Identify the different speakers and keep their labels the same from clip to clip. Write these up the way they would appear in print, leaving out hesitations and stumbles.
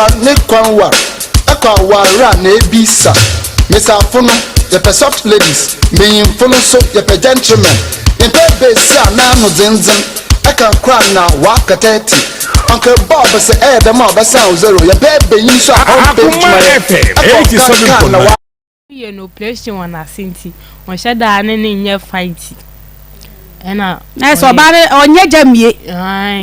Speaker 1: awar ne kwan war, ɛkɔ awar a na ebisa. Mbesiafo no, yɛpɛ soft ladies, mbenyimfo no nso yɛpɛ gentlemen. Yɛmpɛ besia a n'ano dzendzen, ɛka kor a na ɔaka 30. Uncle Bob sɛ ɛyɛ dɛm a ɔbɛsan wo zero. Yɛpɛ banyin nso a ɔmmpɛ
Speaker 2: Akoma
Speaker 1: edwumayɛ,
Speaker 2: FM
Speaker 1: ɛkɔ ɔka kaa na
Speaker 2: 87.9.
Speaker 1: wa.
Speaker 3: Yɛ no operation wɔ n'ase nti ɔnhyɛ daa ne ne nyɛ fight ɛna.
Speaker 4: Na sɛ ɔbaa no ɔnyɛ gya mmie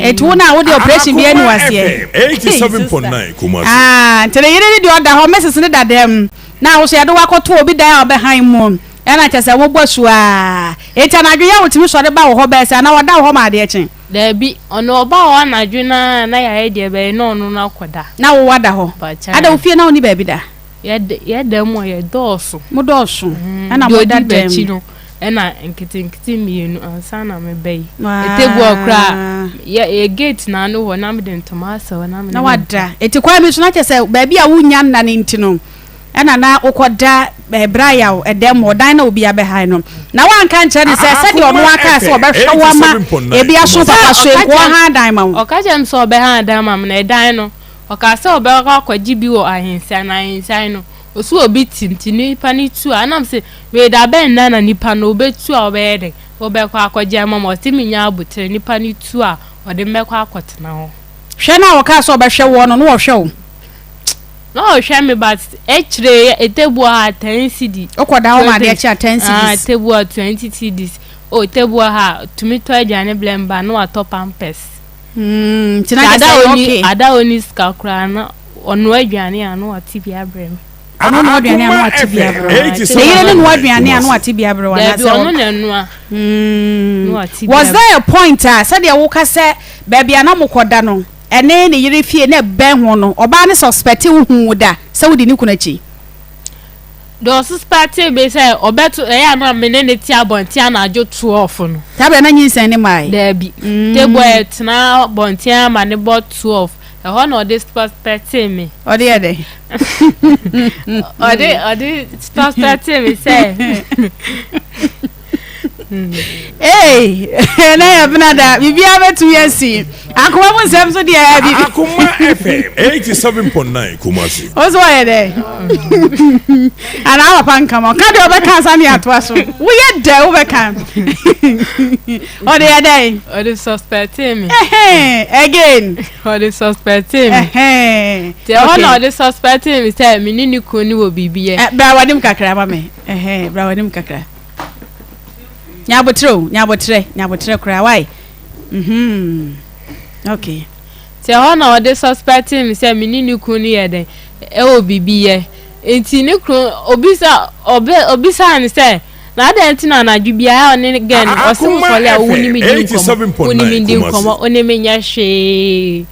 Speaker 4: eti wo na wode operation bi ani
Speaker 2: Akoma
Speaker 4: waseɛ.
Speaker 2: FM 87.9 Kumasi.
Speaker 4: Ah, nti ne yere ne deɛ ɔda hɔ Mrs ne da dɛm na wo so yɛde wakɔto obi dan a ɔbɛhan mu ɛna kyɛ sɛ wobɔ su a eti anadwo yɛ wotumi sɔre ba wɔ hɔ bɛɛ sɛ anaa ɔda wɔ hɔ ma adeɛ kye.
Speaker 3: Daabi, ɔno ɔba hɔ anadwo naa na yɛayɛ deɛ bɛyɛ na ɔno no akɔda.
Speaker 4: Na wo wada hɔ ada wo fie na wo ni baabi da.
Speaker 3: Yɛda mu a yɛdɔɔso.
Speaker 4: Mo dɔɔso ɛna mo da dɛm.
Speaker 3: No ɛna nketenkete mmienu ansa na meba yi. Ɛtɛgu ɔkora yɛ yɛ gate n'ano hɔ na mede ntoma asɛ hɔ na mede.
Speaker 4: Na wada eti kwan bi so na kyerɛ sɛ baabi a wonya nna no nti no ɛna na wokɔda ɛbrɛ a ɛdɛm ɔdan na obi abɛhan no na wanka nkyerɛ ne sɛ sɛdeɛ ɔno aka sɛ ɔbɛhwɛ wo ama ebi aso papa so nkoa ha dan ma wo.
Speaker 3: Ɔka kyerɛ me sɛ ɔbɛha dan ma me na ɛdan no ɔka sɛ ɔbɛkɔ akɔgye bi wɔ ahensan na ahensan no osu obi ti nti nipa no tu a anam sɛ wei da bɛn na na nipa no obetu a ɔbɛyɛ dɛ ɔbɛkɔ akɔgye ama ma ɔte mi nya abotire nipa no tu a ɔde mbɛkɔ akɔtena hɔ.
Speaker 4: Hwɛ na ɔka sɛ ɔbɛhwɛ wɔ no na ɔhwɛ wo.
Speaker 3: Na ɔhwɛ me but ekyire etebu ha 10 cedi.
Speaker 4: Ɔkɔ da hɔ ma adeɛ kye a 10 cedis.
Speaker 3: Ah, tebu ha 20 cedis o, tebu ha tumi tɔ aduane blɛ mba na watɔ Pampers.
Speaker 4: Nti na kyerɛ sɛ okay.
Speaker 3: Ada oni sika koraa na ɔnoa aduane a na wate bi abrɛ me.
Speaker 4: Ɔno noa aduane a na wate bi abrɛ wo. Ne yere ne noa aduane a na wate bi abrɛ wo
Speaker 3: anaasɛ? Dabi, ɔno na ɛnoa. Na wate bi.
Speaker 4: Was there a point a sɛdeɛ woka sɛ baabi a na mokɔda no ɛne ne yere fie na ɛbɛn ho no, ɔbaa ne suspect wo hu da sɛ wodi ne kunu akyi?
Speaker 3: Deɛ ɔsuspect bi sɛ ɔbɛto ɛyɛ a na me ne ne te abɔnten anadwo 12 no.
Speaker 4: Saa bɛrɛ na nyinsɛn ne maae?
Speaker 3: Daabi. Table a yɛtena abɔnten ama ne bɔ 12 ɛhɔ na ɔde suspect me.
Speaker 4: Ɔde yɛ dɛ?
Speaker 3: Ɔde suspect me sɛ.
Speaker 4: Ee, na yɛ bena da biribiara bɛtumi asi akoma mu nsɛm so deɛ bi.
Speaker 2: Akoma FM 87.9 Kumasi.
Speaker 4: O so wɔyɛ dɛ anaa papa nkama ɔka deɛ ɔbɛka ansa ne atoa so woyɛ dɛ wobɛka ɔde yɛ dɛ.
Speaker 3: Ɔde suspect me.
Speaker 4: Again.
Speaker 3: Ɔde suspect me. Nti ɛhɔ na ɔde suspect me sɛ me ne ne kunu ne wɔ biribi yɛ.
Speaker 4: Bra w'anim kakra ma me, bra w'anim kakra. Nyabotrɛ o, nyabotrɛ, nyabotrɛ koraa, why? Okay.
Speaker 3: Nti ɛhɔ na ɔde suspect me sɛ me ne ne kunu no yɛ dɛn ɛwɔ biribi yɛ. Nti ne kunu obisa ɔbɛ obisa ne sɛ na adan nti na anadwo biara ɔne ne girl no ɔse
Speaker 2: Akoma
Speaker 3: wosɔre a wo ne me di
Speaker 2: FM
Speaker 3: nkɔmmɔ, wo ne me
Speaker 2: 87.9
Speaker 3: di
Speaker 2: Kumasi.
Speaker 3: nkɔmmɔ, wo ne me nyɛ hwee.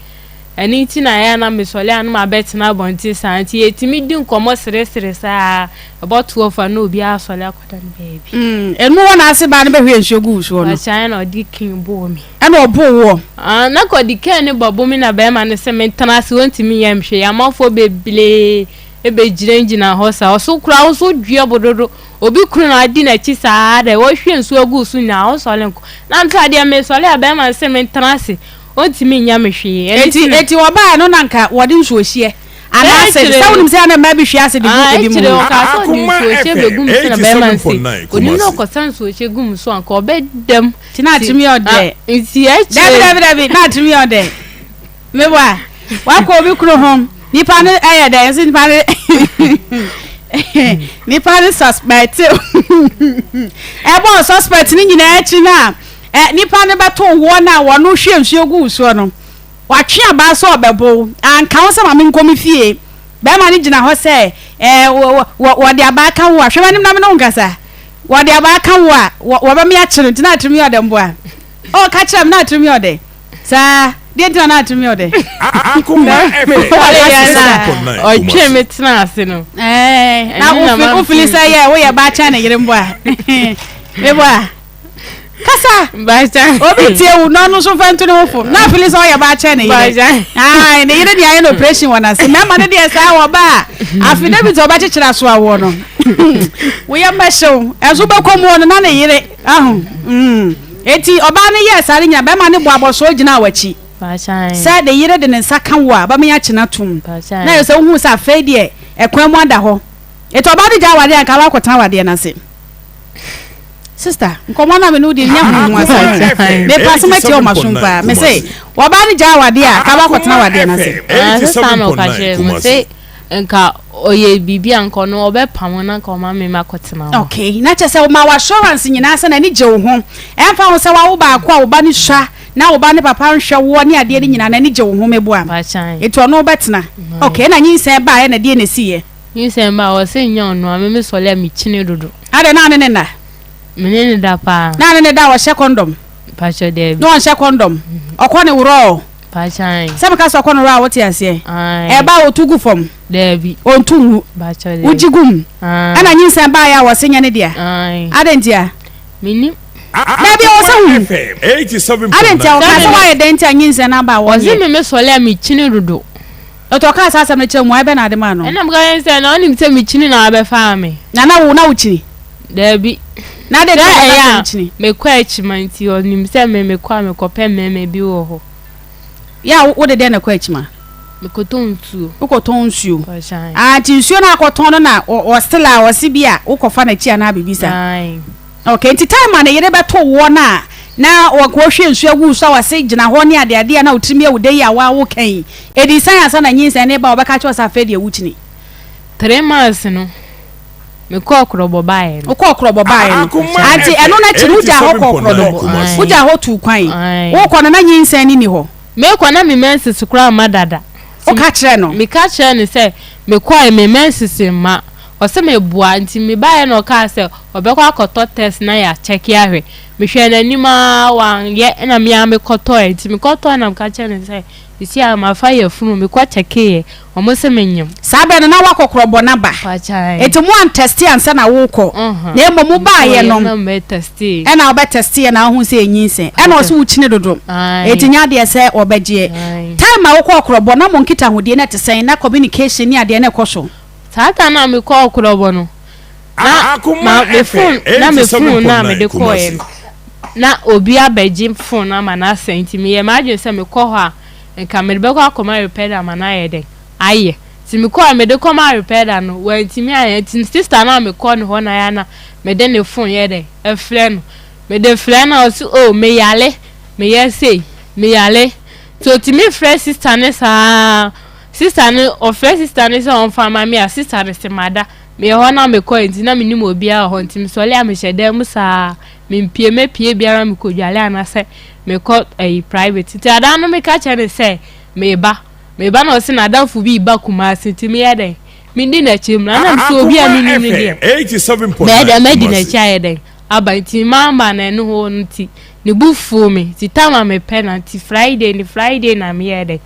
Speaker 3: Ɛno nti na ɛyɛ a na mesɔre a na mabɛtena abɔnten saa nti yɛtumi di nkɔmmɔ seresere saa ɛbɔ 12 a na obiara asɔre akɔda ne baabi.
Speaker 4: Ɛmu hɔ na ase baa no bɛhwie nsuo gu wo soɔ no.
Speaker 3: Ɔkyan na ɔde cane bɔɔ me.
Speaker 4: Ɛna ɔboo woɔ?
Speaker 3: Ah, na ka ɔde cane no bɛbɔ me na bɛrima no sɛ mentena ase wɔntumi nyɛ me hwee. Amanfoɔ bebree bɛgyinagyina hɔ saa. Ɔso koraa wo nso dua bo dodo. Obi kunu na adi n'akyi saa dɛ wɔhwie nsuo agu wo so nyinaa wonsɔre nkɔ. Na me sɛ adeɛ mesɔre a bɛrima no sɛ mentena ase ɔntumi nyɛ me hwee. Ɛno
Speaker 4: Enti
Speaker 3: nti na.
Speaker 4: enti wɔbaeɛ no na nka wɔde nsuohyeɛ anaa acid,
Speaker 3: Akyire
Speaker 4: sɛ wonim sɛ na mmaa bi hwie acid gu ebi mu
Speaker 3: akyire
Speaker 4: no.
Speaker 3: ɔkaa sɛ ɔde
Speaker 2: Akoma
Speaker 3: nsuohyeɛ
Speaker 2: FM
Speaker 3: bɛgu me so na bɛrima no se
Speaker 2: 87.9
Speaker 3: onim na
Speaker 2: Kumasi.
Speaker 3: ɔkɔsa nsuohyeɛ gu me so anka ɔbɛdam.
Speaker 4: Nti na atumi yɛ ɔdɛ.
Speaker 3: Nti akyire.
Speaker 4: Dabi dabi dabi na atumi yɛ ɔdɛ. Meboa wakɔ obi kunu ho nipa no ɛyɛ dɛ nso nipa no suspect ɛbɔ suspect no nyinaa akyi na ɛ nipa no bɛto woɔ na wɔn hwie nsuo gu soɔ no watwe abaa sɛ ɔbɛbo anka wo sɛ maame nkɔ mi fie. Bɛrima no gyina hɔ sɛ ɛɛ wɔ wɔ wɔde abaa ka wo a hwɛ m'anim na me ne wo nkasa wɔde abaa ka wo a wɔ wɔbɛme akye no nti na atumi yɛ ɔdɛ mboa ɔka kyerɛ me na atumi yɛ ɔdɛ saa deɛ nti na na atumi yɛ ɔdɛ.
Speaker 2: Akoma FM 87.9
Speaker 3: Ɔtwe
Speaker 2: Kumasi.
Speaker 3: me tena ase no.
Speaker 4: Ɛɛ na
Speaker 3: Ɛno na
Speaker 4: wofi
Speaker 3: ma
Speaker 4: wofili sɛ yɛ woyɛ baa kyɛn ne yere mboa meboa kasa.
Speaker 3: Bacha.
Speaker 4: Obi tie wo na ɔno nso fa nto ne ho fo na afili sɛ ɔyɛ baa kyɛn ne yere.
Speaker 3: Bacha.
Speaker 4: Ae, ne yere deɛ ayɛ no operation wɔ n'ase. Mmarima no deɛ saa wɔ ba a affidavit a ɔbɛkyekyere aso awoɔ no woyɛ mmɛhyew ɛnso bɛkɔ mu no na ne yere aho. Eti ɔbaa no yɛɛ saa no nyina bɛrima no bɔ abɔsoɔ gyinaa w'akyi. Sɛ ne yere de ne nsa ka wo a, bɛma yɛakye no atom. Na ɛyɛ sɛ wohuu sɛ afei deɛ ɛkwan mu ada hɔ. Nti ɔbaa no gyaa awadeɛ a, anka woakɔtena awadeɛ no ase. Sister, nkɔmmɔ no a me ne wo di no nyɛ ho ho asɛm. Mepa asɛm atia wo m'asom paa. Me se, ɔbaa no gyaa awadeɛ a, anka woakɔtena awadeɛ no ase.
Speaker 3: Ah, sister na ɔka kyerɛ me se nka ɔyɛ biribi a nka ɔno ɔbɛpam na nka ɔma me makɔtena hɔ.
Speaker 4: Okay, na kyerɛ sɛ ɔma wo assurance nyinaa sɛ n'ani gye wo ho. Ɛmfa ho sɛ wawo baako a wo ba no sua na wo ba ne papa nhwɛ woɔ ne adeɛ no nyinaa n'ani gye wo ho meboa. Nti ɔno wobɛtena. Okay, ɛna nyinsɛn baeɛ na deɛ na ɛsiiɛ?
Speaker 3: Nyinsɛn ba a, ɔse nyɛ ɔno a, me me sɔle a mekyini dodo.
Speaker 4: Adɛn, na ɔne ne nna?
Speaker 3: Me ne no da paa.
Speaker 4: Na ɔne ne da a, ɔhyɛ kɔndɔm?
Speaker 3: Mpakyɛ daabi.
Speaker 4: Na ɔnhyɛ kɔndɔm? Ɔkɔ ne worɔɔ?
Speaker 3: Mpakyɛ ae.
Speaker 4: Sɛ meka sɛ ɔkɔ ne worɔɔ a, wote aseɛ?
Speaker 3: Ae.
Speaker 4: Ɛba a, ɔtu gu fam?
Speaker 3: Daabi.
Speaker 4: Ɔntu ngu?
Speaker 3: Mpakyɛ daabi.
Speaker 4: Wogye gu mu?
Speaker 3: Ae.
Speaker 4: Ɛna nyinsɛn baeɛ a, ɔse nyɛ ne dea?
Speaker 3: Ae.
Speaker 4: Adɛn ntia?
Speaker 3: Mennim.
Speaker 4: Daabi, ɛwɔ sɛ wohu. Adɛn ntia? Ɔkaa sɛ woayɛ dɛn nti a nyinsɛn no aba a wɔnyɛ?
Speaker 3: Ɔse me me sɔle a mekyini dodo.
Speaker 4: Ɔtɔ ɔkaa saa asɛm no kyerɛɛ mmuae bɛn na ade maa no?
Speaker 3: Ɛnna meka kyerɛɛ no sɛ, Na wonim sɛ mekyini na wabɛfaa me.
Speaker 4: Na na wo, na wokyini?
Speaker 3: Daabi.
Speaker 4: Na adɛn nti na
Speaker 3: Sɛ
Speaker 4: ɔka
Speaker 3: ɛyɛ
Speaker 4: sɛ
Speaker 3: a,
Speaker 4: wokyini?
Speaker 3: mekɔ akyima nti, ɔnim sɛ me mekɔ a mekɔpɛ mmarima bi wɔ hɔ.
Speaker 4: Yɛ a, wode dɛn na ɛkɔ akyima?
Speaker 3: Mekɔtɔ nsuo.
Speaker 4: Wokɔtɔn nsuo?
Speaker 3: Ɔhyɛn.
Speaker 4: Ah, nti nsuo no a akɔtɔn no na ɔstil a ɔse bi a wokɔfa n'akyi anaa biribi saa?
Speaker 3: Ae.
Speaker 4: Okay, nti time a ne yere bɛto woɔ no a na ɔhwie nsuo agu wo so a ɔse gyina hɔ ne adeadeɛ a na wo tirim yɛ wo dɛ yi a woa woka yi, ɛdii sɛn ansa na nyinsɛn no reba a ɔbɛka akyerɛ wo sɛ afei deɛ wokyini?
Speaker 3: 3 months no, mekɔɔ Korɔbɔ baeɛ no.
Speaker 4: Wokɔɔ Korɔbɔ baeɛ no, anti ɛno no akyi no wogyaa hɔ kɔɔ Korɔbɔ? Wogyaa hɔ tuu kwan? Wokɔ no na nyinsɛn no nni hɔ?
Speaker 3: Mekɔ na me menses koraa mma dada.
Speaker 4: Woka kyerɛɛ no?
Speaker 3: Meka kyerɛɛ no sɛ mekɔe me menses mma. Ɔse meboa nti mebaeɛ na ɔkaa sɛ ɔbɛkɔ akɔtɔ test na yɛakyɛke ahwɛ. Mehwɛɛ n'anim aa wanyɛ ɛna me ara mekɔtɔɛ nti mekɔtɔɛ na meka kyerɛɛ no sɛ seesei a mafa yafunu mekɔ kyɛkeeɛ ɔmo se menyem.
Speaker 4: Saa berɛ no na woakɔ korɔbɔ no aba nti mo antɛste ansa na worekɔ na mmom wobaeɛ no ɛna wobɛtɛsteeɛ na wohuu sɛ ɛnyinsɛn ɛna ɔse wokyini dodo nti nyɛ adeɛ sɛ wɔbɛgyeɛ. Time a wokɔɔ korɔbɔ na mo nkitahodie no ɛte sɛn na communication ne adeɛ no ɛkɔ so?
Speaker 3: Saa time no a mekɔɔ korɔbɔ no na ma me phone na me phone no a mede kɔeɛ no na obi abɛgye phone no ama no asɛe nti meyɛɛ m'adwene sɛ mekɔ hɔ a nka mede bɛkɔ akɔma repair ama no ayɛ dɛn ayɛ nti mekɔɛ mede kɔma repair no wantumi anyɛ nti sister no a mekɔ ne hɔ na yɛ na mede ne phone yɛ dɛn ɛfrɛ no mede frɛ no a ɔse oh meyale meyɛ sei meyale nti otumi frɛ sister no saa sister no ɔfrɛ sister no sɛ ɔmfa ma me a sister no se mada meyɛ hɔ na mekɔɛ nti na menim obiara wɔ hɔ nti mesɔre a mehyɛ dan mu saa mempie mɛpie biara mekɔdwale anaasɛ mekɔ ayi private nti adan no meka kyerɛ no sɛ meba meba na ɔse n'adamfo bi ba Kumasi nti meyɛ dɛn medi n'akyi mu na nam sɛ obi a menim no deɛ mɛyɛ dɛn mɛdi n'akyi ayɛ dɛn aba nti mamba na ɛno hɔ no nti ne bu fuu me nti tam a mepɛ na nti Friday ne Friday na meyɛ dɛn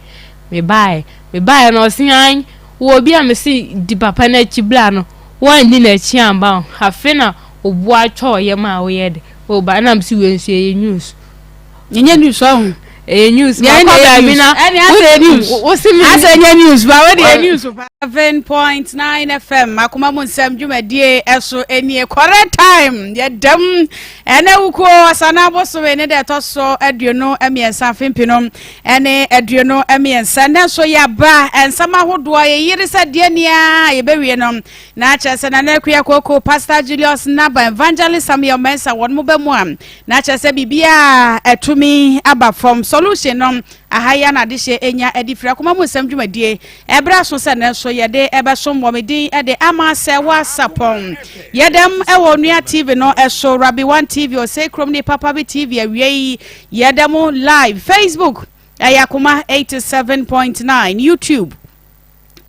Speaker 3: mebaeɛ mebaeɛ na ɔse an wɔ obi a mese di papa no akyi bla no woanni n'akyi amba o afe na obu atwa ɔyam a woyɛ dɛ woba na mese wei nso ɛyɛ news.
Speaker 4: Ɛnyɛ news ɔho.
Speaker 3: Ɛyɛ news. Makɔ baabi na
Speaker 4: ɛne asɛ news.
Speaker 3: Wosi mi.
Speaker 4: Asɛ nyɛ news ba wei deɛ news pa. 7.9 FM akoma mu nsɛm dwumadie ɛso ɛnie correct time yɛdam ɛnɛ wukuo asana bosome ne deɛ ɛtɔ so 23 afempino ɛne 23 ɛnɛ nso yɛaba nsɛm ahodoɔ yɛyere sɛ deɛ nia yɛbɛwie no na kyerɛ sɛ Nana Akua Koko, Pastor Julius Naba, Evangelist Samuel Mensah wɔn mo bɛ mu a na kyerɛ sɛ biribiara atumi aba fam. Solution no aha yi ana adehyeɛ enya adi firi akoma mu nsɛm dwumadie. Ɛberɛ aso sɛ nnɛ nso yɛde ɛbɛsom wɔ me din de ama sɛ wasapɔn. Yɛdam ɛwɔ Onua TV no ɛso, Rabbi One TV, Osei Krom ne Papa Bi TV awia yi yɛda mu live. Facebook ɛyɛ Akoma 87.9, YouTube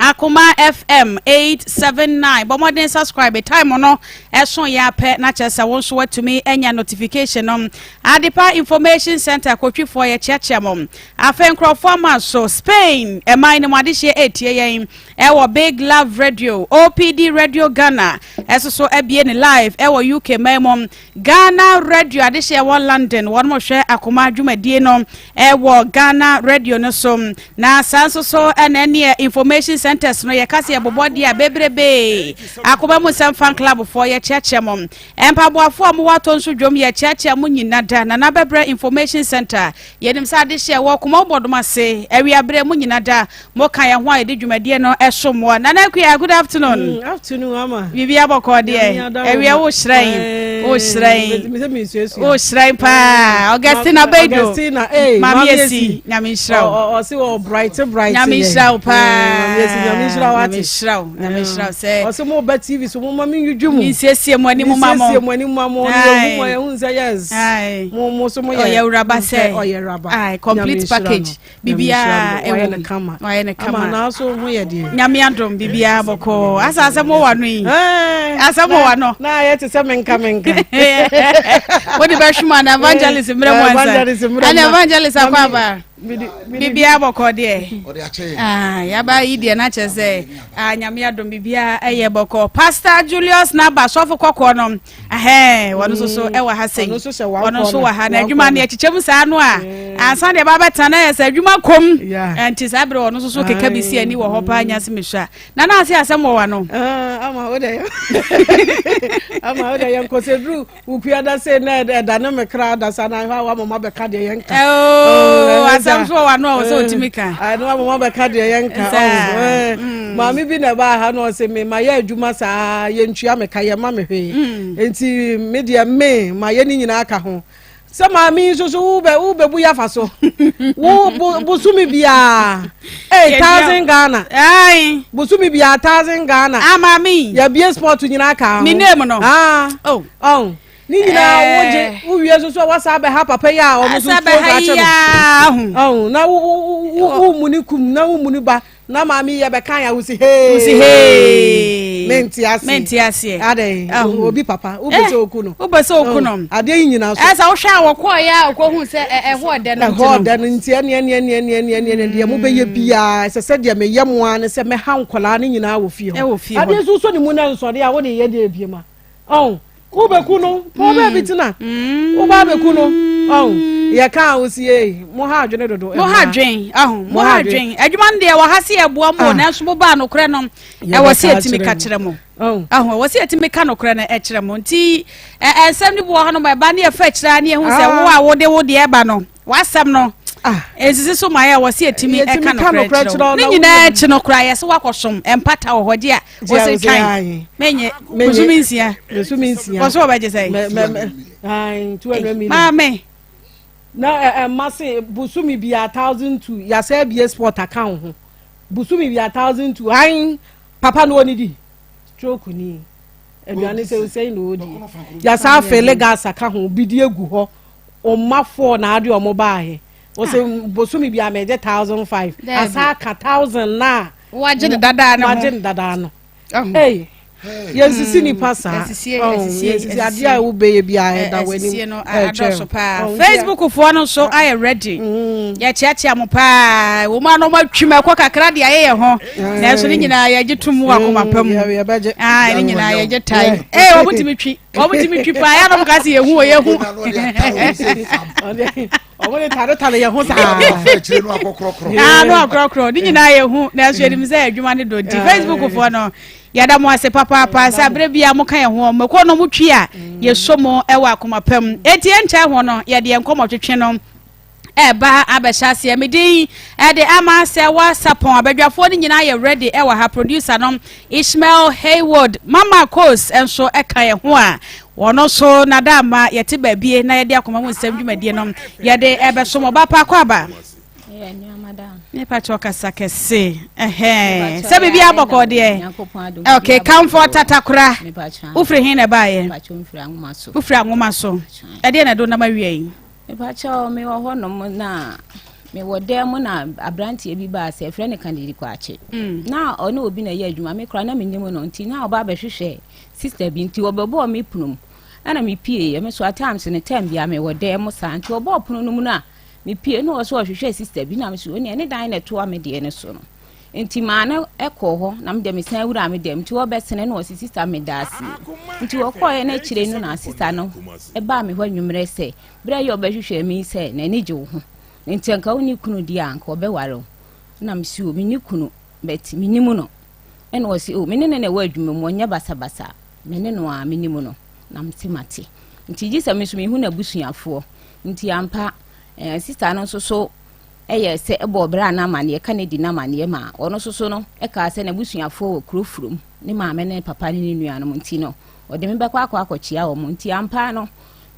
Speaker 4: Akoma FM 879. Bɔ mmɔden subscribe time no ɛso yɛ apɛ na kyerɛ sɛ wo nso watumi anya notification no. Adepa Information Center kotwifoɔ yɛkyeakyea mo. Afei nkurɔfoɔ ama so Spain ɛman no mu adehyeɛ ɛretie yɛn ɛwɔ Big Love Radio, OPD Radio Ghana ɛso so abie ne live ɛwɔ UK man mu. Ghana Radio adehyeɛ wɔ London wɔn mo hwɛ Akoma dwumadie no ɛwɔ Ghana Radio no so. Na saa nso so ɛna ɛneɛ Information Center presenters no yɛka sɛ yɛbobɔ deɛ a bebrebee. Akoma mu nsɛm fan club foɔ yɛkyeakyea mo. Mpaboafoɔ a mowɔ atɔ nso dwom yɛkyeakyea mo nyina da. Nana Bɛbrɛ Information Center yɛnim sɛ adehyeɛ wɔ Kumawu Bɔdom ase awiaberɛ mo nyina da. Mo ka yɛn ho a yɛde dwumadie no ɛso moɔ. Nana Akua, good afternoon.
Speaker 5: Mm, afternoon, ama.
Speaker 4: Biribi abɔkɔ deɛ. Awia wo hyerɛn. Wo hyerɛn. Wo hyerɛn paa. Augustina Beido.
Speaker 5: Augustina, eh.
Speaker 4: Maame Esi, nyame nhyira wo.
Speaker 5: Ɔse wɔ bright bright.
Speaker 4: Nyame nhyira wo paa.
Speaker 5: Maame Esi, nyame nhyira wo ate.
Speaker 4: Nyame nhyira wo. Nyame nhyira wo sɛ.
Speaker 5: Ɔse mo ba TV so mo ma me nwudwu mu.
Speaker 4: Nsiesie mo anim ma mo.
Speaker 5: Nsiesie mo anim ma mo. Aye. Mo yɛ hu sɛ yes. Mo mo so mo yɛ.
Speaker 4: Ɔyɛ wuraba sɛ.
Speaker 5: Ɔyɛ wuraba.
Speaker 4: Aye, complete package. Biribiara ɛwɔ mu. Wayɛ ne kama.
Speaker 5: Ama na so ho yɛ deɛ.
Speaker 4: Nyame adom biribiara bɔkɔɔ. Asa asɛm wɔ wano yi. Asɛm wɔ wano.
Speaker 5: Na ayɛ te sɛ menka menka.
Speaker 4: Wode bɛhwem ana evangelist mmerɛ mu ansa.
Speaker 5: Evangelist mmerɛ mu.
Speaker 4: Ɛna evangelist akɔ aba. Biribiara bɔkɔɔ deɛ. Ah, yaba yi deɛ na kyerɛ sɛ ah, nyame adom biribiara ɛyɛ bɔkɔɔ. Pastor Julius Naba sɔfo kɔkɔɔ no. Ɛhɛn, wɔn nso so ɛwɔ ha sɛyi. Wɔn nso wɔ ha na adwuma no yɛkyekyɛ mu saa no a ansa deɛ ɛba bɛtena na yɛ sɛ adwuma kom. Nti saa bere wɔn nso so keka bi si ani wɔ hɔ paa nya se mesua. Na na ase asɛm wɔ wa no.
Speaker 5: Ama wo de ama wo de yɛn kɔsɛ duru wukua da se na ɛda ne me kra da sa na hɔ a mama bɛka deɛ yɛn ka.
Speaker 4: Oh, asɛm so wɔ wa no a wɔ sɛ otumi ka.
Speaker 5: Ɛno a mama bɛka deɛ yɛn ka. Maame bi na ɛbaa ha na ɔse me ma yɛ adwuma saa yɛntua me ka yɛma me hwee mm. nti me deɛ me ma yɛ ne nyinaa ka ho sɛ maame yi nso so wobɛ wobɛbu yafa so wo bosome biara ee thousand Ghana bosome biara thousand Ghana
Speaker 4: ah maame
Speaker 5: yɛbie sport nyinaa ka ho
Speaker 4: ne name no
Speaker 5: ah oh oh ne nyinaa eh. wogye wowie nso so a wasa abɛha papa yi a ɔno nso tuo akyɛ no ɔho na wo wo wo mu ne kum na wo mu ne ba Na maame yi yɛbɛka ya wosi hee.
Speaker 4: Wosi hee.
Speaker 5: Mente aseɛ.
Speaker 4: Mente aseɛ.
Speaker 5: Adɛn obi papa wopɛ sɛ oku no.
Speaker 4: Wopɛ sɛ oku no.
Speaker 5: Adeɛ yi nyinaa so.
Speaker 4: Ɛsɛ wohwɛ a wɔkɔɔ yɛ a wɔkɔhu sɛ ɛhɔ ɔdɛ no nti no.
Speaker 5: Ɛhɔ ɔdɛ no nti ɛne ɛne ɛne ɛne ɛne ɛne ɛne deɛ mobɛyɛ biara ɛsɛ sɛ deɛ meyɛ mo ara ne sɛ mɛha nkwadaa no nyinaa wɔ fie hɔ.
Speaker 4: Ɛwɔ fie hɔ.
Speaker 5: Adeɛ nso sɔ ne mu na nsɔre a wode yɛ deɛ ebiem a. Ɔn wobɛku no pɔn mm. baabi tena mm. woba abɛku no ɔn yɛka a wosi ei mo ha adwene dodo
Speaker 4: mo ha adwene ɔn mo ha adwene adwuma no deɛ wɔ ha se yɛboa mo ah. nanso mo baa nokorɛ no ɛwɔ se yɛtumi ka kyerɛ mo ɔn ɛwɔ se yɛtumi ka nokorɛ no ɛkyerɛ mo nti ɛnsɛm no bi wɔ hɔ no ma ɛba ne yɛfa akyire ne yɛhu sɛ wo a wode wo deɛ ɛba no W'asɛm no nsisi so ma yɛ wɔ se yɛtumi ɛka nokorɛ kyerɛ wo. Ne nyinaa akyi no koraa yɛse woakɔsom mpata wɔ hɔ gye a wose twan menye bosome nsia wɔ so wɔbɛgye sɛ maame
Speaker 5: na ɛma se bosome bia 1002 yɛasɛ abie sport aka wo ho bosome bia 1002 an papa no ɔnidi stroke ni aduane sɛ sɛn na ɔdi yɛasa afele gas aka ho bidi agu hɔ Ɔma four na ade ɔmo baahe. Ɔsɛ ah. bosome bi a mɛgye 1005. Asa aka 1000 na.
Speaker 4: Wagye ne dadaa no ho.
Speaker 5: Wagye ne dadaa no. Hey. Yɛnsisi mm. nipa saa.
Speaker 4: Yɛnsisi
Speaker 5: oh, adeɛ a wobɛyɛ bi a ɛda w'anim.
Speaker 4: Ɛdɔso paa. Oh, Facebook foɔ no nso ayɛ ready. Mm. Yɛkyeakyea mo paa. Wɔn a na wɔn atwi mu ɛkɔ kakra de ayɛ yɛn ho. Nanso ne nyinaa yɛgye tom wɔ akoma pa mu. Ah, ne nyinaa yɛgye tae. Ee, wɔn tumi twi. Wɔn ti mi twi paa yɛn anam ka se yɛn hu o yɛn hu.
Speaker 5: Wɔn de tare tare yɛn ho saa.
Speaker 4: Aa no akorɔkorɔ ne nyinaa yɛn hu nanso yɛnim sɛ adwuma ne dɔ nti Facebook foɔ no yɛda mo ase papaapa sɛ abere bia mo ka yɛn ho mɛkɔ no mo twi a yɛsɔ mo ɛwɔ akoma pa mu eti yɛn nkyɛn ho no yɛde yɛn nkɔmɔ twetwe no ɛreba abɛhyɛ aseɛ. Me din ɛde ama sɛ wasapɔn abadwafoɔ no nyinaa yɛ ready ɛwɔ ha. Producer no Ishmael Haywood, Mama Kos nso ɛka yɛn ho a wɔn nso nada ama yɛte baabie na yɛde akoma mu nsɛm dwumadie no yɛde ɛbɛsom ɔba pa akɔ aba. Ne pakyɛ ɔkasa kɛse ɛhɛn sɛ biribi abɔkɔ deɛ ok comfort tatakora wofiri he na ɛbaeɛ wofiri anwoma so ɛdeɛ na ɛdo nam awia yi
Speaker 6: Mepakyɛw, mewɔ hɔnom na mewɔ dan mu na aberanteɛ bi baa sɛ ɛfrɛ no Kandidi Kwakye. Mm. Na ɔne obi na ɛyɛ adwuma, me koraa na menim no nti na ɔba abɛhwehwɛ sista bi nti ɔbɛbɔɔ me pono mu. Ɛna mepieeɛ, me so at times no time biara mewɔ dan mu saa nti ɔbɔɔ pono no mu no a mepie na ɔsɛ ɔhwehwɛ sista bi na me so onua ne dan na ɛtoa me deɛ no so no. Nti maa no kɔɔ hɔ na me deɛ mesan wuraa me dɛm nti ɔbɛsene na ɔse sista meda ase nti ɔkɔɔɛ no akyire no na sista no ɛbaa me hɔ anwummerɛ sɛ berɛ yɛ ɔbɛhwehwɛ me sɛ n'ani gye wo ho nti anka wo ne kunu deɛ a anka ɔbɛware wo na mese o menni kunu. but menim no. Ɛna ɔse o, me ne no na ɛwɔ adwuma mu, ɔnyɛ basabasa, me ne no a menim no. Na mese mate. Nti gye sɛ me nso mehu n'abusuafoɔ. Nti ampa, eh, sista no nso so ɛyɛ sɛ ɛbɔɔ bra no amaneɛ, ka ne di no amaneɛ ma ɔno nso so no ɛkaa sɛ n'abusuafoɔ wɔ kuro furom, ne maame ne ne papa ne ne nuanom nti no ɔde me bɛkɔ akɔ akɔkyea wɔn. Nti ampa no,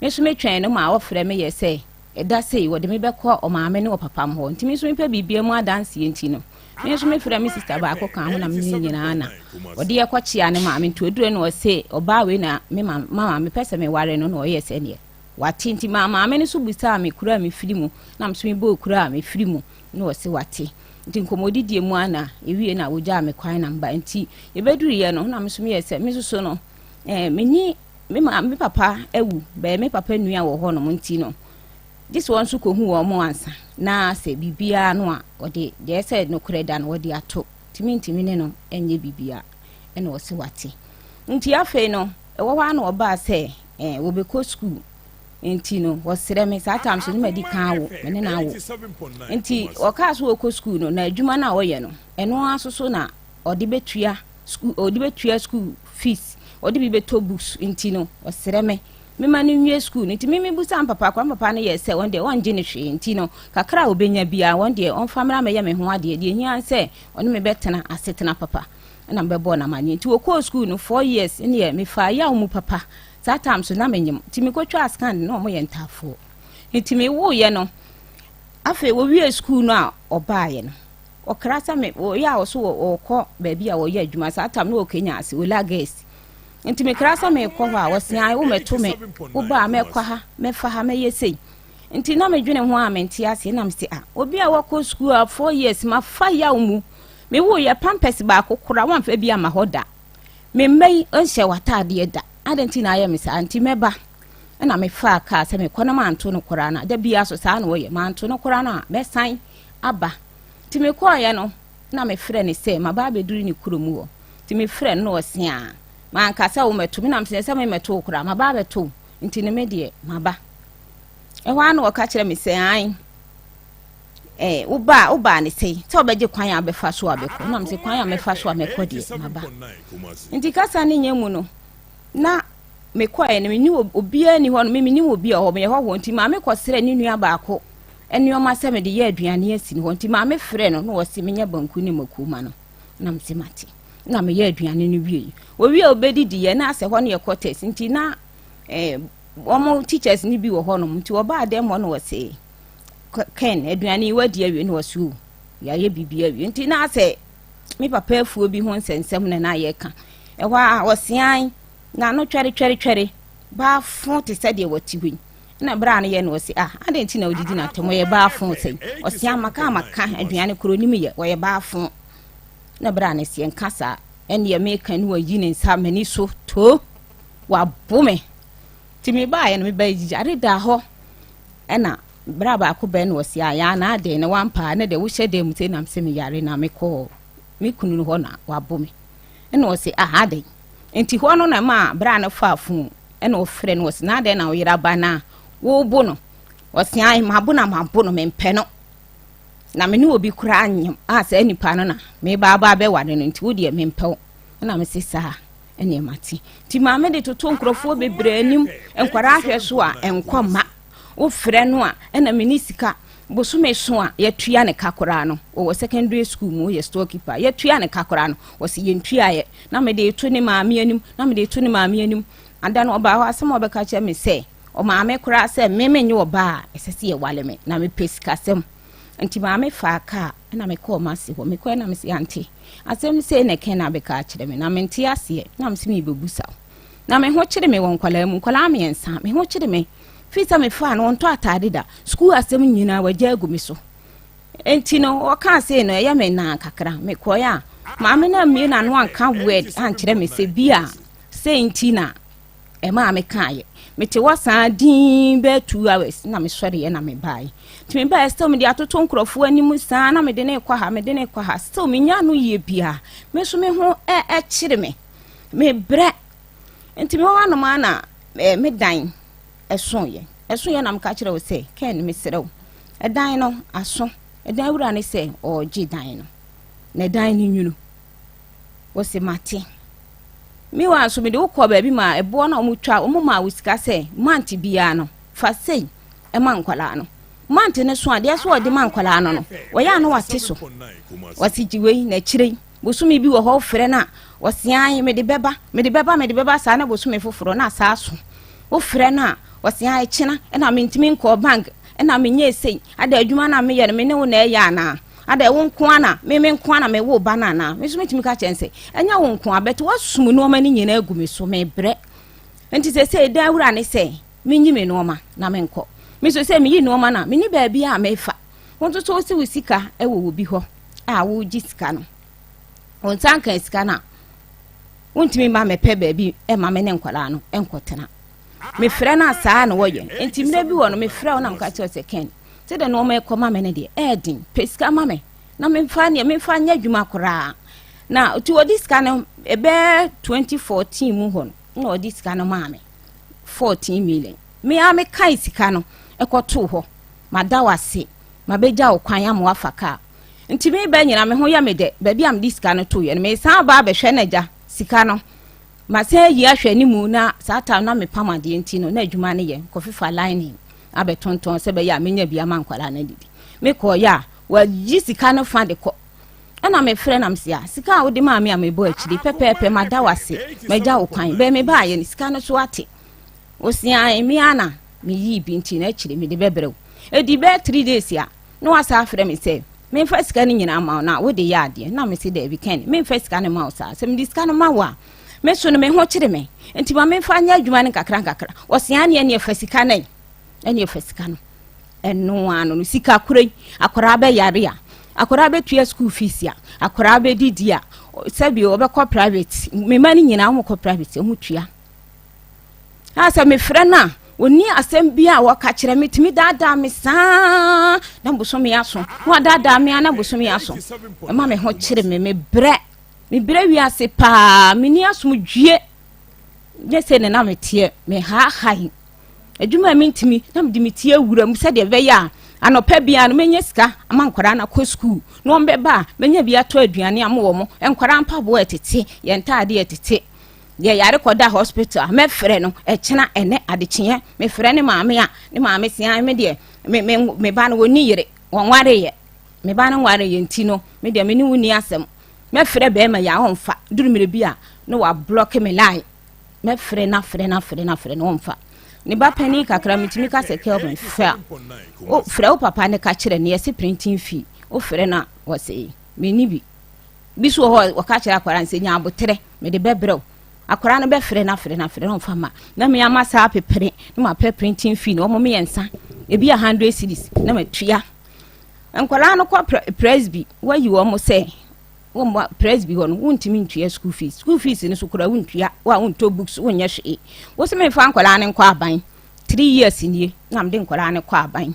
Speaker 6: me nso metwɛn no ma ɔfrɛ me yɛ sɛ Ɛda sei, wɔde me bɛkɔ ɔmaame ne ɔpapa hɔ. Nti me nso mepɛ biribiara mu adanseɛ nti no, me nso mefrɛ me sista baako kaa ho na me ne nyinaa na ɔde yɛ kɔkyea ne maame. Nti ɔdurɛ no ɔse ɔbaa wei na me ma mama mepɛ sɛ meware no na ɔyɛ sɛdeɛ wate. Nti maa maame no so bisaa me kuro a mefiri mu na me nso mebɔɔ kuro a mefiri mu na ɔse wate. Nti nkɔmmɔdidie mu a na ɛwie na wɔgyaa me kwan na mba. Nti yɛbɛduruiɛ no na me nso meyɛ sɛ me nso so no eh, menni Me ma me papa awu, bɛyɛ me papa nua wɔ hɔnom nti no, gye sɛ wɔn nso kɔhu wɔn mo ansa na sɛ biribiara no a ɔde deɛ sɛ nokorɛ da no wɔde ato nti mentumi ne no nyɛ biribiara ɛna ɔse wate nti afei no ɛwɔ hɔ a na ɔbaa sɛ eh, wɔbɛkɔ sukuu nti no wɔsrɛ me saa tam so ne madi kan awo me ne no awo nti ɔkaa so wɔkɔ sukuu no na adwuma no a ɔyɛ no ɛno ara so so na ɔde bɛtua sukuu ɔde bɛtua sukuu fees ɔde bi bɛtɔ books nti no ɔsrɛ me mema no nwie sukuu no nti me mebusa me papa koraa me papa no yɛ sɛ wɔn deɛ wɔngye no hwee nti no kakra a ɔbɛnya biara wɔn deɛ ɔmfa mmra mɛyɛ me ho adeɛ deɛ hia sɛ ɔne me bɛtena asetena papa ɛna mebɛbɔɔ no amanneɛ nti wɔkɔɔ sukuu no 4 years neɛ mefaa yaw mu papa. Saa time so na menyem nti mekɔtwaa scan na ɔmo yɛ ntaafoɔ nti mewoeɛ no. Afei wɔwie sukuu no a ɔbaeɛ no ɔkra sɛ me wɔyɛ a ɔso wɔkɔ baabi a wɔyɛ adwuma. Saa tam no wɔ Kenya ase Ola Guest nti mekra sɛ mekɔ hɔ a wɔse ae womɛto me woba a mɛkɔ ha mɛfa ha mɛyɛ sei. Nti na medwene ho a mente aseɛ na mese a obi a wakɔ sukuu a 4 years mafa yaw mu mewoyɛ pampers baako kora wamfa bi ama hɔ da me mma yi nhyɛ w'ataadeɛ da adɛn nti na ayɛ me saa. Nti mɛba ɛna mefaa kaa sɛ mekɔ na manto no koraa no da biara so saa na wɔyɛ manto no koraa no a mɛsan aba. Nti mekɔɔyɛ no na mefrɛ ne sɛ maba abɛduru ne kuro mu hɔ. Nti mefrɛ no na ɔse a manka sɛ womɛto me nam sɛ sɛ memɛto wo koraa maba abɛto wo nti no me deɛ maba ɛhɔ a na ɔka kyerɛ me sɛ an eh, woba wobaa ne sɛi sɛ wobɛgye kwan a bɛfa so a bɛkɔ nam sɛ kwan a mɛfa so a mɛkɔ deɛ maba. Nti kasa ne nyɛ mu no na mekɔɛ no menni obiara ni hɔ no memenim obi a hɔ meyɛ hɔhoɔ. Nti maame kɔsrɛ ne nua baako nneɛma sɛ mede yɛ aduane asi ne hɔ. Nti maame frɛ no na wɔse menyɛ banku ne mako ma no na mese mate na meyɛ aduane no wie. Owie a obɛdidi yɛ na asɛ hɔ no yɛ quarters nti na eh, wɔn teachers no bi wɔ hɔnom. Nti wɔbaa dɛm hɔ na wɔse Ken aduane yi wadi awie na wɔse o yɛayɛ biribi awie. Nti na asɛ me papa afuo bi ho nsɛnsɛm na na yɛka ɛhɔ a wɔsean na no twɛre twɛre twɛre baafo te sɛ deɛ wɔte hɔ yi na berɛ a no yɛ no ɔse ah adɛn nti na wodidi no atɛm ɔyɛ baafo sɛn ɔse amaka amaka aduane koro nim yɛ ɔyɛ baafo na berɛ a no seɛ nka saa ɛneɛ meka ne wayi ne nsa m'ani so to wabo me. Nti mebaeɛ no meba yare da hɔ ɛna berɛ a baako bɛn no ɔse a yɛa na adɛn na wampaa ne deɛ wohyɛ dan mu sɛ nam sɛ meyare na mekɔɔ me kunu no hɔ na wabo me ɛna ɔse ah adɛn nti hɔ no na ma berɛ a no faa fon ɛna ɔfrɛ no ɔse na adɛn na woyere aba na wobo no ɔse ai mabo na mabo no mempɛ no na me ne obi koraa nyem a saa nipa no na meba aba abɛware no nti wo deɛ mempɛ wo ɛna mese saa ɛne mate. Nti maame de toto nkurɔfoɔ bebree anim nkwadaa ahwɛ so a ɛnkɔ mma wofrɛ no a ɛna mene sika bosome so a yɛtua ne ka koraa no wɔwɔ secondary school mu yɛ storekeeper yɛtua ne ka koraa no wɔsi yɛntuaeɛ na mede to ne maame anim na mede to ne maame anim. Ada no ɔbaa hɔ asɛm a ɔbɛka kyerɛ me sɛ ɔmaame koraa sɛ me menye ɔbaa a ɛsɛ sɛ yɛwale me na mepɛ sikasɛm. Nti maame faa kaa ɛna mekɔɔ m'ase hɔ mekɔɛ na mese ante asɛm sei na ɛkɛn na abɛka akyerɛ me na mente aseɛ na mese mebɛbusa wo na me ho kyere me wɔ nkwadaa mu nkwadaa mmiɛnsa me ho kyere me firi sɛ mefaa no ɔntɔ ataade da sukuu asɛm nyinaa wagya agu me so. Nti no ɔkaa sei no ɛyɛ me naa kakra. Mekɔɛ a maame no ammie n'ano anka word ankyerɛ me sɛ bi a sei nti na ɛmaa mekaeɛ. Mete hɔ saa din bɛɛ 2 hours na mesɔreɛ na mebaeɛ. Nti mebaeɛ still mede atoto nkurɔfoɔ anim saa na mede ne kɔ ha mede ne kɔ ha still menya no yie bia me nso me ho ɛkyere me mebrɛ. Nti mewɔ hɔ a na me dan ɛsoeɛ ɛsoeɛ na meka kyerɛ wo sɛ Ken mesrɛ wo ɛdan no aso ɛdan wura ne sɛ ɔregye dan no. Na ɛdan no nwunu. Wɔse mate. Meanwhile nso mede wo kɔɔ baabi ma ɛboɔ no a wɔtwa, wɔn maa wo sika sɛ month biara no fa sei ma nkwadaa no. Month no so a deɛ so wɔde ma nkwadaa no no, wɔyɛ a na wate so. Wɔse gye wei na akyire yi bosome bi wɔ hɔ wofrɛ no a wɔse ae mede bɛba, mede bɛba, mede bɛba saa na bosome foforɔ na saa so. Wofrɛ no a wɔse ae kyena ɛna mentumi nkɔɔ bank ɛna menyɛɛ sei, ada adwuma no a meyɛ no me ne wo na ɛyɛ anaa? Adɛn, wo nko ara na, me, me nko ara na mewo wo ba no anaa? Me nso metumi ka kyerɛ no sɛ, Ɛnyɛ wo nko ara, but woasum nneɛma no nyinaa agu me so, mebrɛ. Nti seesei dan wura ne sɛ menyi me nneɛma na menkɔ. Me nso sɛ meyi nneɛma no a, menni baabi a mefa. Wo nso so wose wo sika wɔ obi hɔ a wogye sika no. Wo nsa nka sika no a, wontumi mma mɛpɛ baabi ma me ne nkwadaa no nkɔtena. Mefrɛ no a saa na wɔyɛ. Nti mmerɛ bi wɔ no mefrɛ wo na meka kyerɛ wo sɛ Ken, Sɛdeɛ nnoɔma rekɔ ma me no deɛ, ɛyɛ den. Pɛ sika ma me na memfa neɛ memfa nyɛ adwuma koraa. Na nti wɔde sika no ɛbɛyɛ 2014 mu hɔ no na wɔde sika no maa me 14 million. Me ara mekae sika no ɛkɔtoo hɔ. Mada wo ase, mabɛgya wo kwan ama wafa kaa. Nti meba nyina me ho yɛ me dɛ, baabi a mede sika no toeɛ no mesan aba abɛhwɛ no agya sika no. Masan ayi ahwɛ anim na saa time na mepam adeɛ nti no na adwuma no yɛ nkɔfefa lining abɛtontɔn sɛ bɛyɛ a menya bi ama nkwadaa no adidi. Mekɔɔyɛ a wayi sika no fa de kɔ. Ɛna mefrɛ na mese a sika a wode maa me a mebɔ akyiri pɛpɛɛpɛ mada wo ase magya wo kwan bɛn mebaayɛ no sika no so ate. Ɔsia mmea na meyii bi nti na akyire mede bɛbrɛ wo. Ɛdi bɛyɛ 3 days a na wasa afrɛ me sɛ memfa sika no nyinaa ma wo na wode yɛ adeɛ na mese daabi Ken memfa sika no ma wo saa sɛ mede sika no ma wo a me so no me ho kyere me nti ma memfa nyɛ adwuma no nkakra nkakra ɔse aneɛ neɛ fa sika no ɛneɛ fa sika no ɛno ano no sika kora yi akwaraa bɛyare a akwaraa bɛtua school fees a akwaraa bɛdidi a sɛbi ɔbɛkɔ private me ma no nyinaa wɔkɔ private wɔn tua A sɛ mefrɛ no a, ɔnni asɛm bi a wɔka kyerɛ me tumi daadaa me saa na bosome aso na wadaadaa me a na bosome aso ɛma me ho kyere me mebrɛ mebrɛ wiase paa menni asomdwie nyɛ sɛ ne na meteɛ mehaahae adwuma a mentumi na mede me ti awura mu sɛdeɛ ɛbɛyɛ a anɔpa biara no mɛnya sika ama nkwadaa no akɔ sukuu na wɔn bɛba a mɛnya bi atɔ aduane ama wɔn nkwadaa mpaboa ɛtete yɛn ntaadeɛ ɛtete Deɛ yare kɔda hospital a mɛfrɛ no ɛkyena ɛnɛ adekyeɛ mefrɛ ne maame a ne maame se me deɛ me me me ba no wɔnni yere wɔnwareyɛ me ba no nwareyɛ nti no me deɛ me ne wo ni asɛm mɛfrɛ bɛrima yi a ɔmfa duru mmerɛ bi a na wablɔke me line mɛfrɛ no afrɛ no afrɛ no afrɛ no ɔmfa ne ba panin kakra metumi ka sɛ Kelvin frɛ o frɛ wo papa ne ka kyerɛ no yɛse printing fee wofrɛ no a wɔse menni bi Bi so wɔ hɔ a wɔka kyerɛ akwadaa no sɛ nya aboterɛ mede bɛbrɛ wo. Akwadaa no bɛfrɛ no afrɛ no afrɛ no ɔmfa ma. Na me ama saa pepere na mapɛ printing fee na wɔn mmiɛnsa ebi yɛ hundred cedis na matua. Nkwadaa no kɔ presby wɔayi wɔn sɛ wɔn presby hɔ no wontumi ntua school fees school fees no so koraa wontua wo a wontɔ books wonyɛ hwee. Wosi memfa nkwadaa no nkɔ aban three years nie na mede nkwadaa no kɔ aban.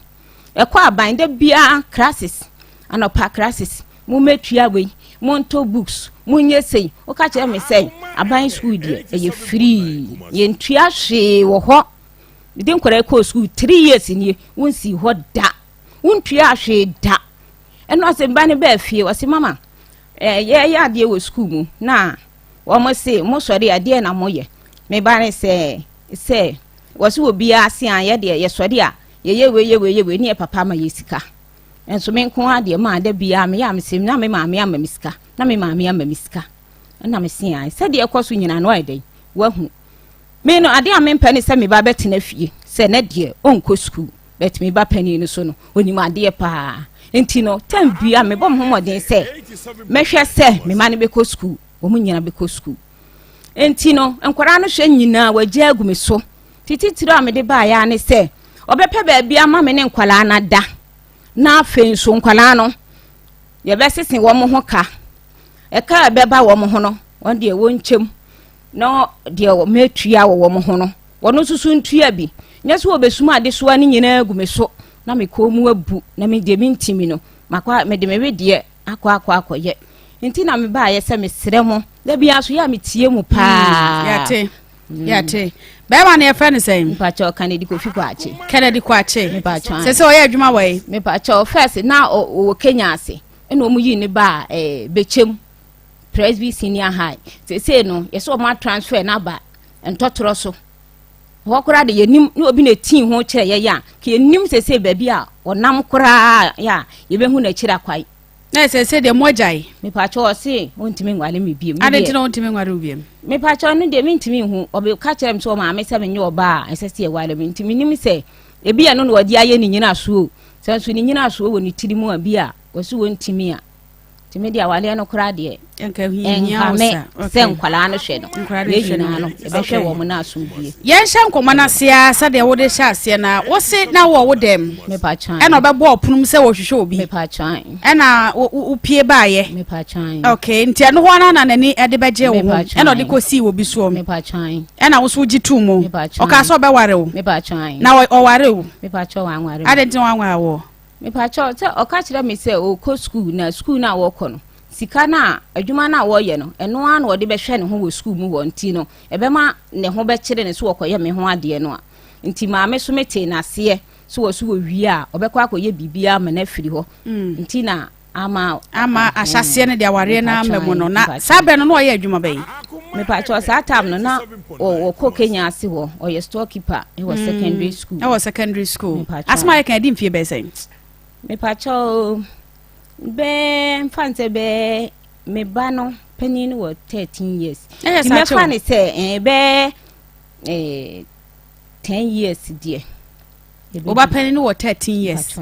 Speaker 6: Ɛkɔ aban da biara classes anɔpa classes Mommɛtua wei, montɔ books, monyɛ sei. Woka kyerɛ me sɛ aban sukuu deɛ ɛyɛ free, yɛntua hwee wɔ hɔ. Mede nkwadaa kɔɔ sukuu three years nie, wonsii hɔ da, wontua hwee da. Ɛno ase mba no baa fie, wɔse mama, eh, yɛyɛ adeɛ wɔ sukuu mu na wɔn se mosɔre adeɛ na moyɛ. Me ba ne sɛ sɛ wɔse wɔ biara se a yɛ deɛ yɛsɔre a yɛyɛ wei yɛ wei yɛ wei ne yɛ papa ama yɛ sika. Nso me nko ara deɛ maa da biara meyɛ a mese na me maame ama me sika na me maame ama me sika ɛna mese ae sɛdeɛ ɛkɔ so nyinaa no ayɛ dɛn wahu me no adeɛ a mempɛ ne sɛ me ba bɛtena fie sɛ ne deɛ ɔnkɔ sukuu but me ba panin no so no onim adeɛ paa nti no tɛm bia mebɔ me ho mmɔden sɛ mɛhwɛ sɛ me ma no bɛkɔ sukuu wɔn nyinaa bɛkɔ sukuu nti no nkwadaa no hwɛ nyinaa wɔagya agu me so tititiri a mede baeɛ ne sɛ ɔbɛpɛ baabi ama me ne nkwadaa no ada Na afei nso nkwadaa no, yɛbɛsese wɔn ho ka. Ɛka a ɛbɛba wɔn ho no, wɔn deɛ wɔnkyɛm na deɛ mɛtua wɔ wɔn ho no, wɔn nso so ntua bi. Nyɛ sɛ wɔbɛsum adesoa no nyinaa agu me so na me kɔn mu abu na me deɛ mentimi no, makɔ mede me wedeɛ akɔ akɔ akɔyɛ. Nti na mebaeɛ sɛ mesrɛ mo, da biara so yɛ a metie mu paa.
Speaker 4: Yɛate. Mm. Yɛte. Bɛrima no yɛfrɛ no sɛn?
Speaker 6: Mepakyɛw Kennedy Kofi Kwakye.
Speaker 4: Kennedy Kwakye. Mepakyɛw. Sɛ sɛ ɔyɛ adwuma wɔ yi.
Speaker 6: Mepakyɛw first na ɔwɔ Kenya ase. Ɛna wɔn yii ne baa ɛɛ Bɛkyɛm Presby Senior High. Seesei no yɛsɛ wɔn atransfer no aba ntɔtorɔ so. Hɔ koraa de yɛnim ne obi na etii ho kyerɛ yɛn a, ka yɛnim seesei baabi a ɔnam koraa yɛ a yɛbɛhu n'akyiri akwan.
Speaker 4: Na ɛsɛ sɛ deɛ mo agyae.
Speaker 6: Mepakyɛ ɔse ɔntumi nware me biom.
Speaker 4: Ade nti na ɔntumi nware wo biom?
Speaker 6: Mepakyɛ ɔno deɛ mentumi nhu. Ɔbɛka kyerɛ me sɛ ɔmaame sɛ menyɛ ɔbaa a ɛsɛ sɛ yɛware me nti menim sɛ ebi ɛno na ɔde ayɛ ne nyinasoɔ o. Sɛ nso ne nyinasoɔ wɔ ne tiri mu a bi a ɔse ɔntumi a. Nti me deɛ awareɛ no koraa deɛ ɛnha me sɛ nkwadaa no hwɛ no yɛn nyinaa no yɛbɛhwɛ wɔn no asomdwie.
Speaker 4: Yɛnhyɛ nkɔmmɔ no ase ara sɛdeɛ wode hyɛ aseɛ no a wose na wɔ wo dɛm ɛna ɔbɛbɔ ɔpono mu sɛ wɔhwehwɛ obi ɛna wopie baayɛ ok nti ɛno hɔ ara na n'ani ɛde bɛgye wo ho ɛna ɔde kɔsii wɔ bi soɔ ɛna wo so wogye too mu ɔkaa sɛ ɔbɛware wo na ɔware wo adɛn nti na wanware woɔ?
Speaker 6: Mepakyɛw, sɛ ɔka kyerɛ me sɛ ɔrekɔ sukuu na sukuu no a ɔrekɔ no, sika no a adwuma no a ɔreyɛ no, ɛno ara na ɔde bɛhwɛ ne ho wɔ sukuu mu hɔ nti no, ɛbɛma ne ho bɛkyere no sɛ ɔkɔyɛ me ho adeɛ no a. Nti maame so metee n'aseɛ sɛ wɔ so wɔwie a, ɔbɛkɔ akɔyɛ biribiara ama no afiri hɔ. Nti na ama.
Speaker 4: Ama ahyɛaseɛ no de awareɛ no ama mu no, na saa berɛ no na ɔyɛ adwuma bɛn?
Speaker 6: Mepakyɛw, saa time no na ɔkɔ Kenya ase hɔ, ɔyɛ store keeper wɔ secondary school.
Speaker 4: Ɛwɔ secondary school. Asɛm a yɛka ɛdi mfie bɛyɛ sɛn?
Speaker 6: Mepakyɛw, bɛɛ mfa n sɛ bɛɛ me ba no panin no wɔ 13 years.
Speaker 4: Ɛyɛ saa kyɛw.
Speaker 6: Mɛfa ne sɛ ɛɛ bɛɛ ɛɛ 10 years deɛ.
Speaker 4: Wo ba panin no wɔ 13 years.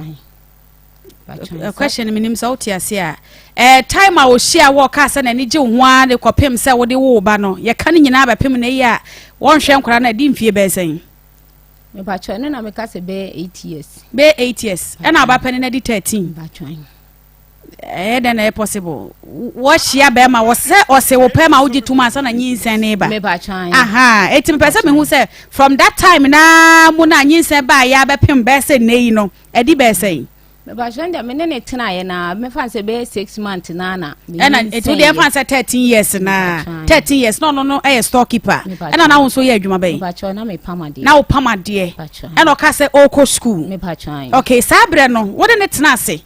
Speaker 4: Question menim sɛ wote ase a eh, time a ɔhyia wɔ kaa sɛ n'ani gye wo ho ara de kɔpem sɛ wode wo ba no yɛka no nyinaa bɛpem no yi a wɔnhwɛ nkwadaa no adi mfie bɛyɛ sɛn?
Speaker 6: Mepakyɛ ɛno na meka sɛ bɛyɛ 8 years.
Speaker 4: Bɛyɛ 8 years ɛna ɔba panin no adi 13. Ɛyɛ dɛn na ɛyɛ possible wɔhyia bɛrima wɔsɛ ɔsɛ wo pɛ ma wogye tom ansa na nyinsɛn ne ba aha eti mepɛ sɛ mehu sɛ from that time na mu na nyinsɛn baa yɛ abɛpem bɛyɛ sɛ nnɛ yi no ɛdi bɛyɛ sɛn.
Speaker 6: Mepakyɛ deɛ me ne ne tenaeɛ na mefa sɛ bɛyɛ 6 months na na
Speaker 4: ɛna ɛti wodeɛ ɛfa sɛ 13 years na 13 years na ɔno no ɛyɛ store keeper ɛna na wo nso yɛ adwuma bɛyi
Speaker 6: mepakyɛ na mepam adeɛ
Speaker 4: na wopam adeɛ ɛna ɔka sɛ ɔrekɔ school
Speaker 6: mepakyɛ
Speaker 4: okay saa berɛ no wode ne tena ase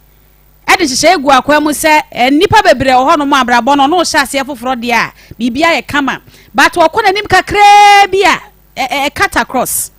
Speaker 4: ɛde nhyehyɛe gu akwan mu sɛ nnipa bebree wɔ hɔnom a abrabɔ no ɔno ɔhyɛ aseɛ foforɔ deɛ a biribi ayɛ kama, but ɔkɔ n'anim kakraa bi a ɛ cut across.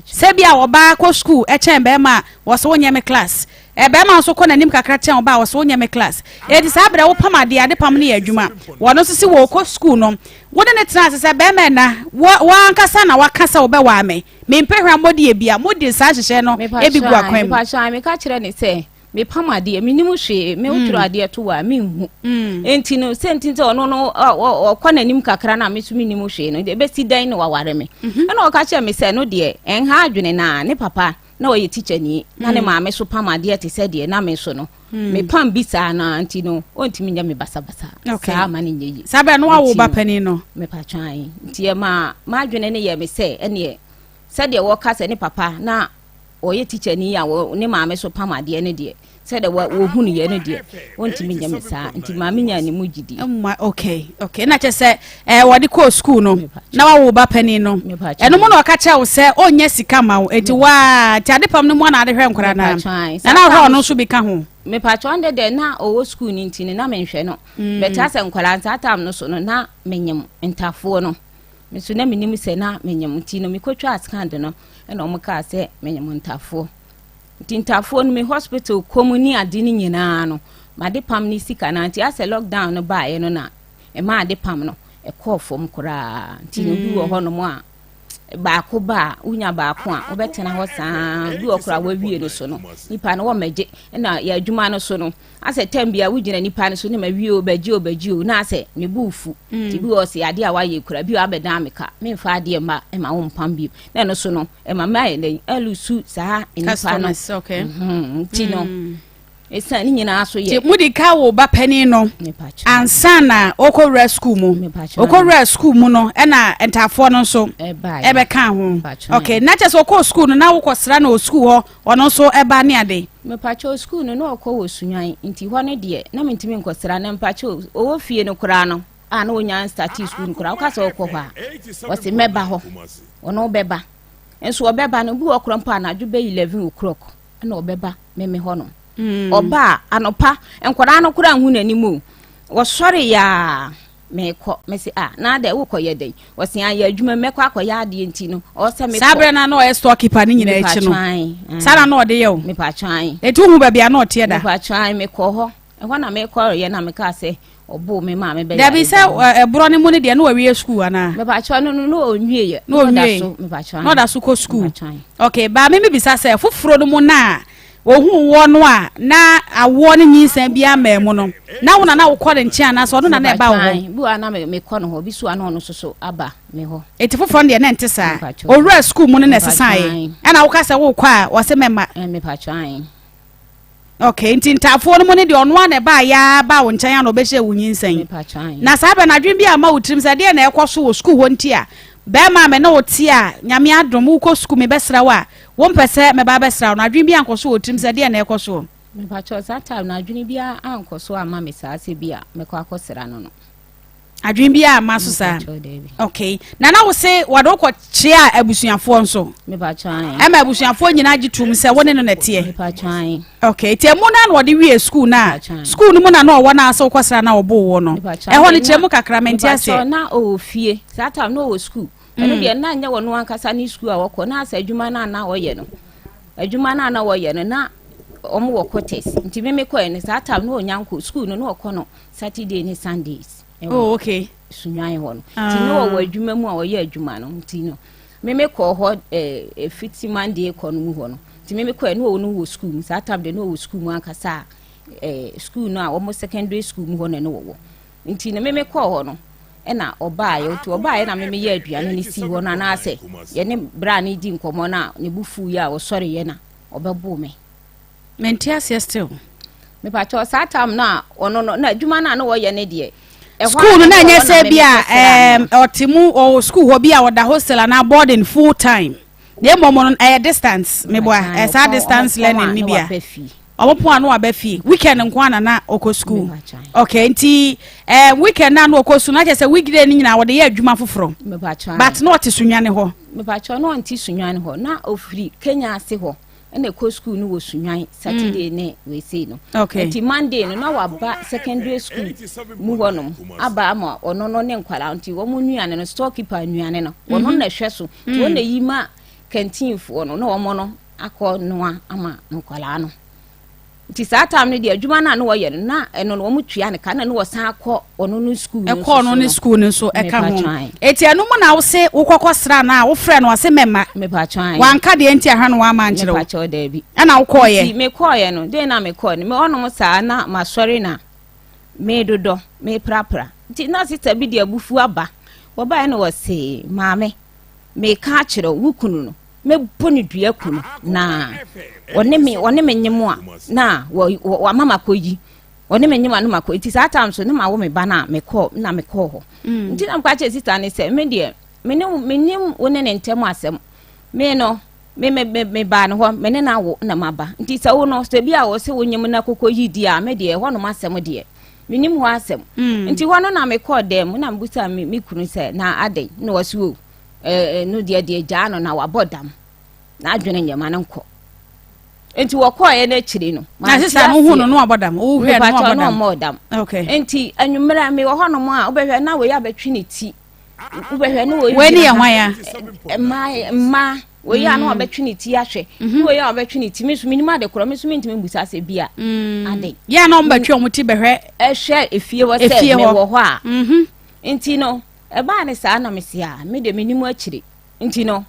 Speaker 4: Sɛ bi a ɔbaa kɔ school ɛkyɛn bɛrima a wɔsɛ wonyɛ me class, ɛ bɛrima nso kɔ n'anim kakra kyɛn ɔbaa wɔsɛ wonyɛ me class. Eti saa berɛ wopam adeɛ, ade pam no yɛ adwuma. Wɔno nso si wɔkɔ school no, wode ne tena ase sɛ bɛrima ɛna wɔ w'ankasa na waka sɛ wobɛwaa me, mempɛ hwammɔdie bia, mode saa nhyehyɛe no ebi gu akwan mu.
Speaker 6: Mepakyɛ meka kyerɛ ne sɛ mepam adeɛ menim hwee me wotwerɛ mm. adeɛ to wɔ a menhu mm. enti no sɛ nti sɛ ɔno no ɔkɔ n'anim kakra no a me so menim hwee no ɛbɛsi dɛn na waware me mhm. ɛna ɔka kyerɛ me sɛ no deɛ ɛnha adwene na ne papa na ɔyɛ tikyani na ne mm. maame so pam adeɛ te sɛ deɛ na me so no mepam bi saa no nti no ɔntumi nyɛ me basabasa saa ma no nyɛ yi
Speaker 4: saa bɛɛ no wawo ba panin no
Speaker 6: mepatwan nti ɛma m'adwene no yɛ me sɛ ɛneɛ sɛdeɛ wɔka sɛ ne papa na ɔyɛ tikyani a ne maame so pam adeɛ no deɛ sɛdeɛ wɔhunuiɛ no deɛ wɔntumi nyɛ me saa nti maame nyaa ne mu gyidi.
Speaker 4: Mma okay okay na kyɛ sɛ ɛɛ wɔde kɔɔ sukuu no na wawo ba panin no ɛno mu na ɔka kyerɛ wo sɛ ɔnyɛ sika ma wo eti waa nti ade pam no mu ana ade hwɛ nkora na na na ɔhwɛ ɔno nso bi ka ho.
Speaker 6: Mepatwa ɔno deɛ na ɔwɔ sukuu no nti no na menhwɛ no bɛkyɛ sɛ nkwadaa nsaa tam no so no na menyem ntafoɔ no. Me nso na menim sɛ na menyem nti no mekɔtwaa scan no ɛna wɔn kaa sɛ menyem ntafoɔ. Nti ntafoɔ no me hospital kɔ mu ne ade no nyinaa no made pam ne sika no nti asɛ lockdown no baeɛ no na ɛma ade pam no ɛkɔɔ fam koraa nti no bi wɔ hɔnom a baako ba a wonya baako a wobɛtena hɔ saa bi wɔ koraa wawie no so no nipa no wɔmmɛgye ɛna yɛ adwuma no so no asɛ tɛm bia wogyina nipa no so ne ma wie o bɛgye o bɛgye o na asɛ ne bo fu mm. nti bi wɔ sɛ adeɛ a wayɛ kura bi wɔ abɛdan me ka memfa adeɛ mma ɛma wo mpam bio na ɛno so no ɛma mayɛ dɛn ɛlusu saa nipa no mhm. nti no mm. ɛsiane ne nyinaa so yɛ.
Speaker 4: Mudi ka wo ba panin no ansa na ɔkɔwura sukuu mu. Ɔkɔwura sukuu mu no ɛna ntaafoɔ no nso ɛbɛka ho. Okay, na kyerɛ sɛ ɔkɔɔ sukuu no na wokɔsra no wɔ sukuu hɔ ɔno nso ɛba ne ade.
Speaker 6: Mepakyɛw sukuu no na ɔkɔ wɔ Sunyani nti hɔ no deɛ na mentumi nkɔsra no mpakyɛw ɔwɔ fie no koraa no a na ɔnya nstartee sukuu no koraa woka sɛ ɔkɔ hɔ a ɔse mɛba hɔ ɔno bɛba nso ɔbɛba no bi wɔ korɔ mpo anadwo bɛ 11 o'clock ɛna ɔbɛba meme hɔ nom. Ɔba a, anɔpa, nkwadaa no koraa nhu n'anim o. Wɔsɔre yaa mekɔ. Mese ah, na adɛ wokɔ yɛ dɛn? Ɔse ah, yɛ adwuma mɛkɔ akɔyɛ adeɛ nti no, ɔwɔ sɛ mekɔ.
Speaker 4: Saa berɛ no a na ɔyɛ store keeper no nyinaa akyi no, saa na na ɔde yɛ o.
Speaker 6: Mepatwan.
Speaker 4: Eti wohu baabi a na ɔteɛ da?
Speaker 6: Mepatwan, mekɔ hɔ. Ɛhɔ na mekɔreɛ na mekaa sɛ ɔboo me maame bɛyare.
Speaker 4: Dabi sɛ ɛborɔ no mu no deɛ na wawie sukuu anaa?
Speaker 6: Mepatwa no no na ɔnwie yɛ.
Speaker 4: Na ɔnwie. Na ɔda so kɔ sukuu. Okay, baa me mebisa sɛ foforɔ no mu na ohun woɔ no a na awoɔ ne nyinsɛn bi ama mu no na wo na na wokɔ ne nkyɛn anaasɛ ɔno na na ɛba wo hɔ?
Speaker 6: Bi wa na mekɔ no hɔ, bi so a na ɔno nso so aba me hɔ.
Speaker 4: Eti foforɔ no deɛ na ɛnte saa. Owura sukuu mu no na ɛsesaeɛ. Ɛna woka sɛ wokɔ a ɔse mɛma.
Speaker 6: Mepatwa.
Speaker 4: Okay, nti ntaafoɔ no mu no deɛ ɔno ara na ɛbaa yaa baa wo nkyɛn a na ɔbɛhyɛ wo nyinsɛn. Na saa bɛ no adwene bi amma wo tirim sɛ deɛ na ɛkɔ so wɔ sukuu hɔ nti a bɛrima a me ne wo te a Nyame adom wokɔ sukuu mebɛsra wo a wompɛ sɛ mɛba abɛsra wo no adwene bi ankɔ so wɔ tirim sɛ deɛ na ɛkɔ soɔ.
Speaker 6: Mepakyɛw saa time no adwene biara ankɔ so amma me saa sɛ bi a mɛkɔ akɔsra no no.
Speaker 4: Adwene biara amma so saa. Okay. Na na wo se wɔde wo kɔ kyea abusuafoɔ nso. Ɛma abusuafoɔ nyinaa gye tom sɛ wo ne no na ɛteɛ. Okay. Nti ɛmu no na wɔde wie sukuu no a sukuu no mu na na ɔwɔ no a sɛ wokɔsra na ɔboo wo no. Ɛhɔ no kyerɛ mu kakra mente aseɛ.
Speaker 6: Na ɔwɔ fie. Saa time na ɔwɔ sukuu. Ɛno deɛ na nyɛ wɔn ankasa ne sukuu a wɔkɔ na asɛ adwuma no a na ɔyɛ no. Adwuma no a na wɔyɛ no na wɔn wɔ quarters. Nti me mekɔɛ no saa time na ɔnya nkɔ sukuu no na ɔkɔ no Saturday ne Sundays.
Speaker 4: Oh, okay.
Speaker 6: Sunwan hɔ no. Nti ne ɔwɔ adwuma mu a ɔyɛ adwuma no nti no. Me me kɔɔ hɔ eh, fiti Monday kɔ no mu hɔ no. Nti me me kɔɛ ne ɔwɔ no wɔ school mu. Saa time de ne ɔwɔ school mu ankasa a eh, school no a wɔn secondary school mu hɔ na ne wɔwɔ. Nti no me me kɔɔ hɔ no ɛna ɔbaeɛ nti ɔbaeɛ na me meyɛ aduane no sii hɔ no anaasɛ yɛne bra no di nkɔmmɔ no a ne bo fuiɛ a ɔsɔreeɛ na ɔbɛboo me.
Speaker 4: Mente aseɛ still.
Speaker 6: Mepakyɛw saa time no a ɔno no na adwuma no a na wɔyɛ ne deɛ.
Speaker 4: School no na ɛnyɛ sɛ bi a ɔte mu ɔwɔ school hɔ bi a ɔda hostel anaa boarding full time. Na mmom no ɛyɛ distance meboa ɛsaa distance learning ni bi a. Ɔmo pon a na waba fie weekend nko a na na ɔkɔ school. Okay nti ɛɛ weekend na na ɔkɔ school na kyerɛ sɛ weekday no nyinaa wɔde yɛ adwuma foforɔ. But na ɔte Sunyani hɔ.
Speaker 6: Mepakyɛw na ɔnte Sunyani hɔ na ofiri Kenya ase hɔ. ɛna ɛkɔ sukuu no wɔ Sunyani Saturday mm. ne weesei no
Speaker 4: okay.
Speaker 6: nti Monday no na waba secondary school mu hɔnom aba ama ɔno no ne nkwadaa nti wɔn nnuane no storekeeper nnuane no wɔn mm -hmm. na ɛhwɛ so nti wɔn mm. na yi ma kanteenfoɔ no na wɔn no akɔ noa ama nkwadaa no Nti saa time no deɛ adwuma no a na wɔyɛ no na ɛno no wɔn tua ne ka na ne wɔsan kɔ ɔno no sukuu no
Speaker 4: ɛkɔ ɔno ne sukuu no nso ɛka ho eti ɛno mu na wose wokɔkɔ sra no a wofrɛ no ɔse mɛma wanka deɛ nti ahwɛ no wama nkyerɛ wo
Speaker 6: mepakyɛw daabi
Speaker 4: ɛna wokɔɔyɛ
Speaker 6: nti mekɔɔyɛ no den na mekɔɔ no me ɔnom saa na masɔre na medodɔ meprapra nti na sista bi de abufuo aba wɔbaeɛ na wɔse maame meka akyerɛ wo kunu no mɛbɔ no dua ku no na ɔne me ɔne me nyem a na wama makɔyi ɔne me nyem a na makɔ nti saa time so ne ma wo me ba no a mekɔɔ na mekɔɔ hɔ mm. nti na meka kyerɛ sista ne sɛ me deɛ me ne menim wo ne ne ntɛm asɛm me no me me me me baa no hɔ me ne no awo na maba nti sɛ wo no sɛ bi a wɔ sɛ wo nyem na kɔkɔ yi di a me deɛ ɛhɔ nom asɛm deɛ menim hɔ asɛm mm. nti hɔ no na mekɔɔ dɛm mu na mebusa me me kunu sɛ na adɛn na wɔsi o ɛɛ no deɛ deɛ gyaa no na wabɔ dam n'adwene nyɛ ma no nkɔ nti wɔkɔɔɛ no akyiri no
Speaker 4: na sisa no hu no no abɔ dam wohwɛ no abɔ dam
Speaker 6: ɔmmɔ dam
Speaker 4: okay
Speaker 6: nti anwummerɛ mewɔ hɔnom a wobɛhwɛ na wei abɛtwe ne ti wobɛhwɛ ne
Speaker 4: wei ne yɛ hwan
Speaker 6: ya mmaa mmaa wei a na mm. wabɛtwe ne ti ahwɛ mm-hmm. wei a wabɛtwe ne ti me nso menim ade korɔ me nso mentumi mbusa sɛ bi a mm. ade
Speaker 4: yɛ na ɔmbɛtwe ɔmo ti bɛhwɛ
Speaker 6: ɛhwɛ efie hɔ sɛ mewɔ hɔ a mm-hmm. nti no Ɛbaa no saa na mese a, me deɛ mennim akyire. Nti no,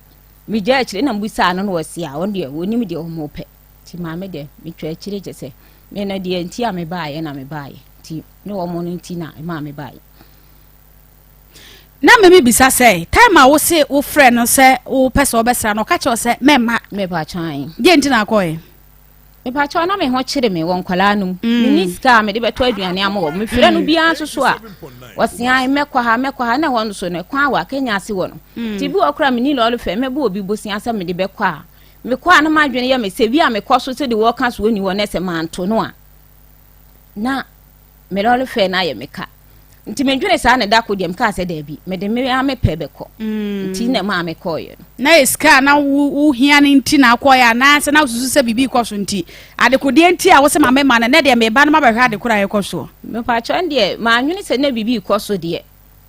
Speaker 6: megyaa akyire na mebisaa no na ɔse a, ɔno deɛ ɔnim deɛ wɔn pɛ. Nti maame deɛ metwa akyire kyɛ sɛ me no deɛ nti a mebaeɛ na mebaeɛ. Nti ne wɔn no nti na ɛmaa mebaeɛ.
Speaker 4: Na me mebisa sɛ, time a wose wofrɛ no sɛ wopɛ sɛ wobɛsra no, ɔka kyerɛ wo sɛ mɛmma.
Speaker 6: Mepatwan.
Speaker 4: Deɛ nti na akɔɛ?
Speaker 6: Mepakyɛw, na me ho kyere me wɔ nkwadaa no mu. Mm. Menni sika a mede bɛtɔ aduane ama wɔn. Mefrɛ no mm. biara nso so a, wɔse ae mɛkɔ ha mɛkɔ ha na ɛhɔ no so no kwan wɔ akanya ase wɔ no. Mm. Nti bi wɔ koraa menni lɔre fɛ mɛbɔ obi bosea sɛ mede bɛkɔ a. Mekɔ a na m'adwene yɛ me sɛ bi a mekɔ so sɛde wɔka so wɔnni hɔ na sɛ manto no a na me lɔre fɛ no ayɛ me ka. Nti medwene saa na da ko deɛ mekaa sɛ daabi, mede me ara me pɛ bɛkɔ.
Speaker 4: Mm.
Speaker 6: Nti na ɛmaa mekɔeɛ no.
Speaker 4: Na yɛ sika a na wohia no nti na akɔeɛ anaasɛ na wosusu sɛ biribi rekɔ so nti? Adekodeɛ nti a wose ma mema no, ɛnɛ deɛ meba no mabɛhwɛ ade korɔ a ɛrekɔ soɔ.
Speaker 6: Mepakyɛ ɛno deɛ mannwene sɛ na biribi rekɔ so deɛ.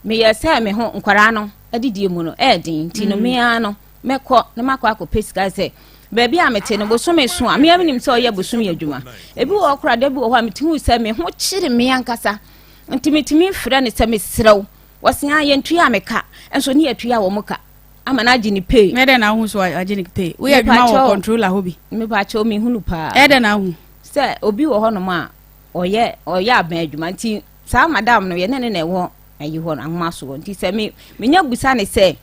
Speaker 6: Meyɛɛ sɛ me ho nkwadaa no adidie mu no ɛyɛ den nti no mm. me ara no mɛkɔ na makɔ akɔpɛ sika sɛ baabi a mete no bosome so a me ara menim sɛ ɔyɛ bosome adwuma. Ebi wɔ hɔ koraa da bi wɔ hɔ a metumi hu sɛ me ho kyere me ankasa. Nti metumi frɛ no sɛ mesrɛ wo, wɔse a yɛntua me ka, nso ne yɛtua wɔn ka ama no agye ne pay.
Speaker 4: Ɛyɛ dɛn na wohu so agye ne pay? Woyɛ adwuma wɔ controller hɔ bi?
Speaker 6: Mepakyɛw mehunu paa.
Speaker 4: Ɛyɛ dɛn na wohu?
Speaker 6: Sɛ obi wɔ hɔnom a ɔyɛ ɔyɛ aban adwuma nti saa madam no yɛne ne na ɛwɔ ayi hɔ no ahoma soɔ nti sɛ me menya busa ne sɛ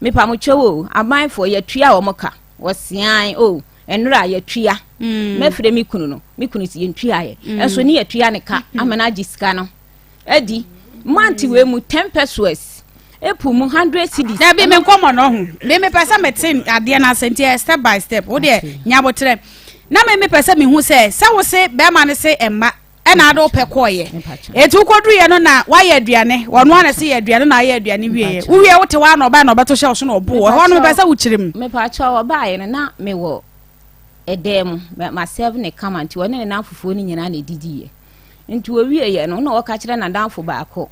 Speaker 6: mepamokyɛw o abanfoɔ yɛtua wɔn ka wɔsean o Nnora a yɛtua. Mm. Mɛfrɛ me kunu no, me kunu si yɛntuaeɛ. Mm. Ɛnso ne yɛtua ne ka mm. ama no agye sika no. Adi, mante wei mu 10 pesos. Epu mu 100 cedis.
Speaker 4: Dabi me nkɔmɔ no ho. Me mepɛ sɛ mete adeɛ no ase nti step by step. Wo deɛ nyabotrɛ. Na me mepɛ sɛ mehu sɛ sɛ wo se bɛrima no se ɛmma ɛna ade wopɛ kɔɔyɛ eti wokɔduruiɛ no na wayɛ aduane wɔn ara na ɛsɛ yɛ aduane na ayɛ aduane wieɛ wowie wote hɔ ana ɔbaa na ɔbɛto hyɛ ɔso na ɔbo ɛhɔ no mepɛ sɛ wokyerɛ mu.
Speaker 6: Mepakyɛw ɔbaeɛ no na mewɔ ɛdan mu ma serve ne kama nti ɔne ne namfofoɔ no nyinaa na ɛdidiiɛ nti ɔwieɛ no na ɔka kyerɛ n'adamfo baako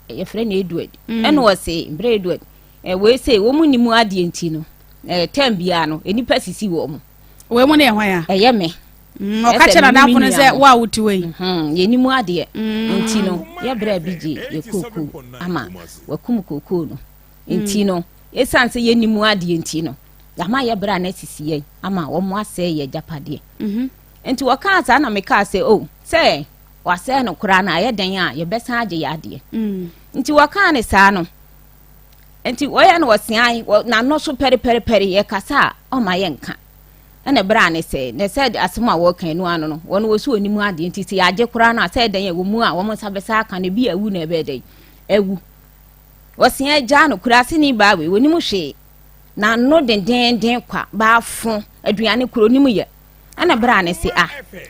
Speaker 6: yɛfrɛ no Edward mm. ɛna ɔse mbrɛ Edward wei sɛ wɔn mu nim adeɛ nti no tɛm biara no nnipa sisi wɔn mu
Speaker 4: Wei mu no yɛ hwan a?
Speaker 6: Ɛyɛ me.
Speaker 4: Mm, ɔka kyerɛ n'adamfo no sɛ wo a wote hɔ yi.
Speaker 6: Mhm, yɛnim adeɛ. Mm. Nti no, yɛbrɛ bi gye yɛ kookoo ama wakum kookoo no. Nti mm. no, ɛsiane sɛ yɛnim adeɛ nti no, yɛama yɛbrɛ a na asisi yɛn ama wɔn asɛe yɛ agyapadeɛ. Mhm. Nti wɔkaa saa na mekaa sɛ, o, oh, sɛ wasɛe no koraa no ayɛ dɛn a yɛbɛsan agye yɛ adeɛ. Mm. Nti wɔkaa ne saa no, Nti wɔyɛ no wɔsean wɔ n'ano so pɛrepɛrepɛre yɛkasa a ɔma yɛnka ɛna ɛberɛ a ne sɛ na sɛ asɛm a wɔka ɛnu ano no wɔn wɔ so wɔnim adeɛ nti sɛ yɛagye koraa no a sɛ ɛdɛn ɛwɔ mu a wɔn nsa bɛsa aka no ebi awu na ɛbɛyɛ dɛn awu wɔsean gyaa no koraa se ne baa wei wɔnim hwee n'ano dendenden kwa baafo aduane kuro nim yɛ ɛna berɛ a ne se a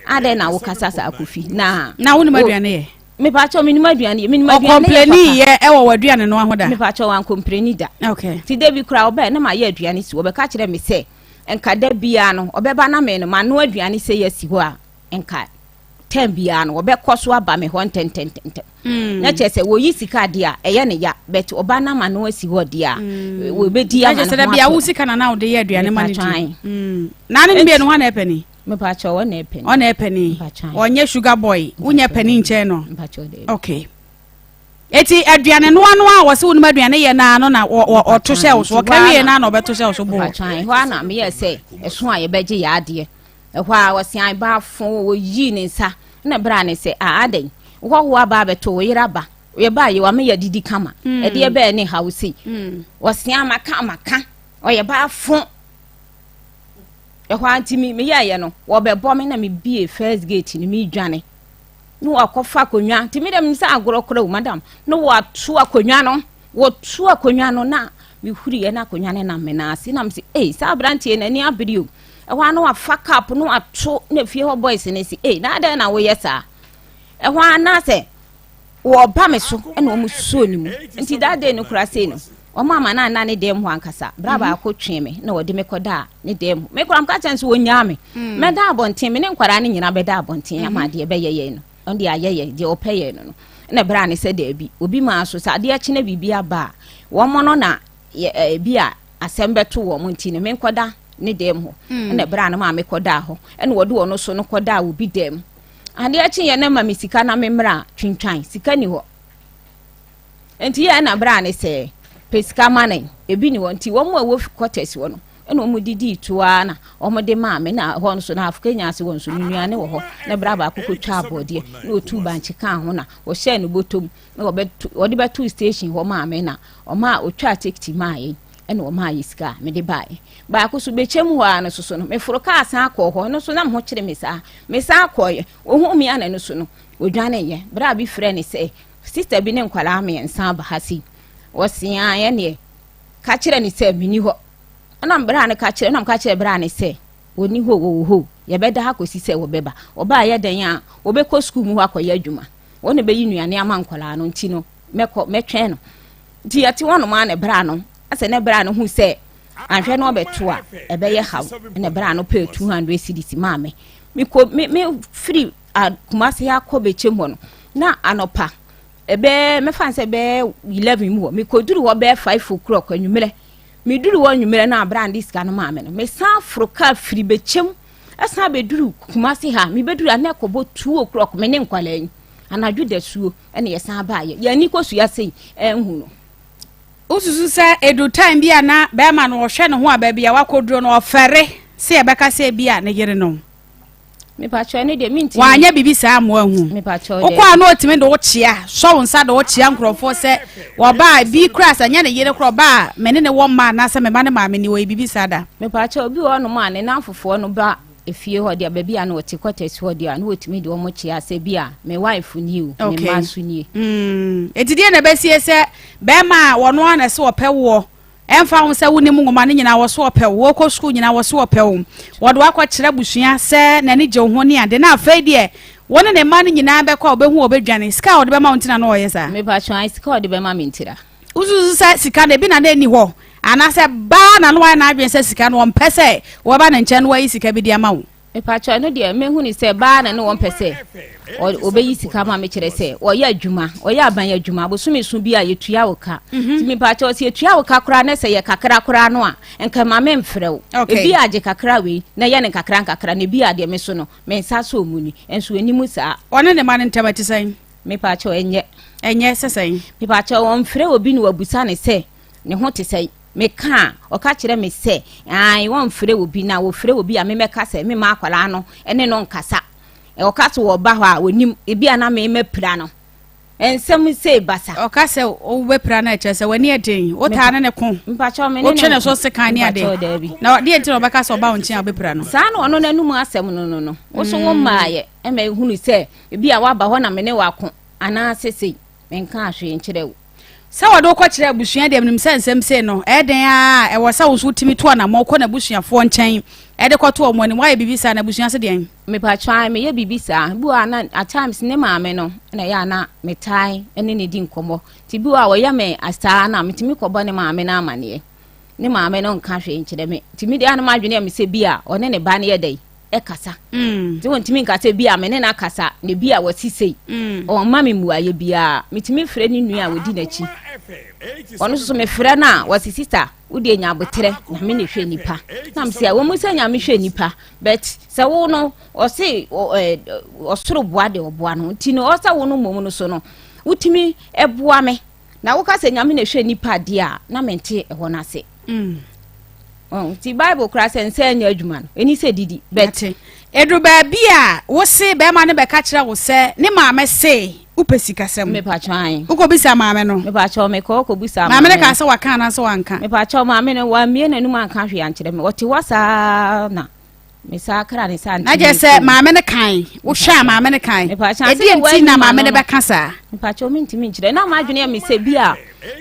Speaker 6: adɛn na wokasa saa kofi na
Speaker 4: na wonim aduane yɛ
Speaker 6: Mepakyɛw menim aduane yɛ menim aduane yɛ papa.
Speaker 4: Ɔkɔmpleni yɛ ɛwɔ w'aduane noa ho da.
Speaker 6: Mepakyɛw wankɔmpleni da.
Speaker 4: Okay.
Speaker 6: Ti da bi koraa ɔbɛɛ na mayɛ aduane si hɔ ɔbɛka kyerɛ me sɛ nka da biara no ɔbɛba na me no manoa aduane sɛ yɛ asi hɔ a nka tɛm biara no ɔbɛkɔ so aba me hɔ ntɛntɛntɛntɛm. Mm. Na kyerɛ sɛ wɔyi sika deɛ a ɛyɛ ne ya but ɔba na ma no asi hɔ deɛ a mm. wɔbɛdi ama ne ho atɔ.
Speaker 4: Na kyerɛ sɛ da bia wo sika na na wode yɛ aduane ma ne di. Mm. Na ne mmienu hɔ na ɛpɛ ni.
Speaker 6: Mepakyɛw ɔna ɛpɛ ni.
Speaker 4: Ɔna ɛpɛ ni. Ɔnyɛ sugar boy. Wonyɛ pɛ ni nkyɛn no.
Speaker 6: Mepakyɛw dɛ.
Speaker 4: Okay. Eti aduane noa noa a wɔsi wɔn aduane yɛ naa no na ɔto hyɛ wo so ɔka wie naa na ɔbɛto hyɛ wo so bo.
Speaker 6: Mepakyɛw ɛhɔ a na meyɛ sɛ ɛso a yɛbɛgye yɛ adeɛ. Ɛhɔ a wɔsi abaafo wɔyii ne nsa na bere a ne sɛ a adɛn wɔhoa aba abɛto wo yere aba yɛbaa yɛ wama yɛadidi kama ɛdeɛ bɛɛ ne ha wo sei wɔsi amaka amaka ɔyɛ baafo. Ɛhɔ ara nti me meyɛeɛ no wɔbɛbɔ me na mebie first gate no medwane na wakɔfa akonnwa nti me dɛ menim sɛ agorɔ korɔ o madam na wɔato akonnwa no wɔto akonnwa no na mehuriɛ na akonnwa no nam me nan ase na mese ei saa aberanteɛ n'ani abere o ɛhɔ ara na wafa cup na wato na fie hɔ boys no se ei na adɛn na woyɛ saa ɛhɔ ara na sɛ wɔba me so na wɔn suo ne mu nti that day no kora sei no wɔn ama no anna ne dɛm hɔ ankasa bra mhm. baako twee me na wɔde me kɔdaa ne dɛm hɔ me kora mka kyɛn so wɔnyaa me mm. mɛda abɔnten me ne nkwadaa no nyinaa bɛda abɔnten ama mhm. deɛ ɛbɛyɛ yɛn no ɔno deɛ ayɛ yɛn deɛ ɔpɛ yɛn no no ɛna bra ne sɛ daabi obi maa so sɛ adeɛ akyi na biribi aba a wɔn no na ebi a asɛm bɛto wɔn nti no menkɔda ne dɛm hɔ mm. ɛna bra no maa mekɔdaa hɔ ɛna wɔde wɔn so no kɔdaa obi dɛm Adeɛ kyeeɛ na ma me sika na me mmra twintwan, sika ni hɔ. Nti yɛ na bra ne sɛ pɛ sika ma ne, ebi ni hɔ. Nti wɔn a ɛwɔ quarters hɔ no, ɛna wɔn didi toa na wɔn de maa me na hɔ nso na Kenya ase hɔ nso no nnuane wɔ hɔ. Na bra baako kɔtwa abɔdeɛ na ɔtu bankye kaa ho na wɔhyɛɛ no bɔtɔm na wɔde bɛto station hɔ maa me na ɔmaa ɔtwaa tekiti maa yɛn. ɛna ɔmaa yɛ sika a mede baeɛ. Baako so bɛkyɛm hɔ ara no soso no, meforo kaa san kɔɔ hɔ, ɛno so na me ho kyere me saa. Mesan kɔeɛ, ɔhuu me a na ɛno so no, ɔdwaneeɛ. Berɛ a bi frɛ ne sɛ, sista bi ne nkwadaa mmiɛnsa aba ha sei. Ɔse aa ɛneɛ, ka kyerɛ ne sɛ menni hɔ. Ɛna berɛ a no ka kyerɛ, ɛna meka kyerɛ berɛ a ne sɛ, wɔnni hɔ, wɔwɔ hɔ, yɛbɛda ha kɔsi sɛ wɔbɛba. Wɔba a ɛyɛ dɛn a, wɔbɛkɔ sukuu mu hɔ akɔyɛ adwuma. Wɔn na bɛyi nnuane ama nkwadaa no nti no mɛkɔ mɛtwɛn no. Nti yɛte hɔnom a na bra no asɛ ne bra no hu sɛ anhwɛ no ɔbɛto a ɛbɛyɛ haw na bra no pɛɛ 200 cedis maa me. Mekɔ me me firi Kumasi akɔ bɛkyɛm hɔ no na anɔpa ɛbɛɛ mɛfa no sɛ bɛɛ 11 mu hɔ mekɔduru hɔ bɛɛ 5 o'clock anwummerɛ meduru hɔ anwummerɛ no a bra no de sika no maa me no mesan foro kaa firi bɛkyɛm ɛsan bɛduru Kumasi ha mebɛduru a na ɛkɔbɔ 2 o'clock me ne nkwalaa yi anadwo dasuo ɛna yɛsan baayɛ yɛn ani kɔsua sei ɛnhu no.
Speaker 4: Wosusu sɛ edu time bi a na bɛrima no ɔhwɛ ne ho a baabi a wakɔduro no ɔfɛre sɛ yɛbɛka sɛ ebi a ne yere no?
Speaker 6: Mepakyɛw ne deɛ mentumi.
Speaker 4: Wanyɛ biribi saa amoa hu.
Speaker 6: Mepakyɛw
Speaker 4: Wokɔ a na ɔtumi de wo kyea, sɔ wo nsa de wo kyea nkurɔfoɔ sɛ wɔba bi koraa sɛ nyɛ ne yere koraa ɔba a me ne ne wɔ mma anaasɛ me ba ne maame ni wɔyɛ biribi saa da.
Speaker 6: Mepakyɛw obi wɔ hɔnom a ne namfofoɔ no ba efie hɔ deɛ baabi a na ɔte quarters hɔ deɛ a na wɔtumi de wɔn kyea sɛ bi a me wife nie o, me mma nso nie.
Speaker 4: Mm, eti deɛ na ɛbɛsie sɛ bɛrima a wɔn ara na ɛsɛ ɔpɛ woɔ Ɛmfa ho sɛ wonnim nwoma no nyinaa, wɔso wɔpɛ wo. Wokɔ sukuu nyinaa, wɔso wɔpɛ wo. Wɔde wo akɔkyerɛ abusua sɛ n'ani gye wo ho ne ade, na afei deɛ wo ne ne mma no nyinaa bɛkɔ a, ɔbɛhu a ɔbɛdwane. Sika a ɔde bɛma wo nti na na ɔyɛ saa.
Speaker 6: Mepakyɛw, ae, sika a ɔde bɛma me ntira.
Speaker 4: Wosusu sɛ sika no, ebi na na ɛnni hɔ? Anaasɛ baa na na wayɛ n'adwene sɛ sika no, ɔmpɛ sɛ wɔba ne nkyɛn na wayi sika bi de ama wo?
Speaker 6: Mepakyɛw, ɛno deɛ mehu ne sɛ baa na ne wɔn pɛ sɛ ɔbɛyi sika ma me kyerɛ sɛ ɔyɛ adwuma ɔyɛ aban adwuma bosome so bi a yɛtua wo ka mhm. nti mepakyɛw sɛ yɛtua wo ka koraa na sɛ yɛ kakra koraa no a nka ma memfrɛ wo ebi agye kakra wei na yɛ ne nkakra nkakra na ebi adeɛ me so no me nsa so mu ni nso anim saa.
Speaker 4: Ɔne ne ma no ntam ɛte sɛn?
Speaker 6: Mepakyɛw, ɛnyɛ.
Speaker 4: Ɛnyɛ sɛ sɛn?
Speaker 6: Mepakyɛw, ɔmfrɛ obi na wabusa ne sɛ ne ho te sɛn. Meka a, ɔka kyerɛ me sɛ, ae, wɔmfrɛ obi, na wɔfrɛ obi a memmɛka sɛ memma akwadaa no ne no nkasa. Ɔka sɛ wɔba hɔ a, ɔnim, ebi a na me mapira no. Nsɛm sei basa.
Speaker 4: Ɔka sɛ wobɛpira no a, ɛkyerɛ sɛ w'ani yɛ den, wotaa ne ne ko, wotwe ne so sekan ne ade. Na deɛ nti na ɔbɛka sɛ ɔba wo nkyɛn a wobɛpira no?
Speaker 6: Saa na ɔno n'anum asɛm no no no. Wo so wo mmaeɛ ma ehunu sɛ ebi a woaba hɔ na me ne wo ako anaasɛ sei. Menkaa hwee nkyerɛ wo.
Speaker 4: Sɛ wɔde wo kɔkyerɛ abusua deɛ, menim sɛ nsɛm sei no, ɛyɛ den ara a, ɛwɔ sɛ wo nso wotumi tu anammɔn kɔ n'abusuafoɔ nkyɛn de kɔto wɔn anim. Woayɛ biribi saa na abusua se deɛn?
Speaker 6: Mepakyɛw, ae, meyɛ biribi saa. Bi wɔ hɔ a na at times ne maame no na ɛyɛ a na metae ne no di nkɔmmɔ. Nti bi wɔ hɔ a ɔyɛ me saa no a, metumi kɔbɔ ne maame no amanneɛ. Ne maame no nka hwee nkyerɛ me. Nti me deɛ a na m'adwene yɛ me sɛ bi a ɔne ne ba no yɛ dɛn? ɛkasa mm. nti wɔntumi nka sɛ bi a me ne no akasa na bi a wɔsi sei mm. ɔmma me mmuayɛ biara metumi frɛ ne nua a wɔdi n'akyi ɔno nso so mefrɛ no a wɔsi sista wode anya aboterɛ nyame na ɛhwɛ nipa na mesɛ wɔ mu sɛ nyame hwɛ nipa but sɛ wo no ɔse ɔsoro boa deɛ ɔboa no nti no ɔsɛ wo no mmom no so no wotumi boa me Na woka sɛ Nyame na ɛhwɛ nnipa deɛ a, na mente ɛhɔ no ase. Mm. Oh, nti Bible koraa sɛ nsa nyɛ adwuma no, ɛni sɛ didi. But
Speaker 4: ɛduru baabi a wose bɛrima no bɛka kyerɛ wo sɛ ne maame se wopɛ sikasɛm.
Speaker 6: Mepakyɛ ae.
Speaker 4: Wokɔbisa maame no.
Speaker 6: Mepakyɛ mekɔ kɔbisa
Speaker 4: maame no. Maame no kaa sɛ waka anaasɛ wanka.
Speaker 6: Mepakyɛ maame no wammie n'anum anka hwee ankyerɛ me. Ɔte hɔ saa na Me saa kra ne saa
Speaker 4: Na kyerɛ sɛ maame no kan wohwɛ a maame no kan ɛdeɛ nti na maame no bɛka saa.
Speaker 6: Mpakyɛw mentumi nkyerɛ na m'adwene yɛ me sɛ bi a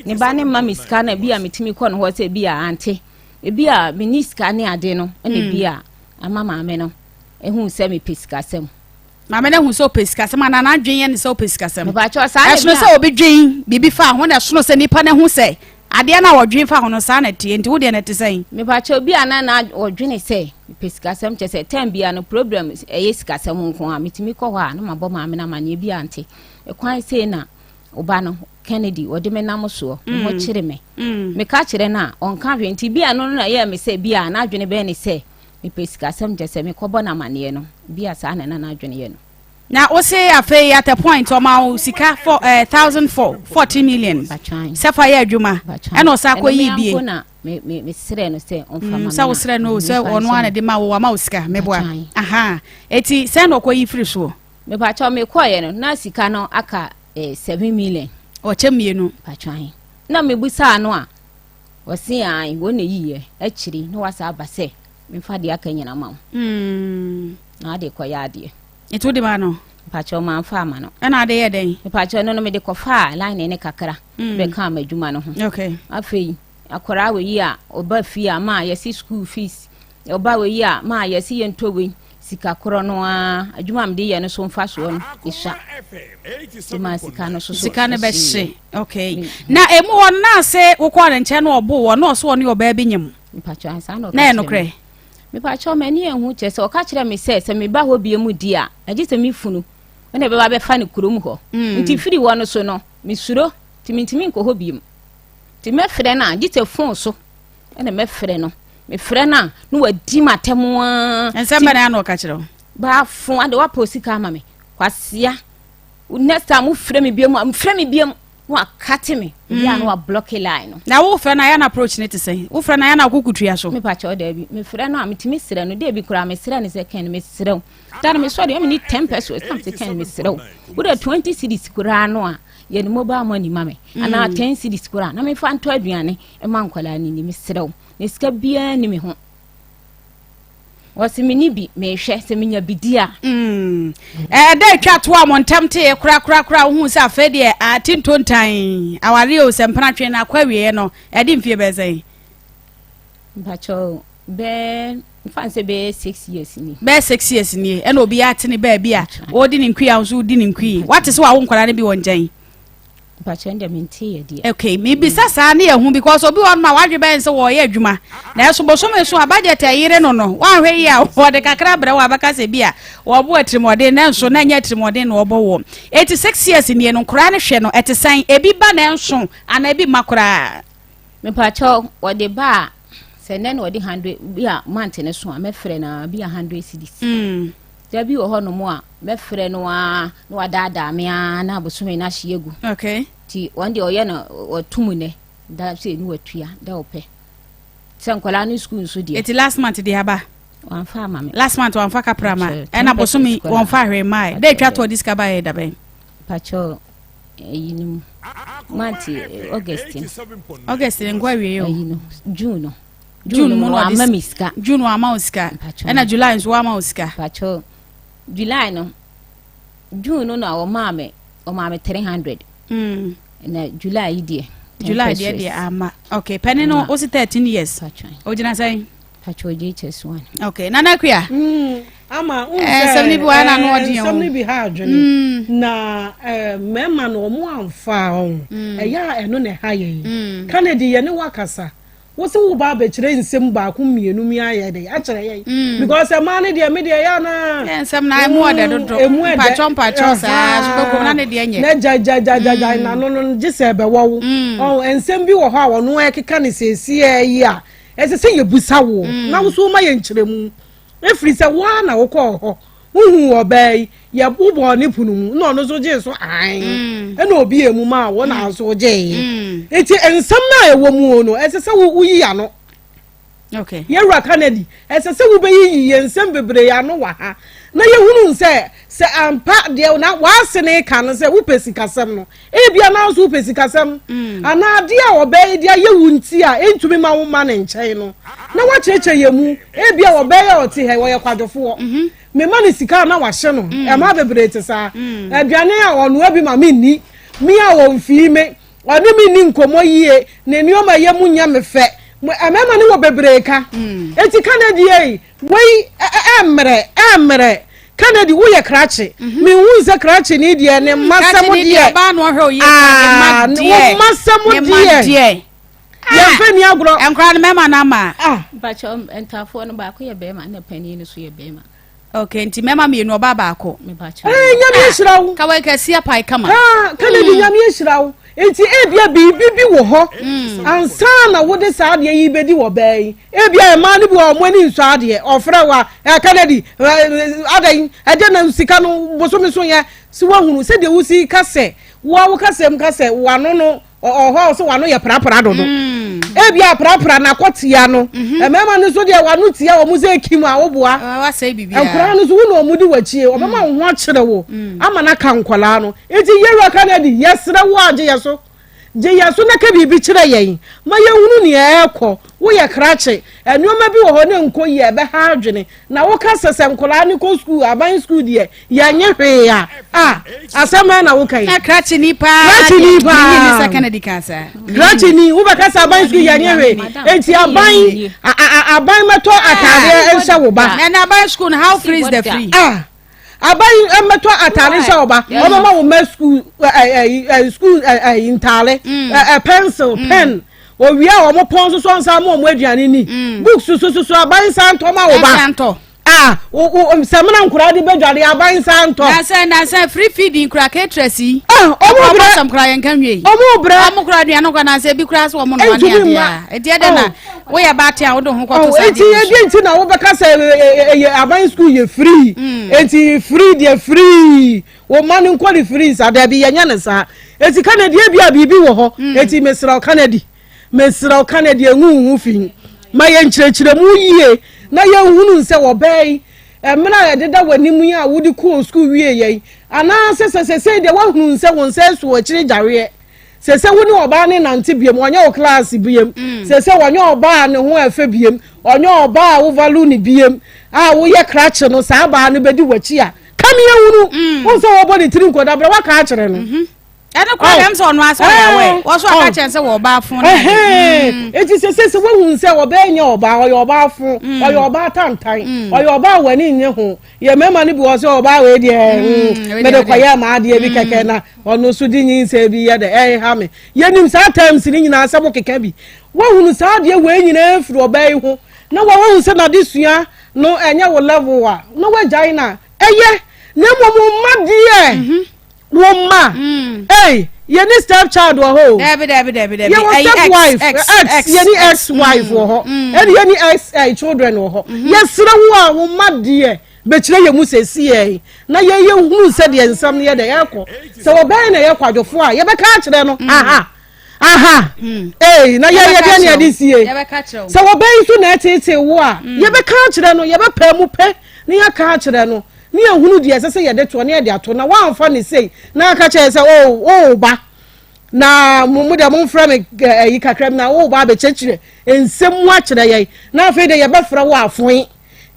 Speaker 6: ne ba ne mma me sika na bi a metumi kɔ ne hɔ sɛ bi a ante ebi a menni sika ne ade no ɛna bi a ama maame no ehu sɛ mepɛ sikasɛm.
Speaker 4: Maame no ahu sɛ ɔpɛ sikasɛm anaa n'adwene yɛ ne sɛ ɔpɛ sikasɛm?
Speaker 6: Mepakyɛw saa na
Speaker 4: Ɛsono sɛ obi dwen biribi fa ho na ɛsono sɛ nipa no ahu sɛ adeɛ no a ɔdwen fa ho no saa na ɛteɛ nti wo deɛ no ɛte sɛn?
Speaker 6: Mepakyɛw bi a na na ɔdwene sɛ mepɛ sikasɛm kyɛ sɛ term bia no problem ɛyɛ sikasɛm nko a metumi kɔ hɔ a na mabɔ maame no amaneɛ bi a nte ɛkwan sei na ɔba no Kennedy ɔde me nam soɔ me ho mm. kyere me mm. meka kyerɛ no a ɔnka hwee nti bi a no no na ɛyɛ me sɛ bi a n'adwene bɛyɛ ne sɛ Mepɛ sikasɛm kyɛ sɛ mekɔbɔ no amaneɛ no, bia saa na na n'adwene yɛ no.
Speaker 4: Na wo se afei at a point ɔma wo sika for eh, 1004 14 million sɛ fa yɛ adwuma ɛna ɔsa akɔ yi bie.
Speaker 6: Ɛno na me me me srɛ no sɛ ɔmfa ma me.
Speaker 4: Sɛ wo srɛ no sɛ ɔno ara na de ma wo wama wo sika meboa. Aha eti sɛn na ɔkɔ yi firi soɔ.
Speaker 6: Mepakyɛw mekɔɔyɛ no na sika no aka eh, 7 million.
Speaker 4: Ɔkyɛ mmienu.
Speaker 6: Pakyɛw na mebusaa no a Ɔse ae wɔn na eyiiɛ akyiri na wasa aba sɛ memfa deɛ aka nyina ma wo mm. na ade kɔyɛ adeɛ.
Speaker 4: Nti wode ma no?
Speaker 6: Mpakyɛw mamfa ama no.
Speaker 4: Ɛna ade yɛ dɛn?
Speaker 6: Mpakyɛw no no mede kɔfaa line ne kakra mm. bɛkaa m'adwuma no ho.
Speaker 4: Okay.
Speaker 6: Afei akwaraa wɔ yi a ɔba fie a maa yɛsi school fees ɔba wɔ yi a maa yɛsi yɛntɔ wei. Sika korɔ no ara, adwuma a mede yɛ no so mfasoɔ no esua. Nti maa sika no so so
Speaker 4: Sika no
Speaker 6: ɛhyeeɛ.
Speaker 4: bɛhye. Okay. Na emu hɔ no na ase wokɔɔ ne nkyɛn na ɔboo wɔ na ɔso ɔne ɔbaa bi nyem.
Speaker 6: Mpakyɛ ansa na ɔka
Speaker 4: Na ɛyɛ
Speaker 6: kyerɛ me.
Speaker 4: nokorɛ?
Speaker 6: Mepakyɛw m'ani anhu kyerɛ sɛ ɔka kyerɛ me sɛ sɛ meba hɔ bio mu di a, agye sɛ me funu na ɛbɛba abɛfa no kurom hɔ. Nti firi hɔ no so no, mesuro nti mentumi nkɔ hɔ bio. Nti mɛfrɛ no a, gye sɛ fon so na mɛfrɛ no. Mefrɛ no a, na wadi m'atɛm ara.
Speaker 4: Nsɛm bɛn na ɔka kyerɛ wo?
Speaker 6: Baafo, ade wapɛ osika ama me. Kwasea, next time wofrɛ me bio mu a, mfrɛ me bio mu. Na wakate me. Obi a na wablɔke line no.
Speaker 4: Na wofrɛ no a, yɛ na approach no te sɛn? Wofrɛ no a, yɛ na wokoko tua so?
Speaker 6: Mepa kyɛw daabi. Mefrɛ no a, metumi srɛ no. Dɛ bi koraa mesrɛ no sɛ Ken mesrɛ wo. Da no mesɔre a, menni 10 pesos. Na mese Ken mesrɛ wo. Wode 20 cedis koraa no a, yɛ no mobile money ma me. Anaa 10 cedis koraa na memfa ntɔ aduane ma nkwadaa no nni. Mesrɛ wo. Na sika biara nni me ho. Wɔse menni bi, mehwɛ sɛ menya bi di a.
Speaker 4: Mm. Ɛda atwa to a mo ntam tee korakorakora wohu sɛ afei deɛ ate ntontan awareɛ o sɛ mpena twe no akɔ awieɛ no ɛde mfie bɛyɛ sɛn?
Speaker 6: Mpakyɛw bɛɛ nfa nsɛ bɛyɛ six years ni.
Speaker 4: Bɛyɛ six years nie ɛna obi ate ne baabi a wɔdi ne nkui a nso wodi ne nkui wate sɛ wawo nkwadaa no bi wɔ nkyɛn.
Speaker 6: Mpakyɛ ndɛ mente yɛ deɛ.
Speaker 4: Okay, mebisa saa ne yɛhu because obi wɔ hɔ nom a wadwe bɛn sɛ wɔyɛ adwuma nanso bosome so a budget a ɛyere no no wanhwɛ yie a wɔde kakra brɛ wo a bɛka sɛ bi a wɔbɔ atirimuɔden nanso na ɛnyɛ atirimuɔden na wɔbɔ wɔ. Eti 6 years nie no nkoraa no hwɛ no ɛte sɛn? Ebi ba nanso anaa ebi mma koraa?
Speaker 6: Mepakyɛw wɔde ba a sɛ nnɛ na wɔde hundred bi a month no so a mɛfrɛ no a bi a hundred cedis. Da bi wɔ hɔnom a mɛfrɛ no ara na wadaadaa me ara na abosome no ahye agu.
Speaker 4: Okay.
Speaker 6: Nti wɔn deɛ ɔyɛ no ɔtum nnɛ da sɛ ne watua da ɔpɛ. Sɛ nkwadaa no sukuu nso deɛ.
Speaker 4: Eti last month deɛ aba.
Speaker 6: Wamfa ama me.
Speaker 4: Last month wamfa kapra ma. Ɛna bosome wɔmfa hwee maa. Da etwa to ɔde sika baeɛ da bɛn?
Speaker 6: Pakyɛ ɛyi no mu month August no.
Speaker 4: August no nkɔ awie o.
Speaker 6: Ɛyi no June no.
Speaker 4: June mu na
Speaker 6: ɔde me sika.
Speaker 4: June wama wo sika. Ɛna July nso wama wo sika.
Speaker 6: Pakyɛ July no June no na ɔmaa me ɔmaa me 300. Mm. Na July yi deɛ.
Speaker 4: July deɛ deɛ ama. Okay, pɛne no o si 13 years. Ogyina sɛn?
Speaker 6: Pakyɛ JHS 1.
Speaker 4: Okay, Nana Akua.
Speaker 5: Ama n
Speaker 4: sɛ nsɛm no bi wɔ na ano ɔden
Speaker 5: nsɛm no bi ha adwene. Na mmarima no wɔn amfa wɔn. Ɛyɛ a ɛno na ɛha yɛn. Kennedy yɛ ne wakasa. Wo se wo ba abɛkyerɛ nsɛm baako mmienu mi ayɛ de akyerɛ yɛn. Because ɛmaa no deɛ me deɛ ɛyɛ ana.
Speaker 4: Yɛ nsɛm na emu ɔdɛ dodo.
Speaker 5: Emu ɛdɛ.
Speaker 4: Mpatsɔ mpatsɔ saa so bɛkɔ na ne deɛ nyɛ.
Speaker 5: Na gya gya gya gya gya na no no gye sɛ ɛbɛwɔ wo. Ɔn nsɛm bi wɔ hɔ a wɔn ɛkeka ne siesie yi a ɛsɛ sɛ yɛbusa wo na wo so woma yɛ nkyerɛmu. Efiri sɛ wo ara na wokɔɔ hɔ wohu ɔbaa yi yɛ wobɔɔ ne pono mu na ɔno nso gyee so ae ɛna obi emu maa wo na nso gyee nti nsɛm no a ɛwɔ mu no ɛsɛ sɛ woyi ano.
Speaker 4: Okay.
Speaker 5: Yɛwura Kennedy ɛsɛ sɛ wobɛyiyi yɛn nsɛm bebree ano wɔ ha na yɛhunu sɛ sɛ ampa deɛ na w'ase ne ka no sɛ wopɛ sikasɛm no ebia na nso wopɛ sikasɛm anaa adeɛ a ɔbɛyɛ de ayɛ wo nti a ɛntumi ma wo ma ne nkyɛn no na wakyerɛkyerɛ yɛn mu ebia ɔbɛyɛ ɔte ha wɔyɛ kwadwofoɔ mema ne sika a na wahyɛ no ɛma bebree te saa aduane a ɔnoa bi ma menni me a ɔmfii me ɔne me ni nkɔmmɔ yie ne nneɛma yɛ mu nyɛ me fɛ mmarima no wɔ bebree ka eti Kennedy yi wei ɛmmerɛ ɛmmerɛ Kennedy woyɛ krakye mehu sɛ krakye ni deɛ ne mma sɛm deɛ aa wo mma sɛm deɛ yɛmfɛ ni agorɔ
Speaker 4: nkora no mmarima no ama
Speaker 6: mpakyɛ ntafoɔ no baako yɛ bɛrima na panin no so yɛ bɛrima.
Speaker 4: Okay, nti mmarima mmienu ɔbaa baako.
Speaker 5: Ee nyame ahyira wo.
Speaker 4: Kawa kɛse apae kama.
Speaker 5: Aa Kennedy nyame ahyira wo. Nti ebia biribi bi wɔ hɔ ansa na wode saa adeɛ yi bɛdi wɔ bɛɛ yi. Ebia mmaa no bi wɔ wɔn ani nsɔ adeɛ. Ɔfrɛ wa ɛ Kennedy adan ɛgye na sika no bosome so yɛ si wahunu sɛdeɛ wosi ka sɛ wo a wo kasɛm ka sɛ wano no ɔhɔ sɛ wano yɛ prapra dodo. Ebia prapra na akɔtia no. Mmarima no nso deɛ wano tia wɔn sɛ kim a woboa. Nkwadaa no nso wo na wɔn di w'akyi ɔbɛma wo ho akyerɛ wo ama no aka nkwadaa no. Nti yɛwura Kennedy yɛsrɛ wo agye yɛ so. Gye yɛn so na ka biribi kyerɛ yɛn ma yɛnhunu nea ɛrekɔ. Woyɛ krakye. Nneɛma bi wɔ hɔ na ɛnkɔ yie a, ɛbɛha adwene. Na woka sɛ sɛ nkwadaa no kɔ sukuu, aban sukuu deɛ, yɛnyɛ hwee a, a, asɛm bɛn na woka yi?
Speaker 4: Na krakyeni paa
Speaker 5: Krakyeni
Speaker 4: deɛ,
Speaker 5: paa.
Speaker 4: menye ne sɛ Kennedy kaa saa.
Speaker 5: Krakyeni, wobɛka sɛ aban sukuu yɛnyɛ hwee. Enti aban, a, a, a, aban mɛtɔ ataadeɛ nhyɛ wo ba.
Speaker 4: Na na aban sukuu no, how free is the free?
Speaker 5: Ah, aban mmɛtɔ ataade nhyɛ wo ba. Ɔbɛma wo mma sukuu, ɛ, ɛ, ɛ, sukuu, ɛ, ɛ, ntaale, ɛ, ɛ, pencil, pen. Owia a wɔn pɔn soso nsa ma wɔn aduane ni. Books soso soso aban nsa ntɔ ma wo ba.
Speaker 4: Nsa ntɔ.
Speaker 5: Ah, wo wo samina nkoraa de bɛdware aban nsa ntɔ.
Speaker 4: Nansa nansa free feeding kura caterers yi.
Speaker 5: Ah, ɔmo brɛ.
Speaker 4: Ɔmo asɛm kura yɛn ka nwie yi.
Speaker 5: Ɔmo brɛ.
Speaker 4: Ɔmo kura aduane kura nansa ebi kura sɛ ɔmo noa ne adeɛ a. Eti ɛdɛ na woyɛ baate a wode ho kɔto saa
Speaker 5: Eti ebi nti na wobɛka sɛ ɛyɛ aban school yɛ free. Eti free deɛ free. Wo mma no nkɔ ne free saa dabi yɛnyɛ ne saa. Eti Kennedy ebi a biribi wɔ hɔ. Eti mesrɛ wo Kennedy. Mesrɛ wo Kennedy engu wo ho fi. Ma yɛn nkyerɛkyerɛmu yie na yɛnhunu sɛ ɔbaa yi mmerɛ a ɛdeda w'anim yi a wode kɔɔ sukuu wieeɛ yi anaasɛ sɛ sesei deɛ woahunu sɛ wo nsa asu akyiri gyareɛ sese wo ne ɔbaa ne nante biem ɔnyɛ wo class biem mm. sese ɔnyɛ ɔbaa ne ho ɛfɛ biem ɔnyɛ ɔbaa a wo value ne biem a woyɛ krakye no saa baa no bɛdi w'akyi a kame ehunu mm. wo sɛ wɔbɔ ne tiri nkɔda brɛ waka akyerɛ no mm-hmm.
Speaker 4: ɛno kora dɛm sɛ ɔno asɛ ɔyɛ awɛ wɔso aka kyerɛ sɛ wɔ ɔbaa fo no
Speaker 5: eti sɛ sɛ sɛ wohu sɛ ɔbaa nyɛ ɔbaa ɔyɛ ɔbaa fo mm. ɔyɛ ɔbaa tantan mm. ɔyɛ ɔbaa w'ani nye ho yɛ mmarima no bi wɔ sɛ ɔbaa wei deɛ mede kɔyɛ maa adeɛ bi kɛkɛ na ɔno nso de nyinsɛn bi yɛ dɛ ɛha me yɛnim saa terms no nyinaa sɛ mo keka bi woahunu saa adeɛ wei nyinaa firi ɔbaa yi ho na wɔahu sɛ n'adesua no ɛnyɛ wo level a na woagyae no a ɛyɛ na mmom wo mma deɛ mhm. wo mma mm. ei yɛne step child wɔ hɔ o
Speaker 4: dabi dabi dabi dabi
Speaker 5: yɛwɔ step wife ex yɛne ex wife wɔ hɔ mm. ɛne yɛne ex eh, children wɔ hɔ mm-hmm. yɛsrɛ wo a wo mma deɛ bɛkyerɛ yɛn mu sɛsiɛ na yɛyɛ hunu sɛdeɛ nsɛm no yɛ dɛ ɛkɔ sɛ wɔbɛn na yɛ kwadwofoɔ a yɛbɛka akyerɛ no mm. aha aha mm. ee na yɛyɛ deɛ ne yɛde sie sɛ wɔbɛn nso na ɛteetee wo a mm. yɛbɛka akyerɛ no yɛbɛpɛ mu pɛ na yɛaka akyerɛ no ne yɛhunu deɛ ɛsɛ sɛ yɛde toɔ ne yɛde ato na woamfa ne sei na aka kyerɛ sɛ o oh, o ba na mo mo deɛ momfrɛ me ɛyi kakra bi na wo ba abɛkyerɛkyerɛ nsɛm mu akyerɛ yɛn na afei deɛ yɛbɛfrɛ wo afoe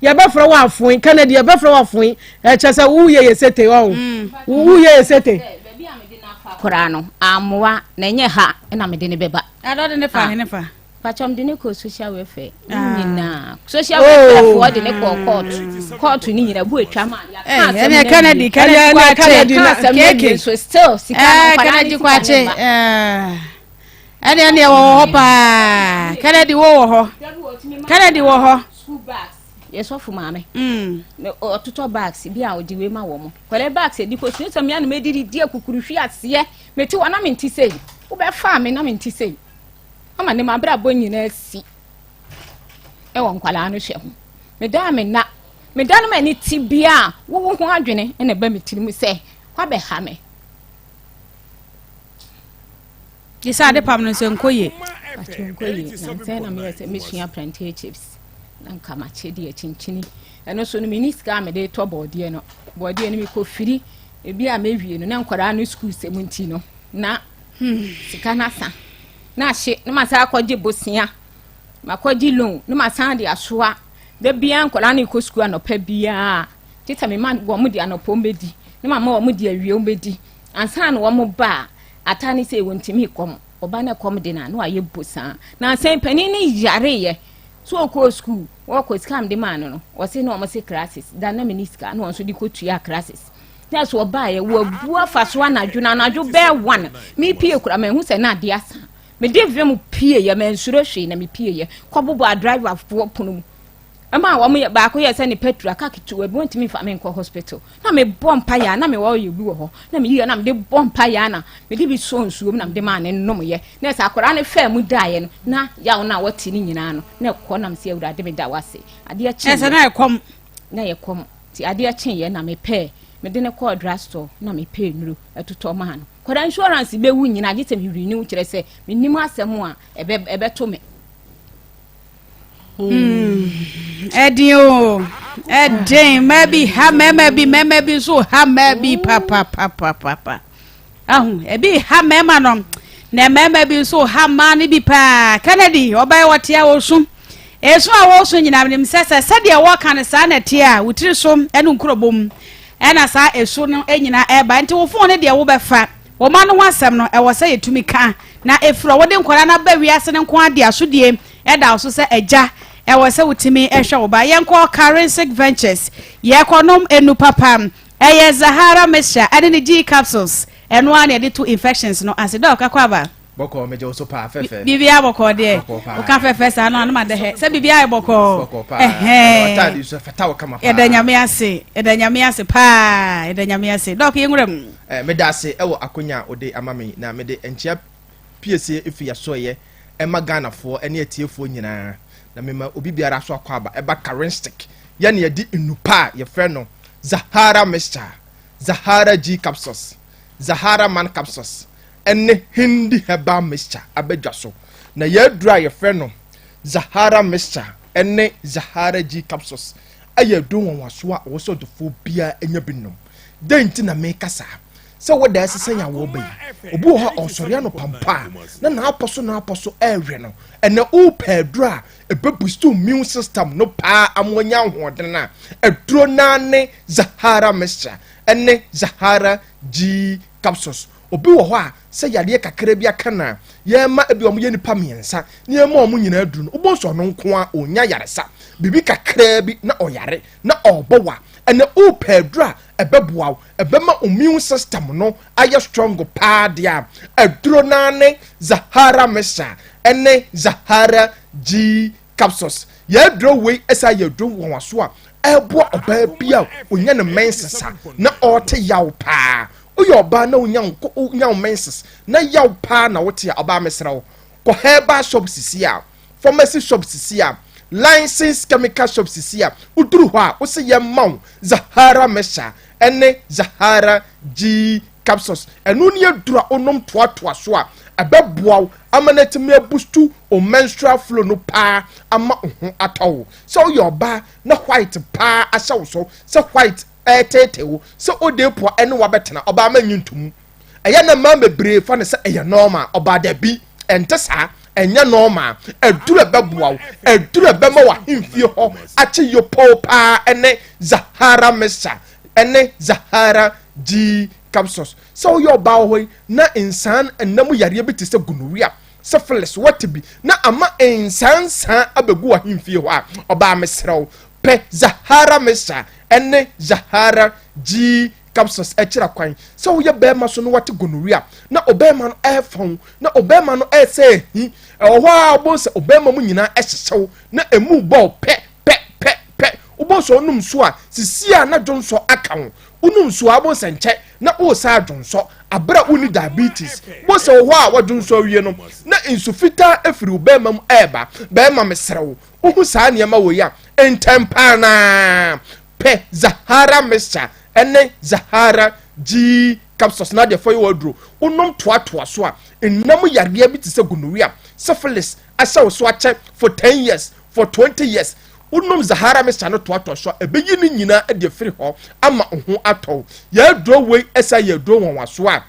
Speaker 5: yɛbɛfrɛ wo afoe Kennedy yɛbɛfrɛ wo afoe ɛkyɛ sɛ woyɛ yɛ sete ɔn mm. woyɛ yɛ sete.
Speaker 6: koraa no amoa na ɛnyɛ ha na mede ne bɛba.
Speaker 4: Adɔ de ne fa ah. ne fa.
Speaker 6: Pakyɛ mede ne kɔ social welfare ne ah. nyinaa social oh. welfare foɔ de ne kɔɔ court court ne nyinaa bu atwa ma
Speaker 4: yɛaka asɛm no Kennedy Kennedy kwakye
Speaker 6: ka asɛm no wie so still sika no nkwadaa ne sika ne
Speaker 4: ba. Ɛne ɛne ɛwɔ hɔ paa Kennedy wo wɔ hɔ Kennedy wɔ hɔ.
Speaker 6: School bags yɛ sɔfo maame mm. ɔtotɔ bags bi a ɔde wei ma wɔn kɔlɛ bags edi kɔ sua sɛ mmea na mɛ di akukuru hwi aseɛ mɛ ti wɔ na mɛ nti sɛ wobɛfa mi na mɛ nti sɛ ama ne ma abrabɔ nyinaa si ɛwɔ nkwadaa no hwɛ ho medaa me nna meda no ma ani ti bia wowo ho adwene na ɛba me tirim sɛ wabɛha me
Speaker 4: Gye sɛ ade pam no sɛ nkɔ yie.
Speaker 6: Pakyɛ nkɔ yie na nsɛn na meyɛ sɛ mesua plantain chips na nka makye deɛ kyinkyini ɛno so no menni sika a mede tɔ bɔɔdeɛ no bɔɔdeɛ no mekɔ firi ebi a mewie no na nkwadaa no sukuu sɛm nti no na hmm, sika no asa na ahye na masan akɔgye bosea makɔgye loan na masan de asoa da biara nkwadaa no rekɔ sukuu anɔpa biara gye sɛ mema wɔn de anɔpa wɔn bɛdi na mama wɔn de awie wɔn bɛdi ansa na wɔn ba a Ata ne sei wɔntumi kɔm ɔba no kɔm de no a na wayɛ bosaa na sɛn panin no yareeɛ so ɔkɔɔ sukuu wɔkɔ sika mede maa no no wɔse na wɔn se classes da na mene sika na wɔn nso de kɔtua classes na so ɔbaeɛ wɔabu afa so anadwo na anadwo bɛɛ one mepie kura mahu sɛ na adeɛ asa mede vim pieeɛ mansuro hwee na mepieeɛ kɔbobɔ a driverfoɔ pono mu Ɛma wɔn yɛ baako yɛ sɛ ne petrol aka ketewa bi wɔntumi nfa me nkɔ hospital na me bɔ mpa yɛ na me wɔ yɛ bi wɔ hɔ na me yiyɛ na me de bɔ mpa yɛ na me de bi sɔ nsuo mu na me de maa ne nom yɛ na ɛsɛ akwadaa ne fɛn mu daeɛ no na yaw na wɔte ne nyinaa no na ɛkɔ na me sɛ awurade me da wase adeɛ kye
Speaker 4: ɛsɛ na ɛkɔm
Speaker 6: na yɛ kɔm ti adeɛ kye yɛ na me pɛɛ me de ne kɔɔ drugstore na me pɛɛ nuro ɛtotɔ maa no kɔda insurance bɛwu nyinaa gye sɛ me renew kyerɛ sɛ me nim asɛm a ɛbɛ ɛbɛto me.
Speaker 4: Ɛden o, ɛden mmaa bi ha mmarima bi mmarima bi nso ha mmaa bi papapapapa. Ahu ebi ha mmarima no. Na mmarima bi nso ha mmaa no bi paa. Kennedy, ɔbaa yi ɔte a ɔresu. Esu a wɔresu nyinaa menim sɛ sɛ sɛdeɛ wɔka no saa na ɛteɛ a, wo tiri so ne nkurobɔ mu ɛna saa esu no nyinaa ɛreba. Nti wo fon no deɛ wobɛfa. Wo mma no ho asɛm no, ɛwɔ sɛ yɛtumi ka na ɛfiri hɔ. Wode nkwadaa no aba wiase no nko ara de asodie da wo so sɛ agya. Ɛwɔ sɛ wotumi hwɛ wo ba. Yɛnkɔ Karinsic Ventures. Yɛkɔnom enu papa. Ɛyɛ Zahara mixture ɛne ne G capsules. Ɛno ara na yɛde to infections no ase. Doc, akɔ aba?
Speaker 7: Bɔkɔɔ, megye wo so paa, fɛfɛ.
Speaker 4: Biribiara bɔkɔɔ deɛ.
Speaker 7: Bɔkɔɔ paa.
Speaker 4: Woka fɛfɛ saa no a, na ma dɛhɛ. Sɛ biribiara yɛ bɔkɔɔ.
Speaker 7: Bɔkɔɔ paa.
Speaker 4: Ɛhɛn.
Speaker 7: W'ataade nso ɛfata wo kama paa.
Speaker 4: Yɛda Nyame ase. Yɛda Nyame ase paa. Yɛda Nyame ase. Doc, yɛnwura mu.
Speaker 7: Eh, meda ase wɔ akonya a wode ama me yi, na mede nkyea piesie fi asoɛeɛ ɛma Ghanafoɔ ne atiefoɔ nyinaa, na mema obi biara so akwaaba ɛba Karinstick, yɛne yɛde nnupa a yɛfrɛ no Zahara Mixture, Zahara G Capsules, Zahara Man Capsules, ɛne Hindi Herbal Mixture aba dwa so. Na yɛn aduro a yɛfrɛ no Zahara Mixture ɛne Zahara G Capsules ɛyɛ aduro nwanwasoɔ a ɛwɔ sɛ ɔdɔfoɔ biara nya bi nom. Dɛn nti na meka saa? Sɛ wo da ɛsesɛn a wɔreba yi, obi wɔ hɔ a ɔsɔre anɔpa mpo a, na n'apɔ so n'apɔ so ɛrewe no. Ɛnɛ wopɛ aduro a ɛbɛbusti immune system no paa ama wanya ahoɔden a, aduro no ara ne Zahara mixture ne Zahara G capsules. Obi wɔ hɔ a sɛ yadeɛ kakra bi aka no a, yɛma ebi wɔn yɛ nipa mmiɛnsa na yɛma wɔn nyinaa aduro no, wobɛhu sɛ ɔno nko ara ɔnya yaresa. Biribi kakraa bi na ɔyare na ɔrebɔ wa. Ɛnɛ wopɛ aduro a ɛbɛboa wo, ɛbɛma wo immune system no ayɛ strong paa deɛ a, aduro no ara ne Zahara Mixture ne Zahara G Capsules. Yɛn aduro wei ɛsan yɛ aduro nwanwaso a ɛboa ɔbaa bi a ɔnya ne menses a na ɔrete yaw paa. Woyɛ ɔbaa na wonya wonya wo menses na yaw paa na wote a, ɔbaa mesrɛ wo, kɔ herbal shop sisi a pharmacy shop sisi a, licensed chemical shop sisi a, woduru hɔ a, wose yɛmma wo Zahara Mixture ne Zahara G capsules. Ɛno ne aduru a wonom toatoa so a, ɛbɛboa wo ama no atumi abustu wo menstrual flow no paa ama wo ho atɔ wo. Sɛ woyɛ ɔbaa na white paa ahyɛ wo so, sɛ white ɛreteetee wo, sɛ odeepoa ɛne wo abɛtena, ɔbaa ma nyi ntomu. Ɛyɛ na mmaa bebree fa no sɛ ɛyɛ normal. Ɔbaa dabi, ɛnte saa, ɛnyɛ normal. Aduru a ɛbɛboa wo, aduru a ɛbɛma w'ahemfie hɔ akye yopoo paa ɛne Zahara mixture ɛne Zahara G capsules. Sɛ woyɛ ɔbaa wɔ hɔ yi na nsaa nna mu yareɛ bi te sɛ gonorrhea, syphilis, woate bi na ama nsaa nsaa abɛgu w'ahemfie hɔ a, ɔbaa mesrɛ wo, pɛ Zahara mixture ɛne Zahara G capsules kyerɛ kwan sɛ woyɛ bɛrima so na wate gonorrhea na ɔbɛrima no ɛrefa wo na ɔbɛrima no ɛresɛ ahi ɛwɔ hɔ a wobɛhu sɛ ɔbɛrima mu nyinaa ɛhyehyɛw na emu bɔ pɛ pɛ pɛ pɛ wobɛhu sɛ ɔnom nsuo a sisi a na dwonsɔ aka ho wonom nsuo a wobɛhu sɛ nkyɛ na wosa adwonsɔ abere a wonni diabetes wobɛhu sɛ wɔ hɔ a wadwonsɔ awie no na nsu fitaa afiri wo bɛrima mu ɛreba bɛrima mesrɛ wo wohu saa nneɛma wɔ yi a ntɛm paa naa pɛ Zahara mixture ne Zahara G capsules na adeɛ fa yɛ w'aduro. Wonom toatoa so a, nna mu yareɛ bi te sɛ gonorrhea, syphilis ahyɛ wo so akyɛ for 10 years, for 20 years. Wonom Zahara mixture no toatoa so a, ɛbɛyi ne nyinaa de afiri hɔ ama wo ho atɔ wo. Yɛn aduro wei ɛsan yɛ aduro nwanwasoɔ a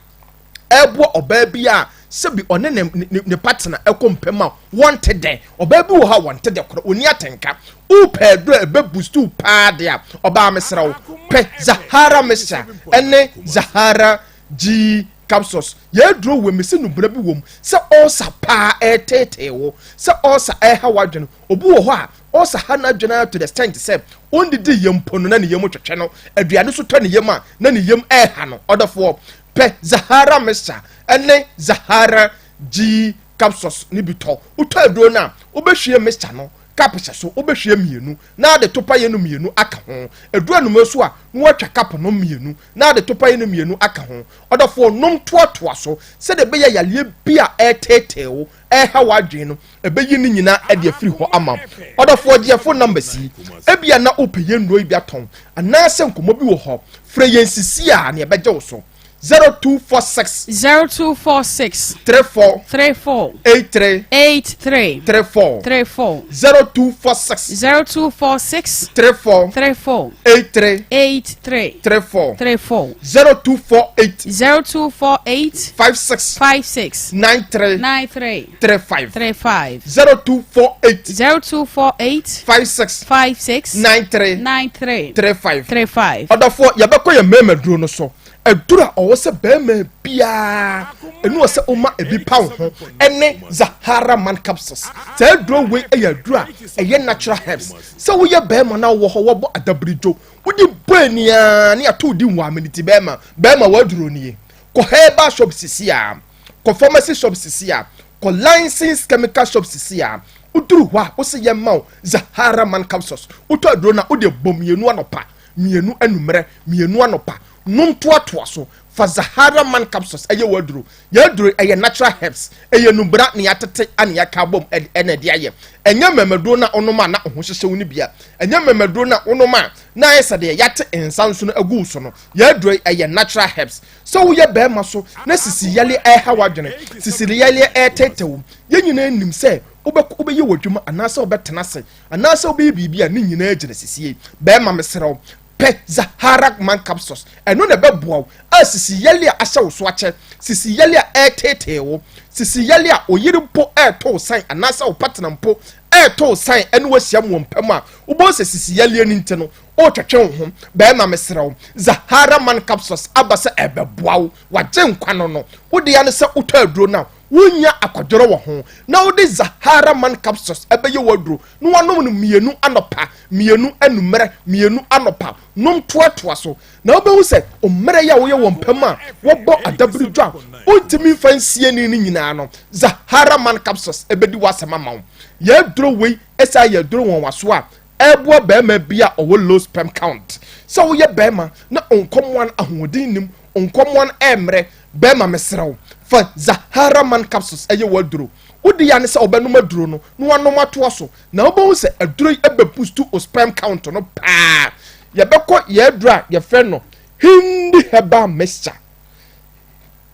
Speaker 7: ɛboa ɔbaa bi a sɛbi ɔne ne ne ne partner ɛkɔ mpam a wɔnte dɛ. Ɔbaa bi wɔ hɔ a wɔnte dɛ koraa, ɔnni atenka. Wopɛ aduro a ɛbɛ boost wo paa deɛ a, ɔbaa mesrɛ wo, pɛ Zahara mixture ɛne Zahara G capsules. Yɛn aduro wei mese nubena bi wɔ mu sɛ ulcer paa ɛreteetee wo, sɛ ulcer ɛreha w'adwene. Obi wɔ hɔ a ulcer ha n'adwene ara to the extent sɛ ɔndidi yam mpo no na ne yam twetwe no, aduane so tɔ ne yam a na ne yam ɛreha no. Ɔdɔfoɔ, pɛ Zahara mixture ɛne Zahara G capsules no bi tɔ. Wotɔ aduro no a, wobɛhwie mixture no cup hyɛ so, wobɛhwie mmienu na ade topaeɛ no mmienu aka ho. Ɛduru anwummerɛ so a, na woatwa cup no mmienu na ade topaeɛ no mmienu aka ho. Ɔdɔfoɔ, nom toatoa so sɛdeɛ ɛbɛyɛ yareɛ bi a ɛreteetee wo, ɛreha w'adwene no, ɛbɛyi ne nyinaa de afiri hɔ ama wo. Ɔdɔfoɔ, gye yɛn phone numbers yi. Ebia na wopɛ yɛn nnuro yi bi atɔn anaasɛ nkɔmmɔ bi wɔ hɔ, frɛ yɛn sisi a na yɛbɛgye wo so. 0246.
Speaker 4: 0246.
Speaker 7: 34.
Speaker 4: 34.
Speaker 7: 83.
Speaker 4: 83.
Speaker 7: 34.
Speaker 4: 34.
Speaker 7: 0246.
Speaker 4: 0246.
Speaker 7: 34.
Speaker 4: 34.
Speaker 7: 83.
Speaker 4: 83.
Speaker 7: 34.
Speaker 4: 34.
Speaker 7: 0248.
Speaker 4: 0248.
Speaker 7: 56.
Speaker 4: 56.
Speaker 7: 93.
Speaker 4: 93.
Speaker 7: 35.
Speaker 4: 35.
Speaker 7: 0248.
Speaker 4: 0248.
Speaker 7: 56.
Speaker 4: 56.
Speaker 7: 93.
Speaker 4: 93.
Speaker 7: 35.
Speaker 4: 35.
Speaker 7: Ɔdɔfoɔ, yɛbɛkɔ yɛn mmarima duro no so. Aduru a ɔwɔ sɛ barima biara ɛnu wɔ sɛ ɔma ebi pa wo ho ɛne Zahara man capsules. Saa aduro wei yɛ aduru a ɛyɛ natural herbs. Sɛ woyɛ barima na wowɔ hɔ wɔbɔ adabiridwo wode bɔ aniaa ne ato di wɔ ameniti barima barima w'aduro nie. Kɔ herbal shop sisi a, kɔ pharmacy shop sisi a, kɔ licensed chemical shop sisi a, woduru hɔ a wosɛ yɛma wo Zahara man capsules. Wotɔ aduro no a wode bɔ mmienu anɔpa, mmienu anwummerɛ, mmienu anɔpa. Nom toatoa so. Fa Zahara Man Capsules yɛ w'aduro. Yɛn aduro yi, ɛyɛ natural herbs. Ɛyɛ nnubra na yɛatete na yɛaka abom na ɛde ayɛ. Ɛnyɛ mmɛmaduro no a wonom a na wo ho hyehye wo no bi a. Ɛnyɛ mmɛmaduro no a wonom a na ayɛ sɛ deɛ yɛate nsa nsono agu wo so no. Yɛn aduro yi, ɛyɛ natural herbs. Sɛ woyɛ barima so na sisi yareɛ reha w'adwene, sisi yareɛ reteetee wo, yɛn nyinaa nim sɛ wobɛkɔ wobɛyɛ w'adwuma anaasɛ wobɛtena ase anaasɛ wobɛyɛ biribi a ne nyinaa gyina sisie. Barima mesrɛ wo, Pɛ Zahara Man Capsules, ɛno na ɛbɛboa wo a sisi yale a ahyɛ wo so akyɛ, sisi yale a ɛreteetee wo, sisi yale a oyere mpo reto wo san anaasɛ wo partner mpo reto wo san ɛne wo ahyia mu wɔ mpa mu a wobɛhu sɛ sisi yaleɛ no nti no woretwetwe wo ho. Bɛrima mesrɛ wo, Zahara Man Capsules aba sɛ ɛbɛboa wo, wagye nkwa no no. Wo dea ne sɛ wotɔ aduro no a wonnya akwadworɔ wɔ ho na wode Zahara Man Capsules ɛbɛyɛ w'aduro na wanom no mmienu anɔpa, mmienu anummerɛ, mmienu anɔpa. Nom toatoa so na wobɛhu sɛ mmerɛ yi a woyɛ wɔ mpam a wɔbɔ adabiridwo a wontumi mfa nsie ne no nyinaa no, Zahara Man Capsules ɛbɛdi w'asɛm ama wo. Yɛ aduro wei ɛsan yɛ aduro nwanwaso a ɛboa barima bi a ɔwɔ low sperm count. Sɛ woyɛ barima na nkɔmmoa no ahoɔden nnim, nkɔmmoa no ɛmmerɛ, barima mesrɛ wo, fa Zahara Man Capsules ɛyɛ w'aduro. Wo dea ne sɛ wobɛnom aduro no na wanom atoa so na wobɛhu sɛ aduro yi ɛbɛ boost wo sperm count no paa. Yɛbɛkɔ yɛn aduro a yɛfrɛ no Hindi Herbal Mixture.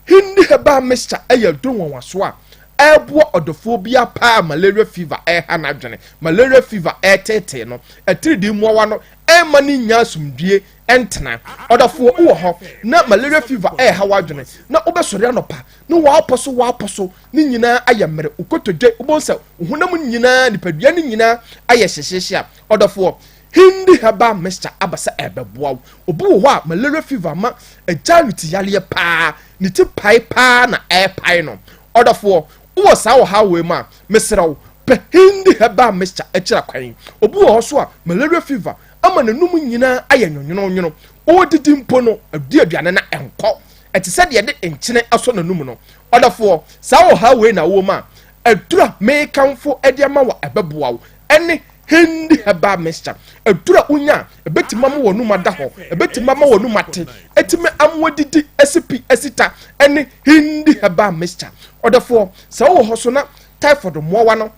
Speaker 7: Hindi Herbal Mixture ɛyɛ aduro nwanwaso a ɛboa ɔdɔfoɔ biara paa malaria fever ɛha n'adwene, malaria fever ɛtetee no, atiridii mmoawa no ɛmma ne nya asomdwie ɛntena. Ɔdɔfoɔ, wowɔ hɔ na malaria fever ɛha w'adwene na wobɛsɔre anɔpa na wɔapɔ so wɔapɔ so ne nyinaa ayɛ mmerɛ, wo kotodwe wobɛhu sɛ wo honam nyinaa, nipadua no nyinaa ayɛ hyehyeehye a, ɔdɔfoɔ, Hindi Herbal Mixture aba sɛ ɛbɛboa wo. Obi wɔ hɔ a malaria fever ma agya ne ti yareɛ paa, ne ti pae paa na ɛrepae no. Ɔdɔfoɔ, wowɔ saa ɔhaw wei mu a, mesrɛ wo, pɛ Hindi Herbal Mixture akyira kwan. Obi wɔ hɔ so a malaria fever ama n'anum nyinaa ayɛ nwonwononwono, ɔredidi mpo no, ɔdi aduane na ɛnkɔ. Ɛte sɛ deɛ yɛde nkyene asɔ n'anum no. Ɔdɔfoɔ, saa ɔhaw wei na wowɔ mu a, aduru a merekamfo de ama wo a ɛbɛboa wo ne Hindi Herbal Mixture. Aduru a wonya a, ɛbɛtumi ama w'anum ada hɔ, ɛbɛtumi ama w'anum ate, ɛtumi ama w'adidi asi pi asi ta ne Hindi Herbal Mixture. Ɔdɔfoɔ, sɛ wowɔ hɔ so na typhoid mmoawa no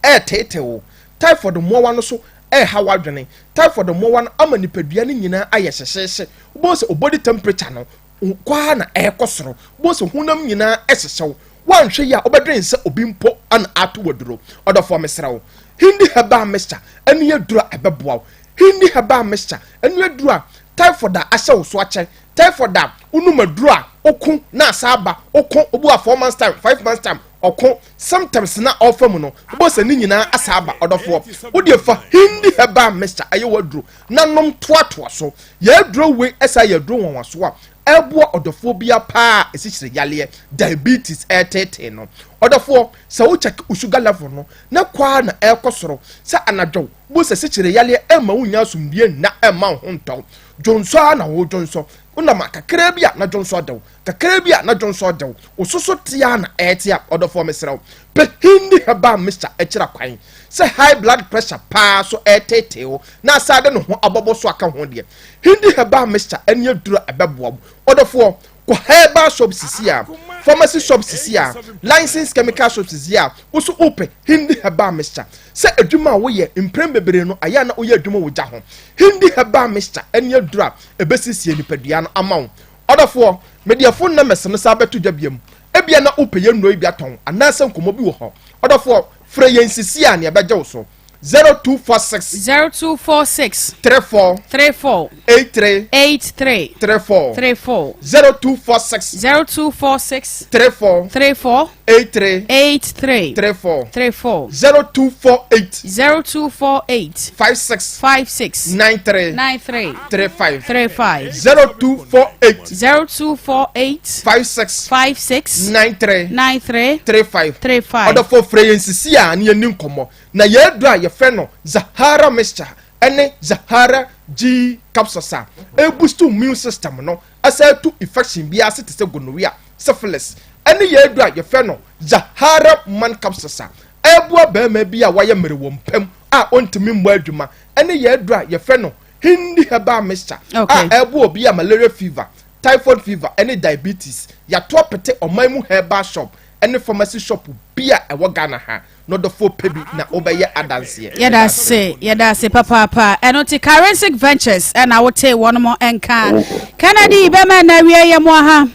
Speaker 7: ɛreteetee wo, typhoid mmoawa no so ɛreha w'adwene, typhoid mmoawa no ama nipadua no nyinaa ayɛ hyehyeehye, wobɛhu sɛ wo body temperature no kɔ ara na ɛrekɔ soro, wobɛhu sɛ honam nyinaa ɛhyehyɛ wo, woanhwɛ yie a wobɛdwen sɛ obi mpo ana ato w'aduro. Ɔdɔfoɔ mesrɛ wo, Hindi Herbal Mixture ɛne aduro a ɛbɛboa wo. Hindi Herbal Mixture ɛne aduro a typhoid a ahyɛ wo so akyɛ, typhoid a wonom aduro a woko na asa aba, woko obi wa 4 months time, 5 months time, ɔko symptoms na ɔfa mu no, wobɛhu sɛ ne nyinaa asa aba. Ɔdɔfoɔ, wodeɛ fa Hindi Herbal Mixture ɛyɛ w'aduro na nom toatoa so. Yɛ aduro wei ɛsa yɛ aduro nwanwaso a ɛboa ɔdɔfoɔ bia paa esikyire yaleɛ, diabetes ɛɛteetee no. Ɔdɔfoɔ, sɛ wo check wo sugar level no na kɔ ara na ɛɛkɔ soro, sɛ anadwo bo sɛ sikyire yaleɛ ɛmma wo nya asomdwie nna, ɛmma wo ho ntɔ wo, dwonsɔ ara na wo dwonsɔ, wonam a kakraa bi a na dwonsɔ de wo, kakraa bi a na dwonsɔ de wo, wo soso te ara na ɛɛte a, ɔdɔfoɔ mesrɛ wo, pɛ Hindi Herbal Mixture akyira kwan. Sɛ high blood pressure paa so ɛɛteetee wo na asan de ne ho abɔbɔ so aka ho deɛ, Hindi Herbal Mixture ɛne aduro a ɛbɛboa wo. Ɔdɔfoɔ, kɔ herbal shop sisi a, pharmacy shop sisi a, licensed chemical shop sisi a, wo so wopɛ Hindi Herbal Mixture. Sɛ adwuma a woyɛ mprɛn bebree no ayɛ a na woyɛ adwuma wɔ gya ho, Hindi Herbal Mixture ɛne aduro a ɛbɛsiesie nipadua no ama wo. Ɔdɔfoɔ, Mede yɛn phone numbers no san bɛto dwa biom. Ebia na wopɛ yɛn nnuro yi bi atɔn anaasɛ nkɔmmɔ bi wɔ hɔ. Ɔdɔfoɔ, frɛ yɛn sisi a nea ɛbɛgye wo so. 0246.
Speaker 4: 0246.
Speaker 7: 34.
Speaker 4: 34.
Speaker 7: 83.
Speaker 4: 83.
Speaker 7: 34.
Speaker 4: 34.
Speaker 7: 0246.
Speaker 4: 0246.
Speaker 7: 34.
Speaker 4: 34.
Speaker 7: 83.
Speaker 4: 83.
Speaker 7: 34.
Speaker 4: 34.
Speaker 7: 0248.
Speaker 4: 0248.
Speaker 7: 56.
Speaker 4: 56.
Speaker 7: 93.
Speaker 4: 93.
Speaker 7: 35.
Speaker 4: 35.
Speaker 7: 0248.
Speaker 4: 0248.
Speaker 7: 56.
Speaker 4: 56.
Speaker 7: 93.
Speaker 4: 93.
Speaker 7: 35.
Speaker 4: 35.
Speaker 7: Ɔdɔfoɔ frɛ yɛn sisi a ne yɛnni nkɔmmɔ. Na yɛn aduro a yɛfrɛ no Zahara mixture ne Zahara G capsules a ɛboost immune system no ɛsan atu infection biara ase te sɛ gonorrhea, syphilis ɛne yɛn aduro a yɛfrɛ no Zahara man capsules a ɛboa barima bi a wayɛ mmere wɔ mpam a ɔntumi mmɔ adwuma ɛne yɛn aduro a yɛfrɛ no Hindi herbal mixture a ɛboa obi a malaria fever, typhoid fever ɛne diabetes. Yɛato apete ɔman mu herbal shop ɛne pharmacy shop bi a ɛwɔ Ghana ha na ɔdɔfoɔ pɛ bi na wobɛyɛ adanseɛ.
Speaker 4: Yɛda ase, yɛda ase papaapa. Ɛno nti Karensic Ventures ɛna wotee wɔn mo nka. Kennedy bɛma ɛna awie yɛ mo aha.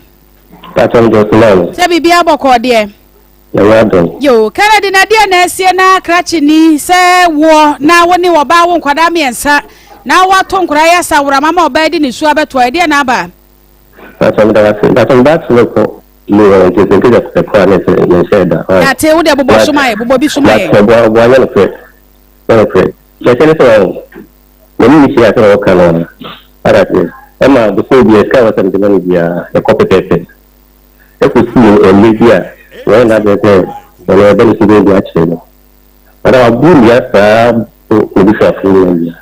Speaker 8: Pakyɛ mede ɔso maa no.
Speaker 4: Sɛ biribiara bɔkɔɔ deɛ.
Speaker 8: Nyame adom.
Speaker 4: Yoo Kennedy na deɛ na asie na krakye ni sɛ woɔ na wo ne ɔbaa wo nkwadaa mmiɛnsa na woato nkwadaa yi asaworam ama ɔbaa di ne su abɛtoa ɛdeɛ na aba.
Speaker 8: Pakyɛ meda wo ase. Pakyɛ me ba tene kɔ mu wɔ nti sɛ nkesa sɛ kɔ a ne sɛ menhyɛɛ da. Ɔn.
Speaker 4: Yate wo deɛ bobɔ so ma yɛ bobɔ bi so ma yɛ.
Speaker 8: But boa boa nyɛ nokorɛ nyɛ nokorɛ. Kyerɛ kyerɛ ne sɛ wɔn m'ani ne hyia sɛ wɔka no a wate aseɛ ɛma bosome biara sika a ɛwɔ sɛ mede ma no biara ɛkɔ pɛpɛɛpɛ ɛkɔsii mmerɛ bi a wɔyɛ n'adwene sɛ wɔn ɛbɛ ne suban bi akyerɛ no but wabu nnua saa bo n'abusuafoɔ nyinaa nnua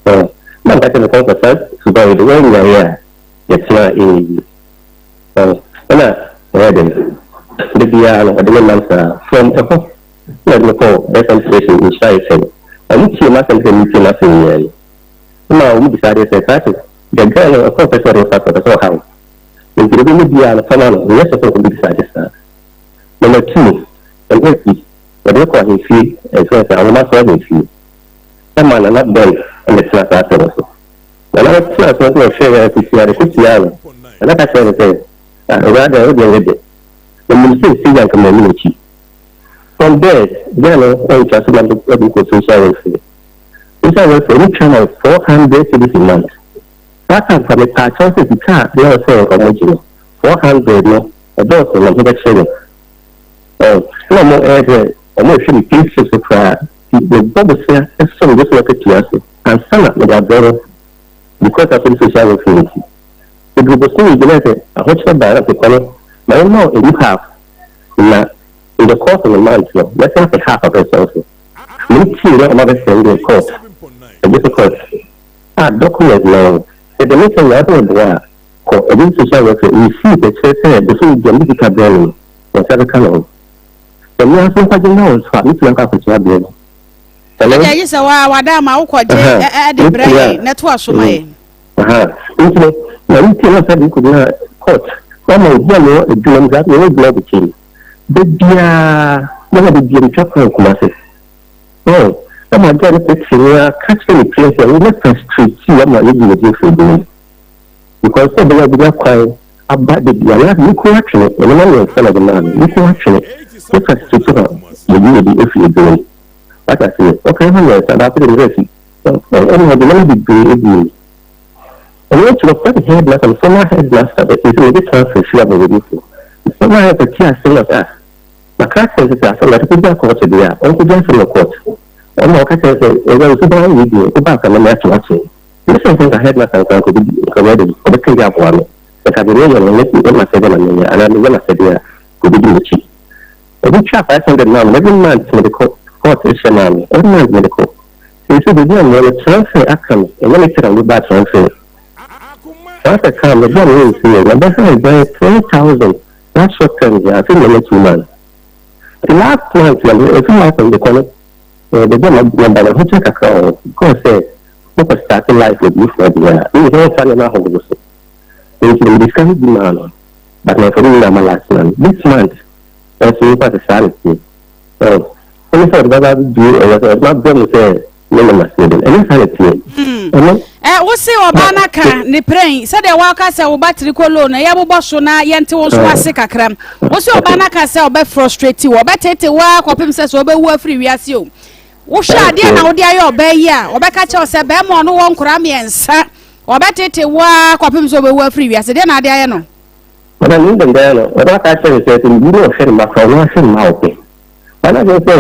Speaker 8: ɔn na meka kyerɛ no kɔnkɔ saa suban yi de wɔannyaeɛ a yɛtena a ɛnyɛ yie. Ɔho, ɛna ɔyɛɛ dɛn? Da biara no, ɔde me nam saa. From ɛhɔ na ɔde me kɔɔ FM station, Nhyira FM. Ɔmo tiee m'asɛm sɛ meretie m'asɛm yi ara yi. Ɛma ɔmo bisaa adeɛ sɛ, Krakye, the girl no, ɛkwan a ɔpɛ sɛ ɔde wo fa so, ɔpɛ sɛ ɔha wo. Nti deɛ ɔbɛnya biara no, fa ma no. Nyɛ sɛ sɛ ɔkɔbisa ade saa. Number two, ɛno akyi, wɔde me kɔɔ ahemfie, ɛfrɛ sɛ Anwomaso ahemfie. Ɛma Nana Ben na ɛtena saa asɛm no so. Nana no tenaa ase na ɔhwɛɛ yɛn kotiaa no kotiaa no. Nana ka kyerɛɛ no sɛ, Ah, Awuraa deɛ, wo deɛ nyɛ dɛ. Na menim sɛ ɛsei anka manni w'akyi. From there, girl no antwa so ma mede no kɔɔ social welfare. Social welfare, wɔn twa ma wo 400 cedis a month. Saa time koraa mepaa kyɛw sɛ sika a na ɛwɔ sɛ nka wɔgye no, 400 no, ɛdɔɔso na ho bɛkyere me. Ɔn, na wɔn ɛyɛ sɛ wɔn rehwɛ me pay slip so koraa. Nti mebɔ bosea sɔ me bosome akatua so ansa na mede abrɛ no because asɛm social welfare nti. Ɛduru bosome bi na sɛ ahokyerɛ ba a na mekɔ no ma me ma wo ɛmu half na in the course of the month no mɛsan apɛ half abɛsɔ wo so. Me tie na ɔma bɛ send me court, ɛgye so court a document na wo sɛ deɛ mesɛ nyinaa wopɛ me boa a kɔ ɛgye so social welfare receipt ɛkyerɛ sɛ bosome biara mede sika brɛ no no wɔn nsa bɛka ne ho. Sɛ me ara nso nkwagye ma wo nso a, mɛtumi akɔ akɔgye abrɛ no.
Speaker 4: Hello? Ɛdeɛ gye sɛ wa wada ama wokɔgye ɛde brɛ yɛn na ɛto aso ma yɛn.
Speaker 8: Nti no, na wotie na sɛ de kɔgyina court na ma obi a mewɔ adwuma mu saa mewɔ adwuma abɛkyɛ mu da biara na ma da biara metwa kwan Kumase. Oh, na ma agya no kɔtie me a ka kyerɛ ne pira sɛ wo mɛ frustrate ama yɛgye yɛgye afiri adwuma mu. Because sɛ ɛbɛyɛ a ɔbɛnya kwan aba da bi a, na me kunu atwene, nneɛma mmiɛnsa na ɔde maa me, me kunu atwene, me fa tete hɔ, yɛyi obi afiri adwuma mu. Wate aseɛ? Ɔka ho mmiɛnsa, baako de me werɛ afi. Ɛna ɔde nneɛma bebree agu mu. Ɛno akyi no, ɔfrɛ me headmaster, me former headmaster, bɛ nti mede transfer firi abɔbɔdifo. Me former headmaster ti asɛm na ɔsɛ, ah, maka akyerɛ no sɛ asɛm na ɔde kɔgya court deɛ a, ɔnkɔgya asɛm no court. Ɛna ɔka kyerɛ sɛ, ɛwura nso baa wei deɛ, wobaa ka mɛma ato ato. Me sɛ nka headmaster nkoraa nka obedi nka ɔbɛyɛ dɛn ɔbɛka bi aboa me nka deɛ meyɛ no mɛyɛ m'asɛdeɛ na meyɛ anaa meyɛ m'asɛdeɛ a nka obedi m'akyi. Obi twa 500 maa me every month mede kɔ court hyɛ maa me every month mede kɔ. Seesei baabi a mewɔ no transfer aka me ɛnyɛ me pɛ na mede baa transfer. Transfer kaa me bere a mewɔ nsu yɛ mabɛha ɛdan 3000 last short term deɛ afei na ɛnyɛ 2 months. The last month na every month mede kɔ no baabi a maba no ahokyere kakra wɔ hɔ because sɛ wokɔ start life wɔ birifoɔ deɛ a, ne sɛ wɔmfa nneɛma ahodoɔ so. Nti no mede sika no bi maa no, but mamfa ne nyinaa ma last month. This month nso mefa sɛ saa na ɛteɛ. Ɛne sɛ ɔde bɛba abɛduru ɛyɛ sɛ ɔde mabrɛ mu sɛ Me na maseɛ dɛn? Ɛnyɛ saa na ɛteɛ. Ɛno.
Speaker 4: Ɛ, wo se ɔbaa no aka ne prɛn, sɛdeɛ woaka sɛ wo battery kɔ low no, yɛbobɔ so na yɛnte wo nso ase kakra. Wo se ɔbaa no aka sɛ ɔbɛ frustrate wo, ɔbɛtete wo ara kɔpem sɛ sɛ ɔbɛwu afiri wiase o. Wohwɛ adeɛ na wode ayɛ ɔbaa yi a, ɔbɛka kyerɛ wo sɛ bɛrima ɔno wɔ nkoraa mmiɛnsa, ɔbɛtete wo ara kɔpem sɛ ɔbɛwu afiri wiase. Deɛ na ade ayɛ no?
Speaker 8: Madam, menim dɛm daa no, ɔbaa ka kyerɛ me sɛ, sɛ mewu na ɔhwɛ ne mma koraa, ɔno ahwɛ ne mma a ɔpɛ. Ɔno adwene sɛ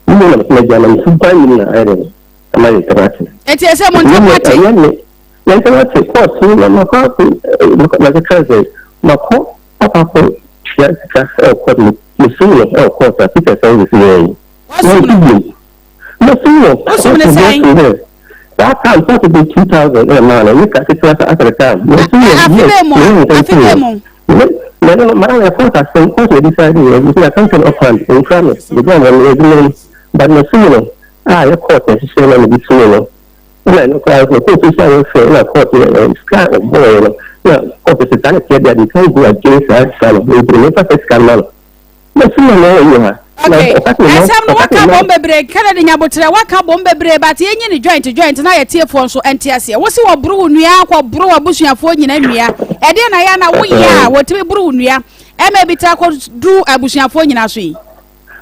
Speaker 8: me mmom na mɛtumi agya na me suban nim na ayɛ dɛn ama yɛn ntam ate.
Speaker 4: Enti ɛsɛ mo ntam ate.
Speaker 8: Ɛnyɛ me yɛn ntam ate kɔɔto no na makɔ akɔ makeka sɛ makɔ akɔ akɔ tua sika ɛwɔ kɔɔto no mesum no ɛwɔ kɔɔto a Peter sɛ ɔde si yɛn yi.
Speaker 4: Wasum no.
Speaker 8: Mesum no.
Speaker 4: Wosum no sɛn?
Speaker 8: That time kɔɔto de 2000 ɛna maa no ne ka ketewa sɛ asɛ time. Mesum no.
Speaker 4: Afe bɛɛ mu a afe bɛɛ mu.
Speaker 8: Me me no ma yɛ court asɛm court na decide yɛ nti na kankan ɔkwan nfra me de gya wɔn yɛ adwuma mu but na sum no a yɛ court na hyehyɛ na mede sum no ɛna ɛno koraa so court social welfare ɛna court yɛ ɛ sika ɔbɔɔ yɛ no na court sɛ saa na teɛ deɛ they can't go against saa sika no nti no mefa sɛ sika no ma no na sum no na ɛyɛ ha.
Speaker 4: Okay, ɛsɛm no waka bom bebree Kennedy Nyaboterɛ waka bom bebree but yɛnyi ne joint joint na yɛtiefoɔ nso ɛnte aseɛ wo se wɔboro wo nua akɔ boro w'abusuafoɔ nyina nnua ɛdeɛ na yɛ na woyɛ a wɔtumi boro wo nua ɛma ebi ta kɔ duru abusuafoɔ nyina so yi.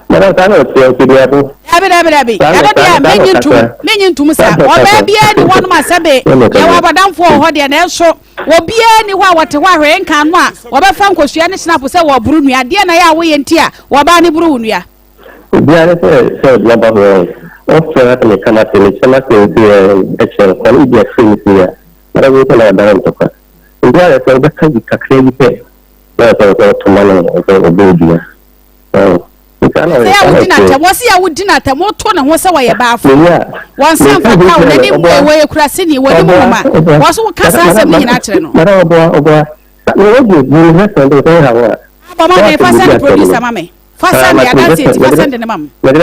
Speaker 8: Madam saa na ɔteɛ nti deɛ ɛbo.
Speaker 4: Dabi dabi dabi ɛno deɛ menyi ntum menyi ntum saa ɔbaa biara ni hɔnom a sɛbe yɛwɔ abɔdamfoɔ wɔ hɔ deɛ nanso Obiara nni hɔ a wɔte hɔ a hwee nka ano a wɔbɛfa nkosua ne hynapo sɛ wɔreboro nnua. Deɛn na ɛyɛ a woyɛ nti a wɔbaa no boro wo nnua?
Speaker 8: Obiara ne sɛ sɛ ɔde aba hɔ ɛ, ɔfrɛ na sɛ meka m'asɛm, mekyerɛ m'asɛm sei ɛ, kyerɛ no kwan, ebia frɛ me sei a, na wobɛhu sɛ na wadane ntɔkwa. Obi ayɛ sɛ wobɛka bi kakra bi pɛ na ɔsɛ sɛ ɔto ma no sɛ ɔbɔ dua. Ɔho.
Speaker 4: Sɛ yɛ wodi n'atɛm, wɔsi yɛ wodi n'atɛm, woto ne ho sɛ wɔyɛ baafo. Wɔn nsa mfata wo, n'anim wɔ wɔyɛ kuraseni, wɔnim nwoma. Wɔn so woka saa asɛm no nyinaa kyerɛ no. Abɔ ma me, fa send producer ma me. Fa send adansi nti fa send ne ma me.
Speaker 8: Na obi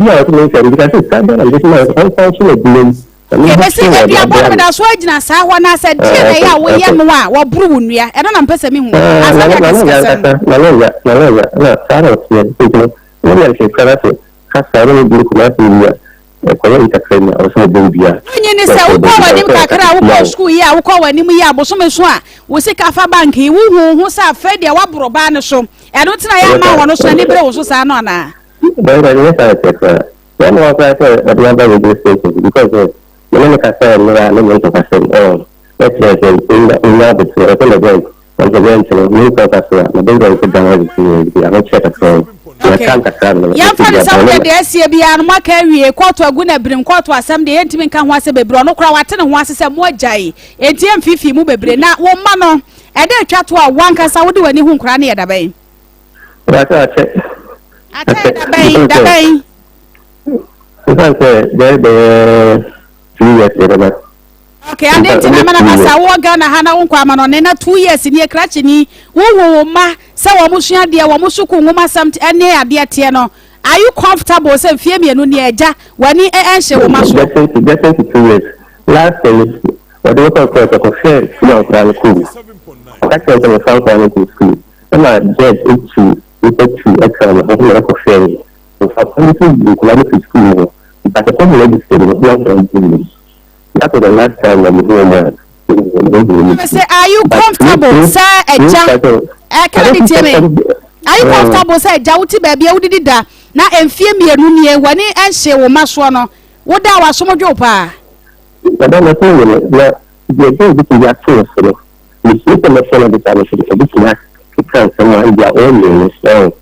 Speaker 8: a ɔte me nsɛm bi ka sɛ sika bɛn na mede soma no ɔmfa nhyɛ n'adwuma mu na
Speaker 4: Okay,
Speaker 8: menhu
Speaker 4: mese
Speaker 8: sɛ wɔde
Speaker 4: aduabɔ no
Speaker 8: abrɛ me.
Speaker 4: meda so agyina saa hɔ na sɛ deɛ na ɛyɛ a woyɛ no a wɔboro wo nnua ɛno na mpɛ sɛ mehu
Speaker 8: Ah,
Speaker 4: ansa
Speaker 8: na
Speaker 4: ne
Speaker 8: na na ya
Speaker 4: akasikasɛm no.
Speaker 8: ankasa na na ya na na ya na saa na ɔteɛ nti no ne na nhwɛ kura sɛ kasa ne ne di nkɔmɔ asɛm bi a ɛkɔyɛ ntakra mu a ɔsɛ ɔbɔ dua
Speaker 4: Wonyi ne
Speaker 8: na
Speaker 4: sɛ
Speaker 8: ɔsɛ ɔbɔ
Speaker 4: wokɔ
Speaker 8: dua
Speaker 4: w'anim
Speaker 8: ɔsɛ
Speaker 4: kakra a
Speaker 8: ɔkasa tia
Speaker 4: wokɔ
Speaker 8: wo.
Speaker 4: sukuu yi a wokɔ w'anim yi a bosome so a wo sika fa bank yi wohu wo ho sɛ afei deɛ woaboro baa no so ɛno nti na yɛ
Speaker 8: Ɛnyɛ
Speaker 4: ama
Speaker 8: saa
Speaker 4: wɔn so ani bere wo so saa no anaa?
Speaker 8: Daabi daabi ɛnyɛ saa na ɛteɛ koraa. Na ɛmmoa koraa sɛ ɔde aba radio station because sɛ me ne no kasaɛ mmerɛ a na nyɛ ntɔkwasɛm ɔɔ na kyerɛ sɛ ɔnya ɔnya aboterɛ ɔsɛ mɛ rent na sɛ rent no me nkɔ ka so a mɛ de rent dan ɔde si yɛ bi ahokyerɛ kakra yi na
Speaker 4: Okay.
Speaker 8: time kakra no mɛ
Speaker 4: Yɛmfa
Speaker 8: ti
Speaker 4: no
Speaker 8: bi
Speaker 4: sɛ
Speaker 8: aba
Speaker 4: wode
Speaker 8: ɔno
Speaker 4: deɛ asie biara no moaka awie kɔɔto agu no abirim kɔɔto asɛm deɛ yɛntumi nka ho asɛm bebree ɔno koraa wate ne ho ase sɛ moagyae enti ɛmfiifii mu bebree na wo mma no ɛda atwa to a woankasa wode w'ani hu nkoraa no yɛ dabɛn?
Speaker 8: Mpakyɛ akyɛ.
Speaker 4: Akyɛ dabɛn dabɛn.
Speaker 8: Nfa sɛ bɛyɛ bɛyɛ 2 years yɛ dada.
Speaker 4: Okay, ade nti na mana basa wɔ Ghana ha na wo nkɔ amanɔne na 2 years ni ekrakye ni wohu wo mma sɛ wɔn sua adeɛ wɔn sukuu nwoma sɛm ne adeɛ teɛ no, are you comfortable sɛ mfie 2 ni agya w'ani ɛnhyɛ wo ma so?
Speaker 8: Getting to 2 years. Last year wɔde me kɔ court ɔkɔhwɛ sukuu a nkwadaa no kɔɔ mu. Ɔka kyerɛ sɛ mefa nkwadaa no kɔ sukuu. Ɛma judge etu nipa tu ɛka me ho na ɛkɔhwɛ me. Nfa kwan no so yi nkwadaa no fi sukuu mu hɔ. But ɛkɔ register no na nkwadaa no mu. That was the last time na mehu wɔn a
Speaker 4: Me say, are you comfortable sɛ agya ɛ Kennedy tie me, are you comfortable sɛ agya wote baabi a wodidi da na mfie 2 nie w'ani nhye wo mma soɔ no woda a w'asom dwo wo paa?
Speaker 8: Madam, ɛsɛ yɛ no na deɛ ɛbɛn obetumi de ato wo so no, mesuro sɛ mɛhyɛ no de saa no so obetumi akeka nsɛm a ebi a ɔnyɛ no so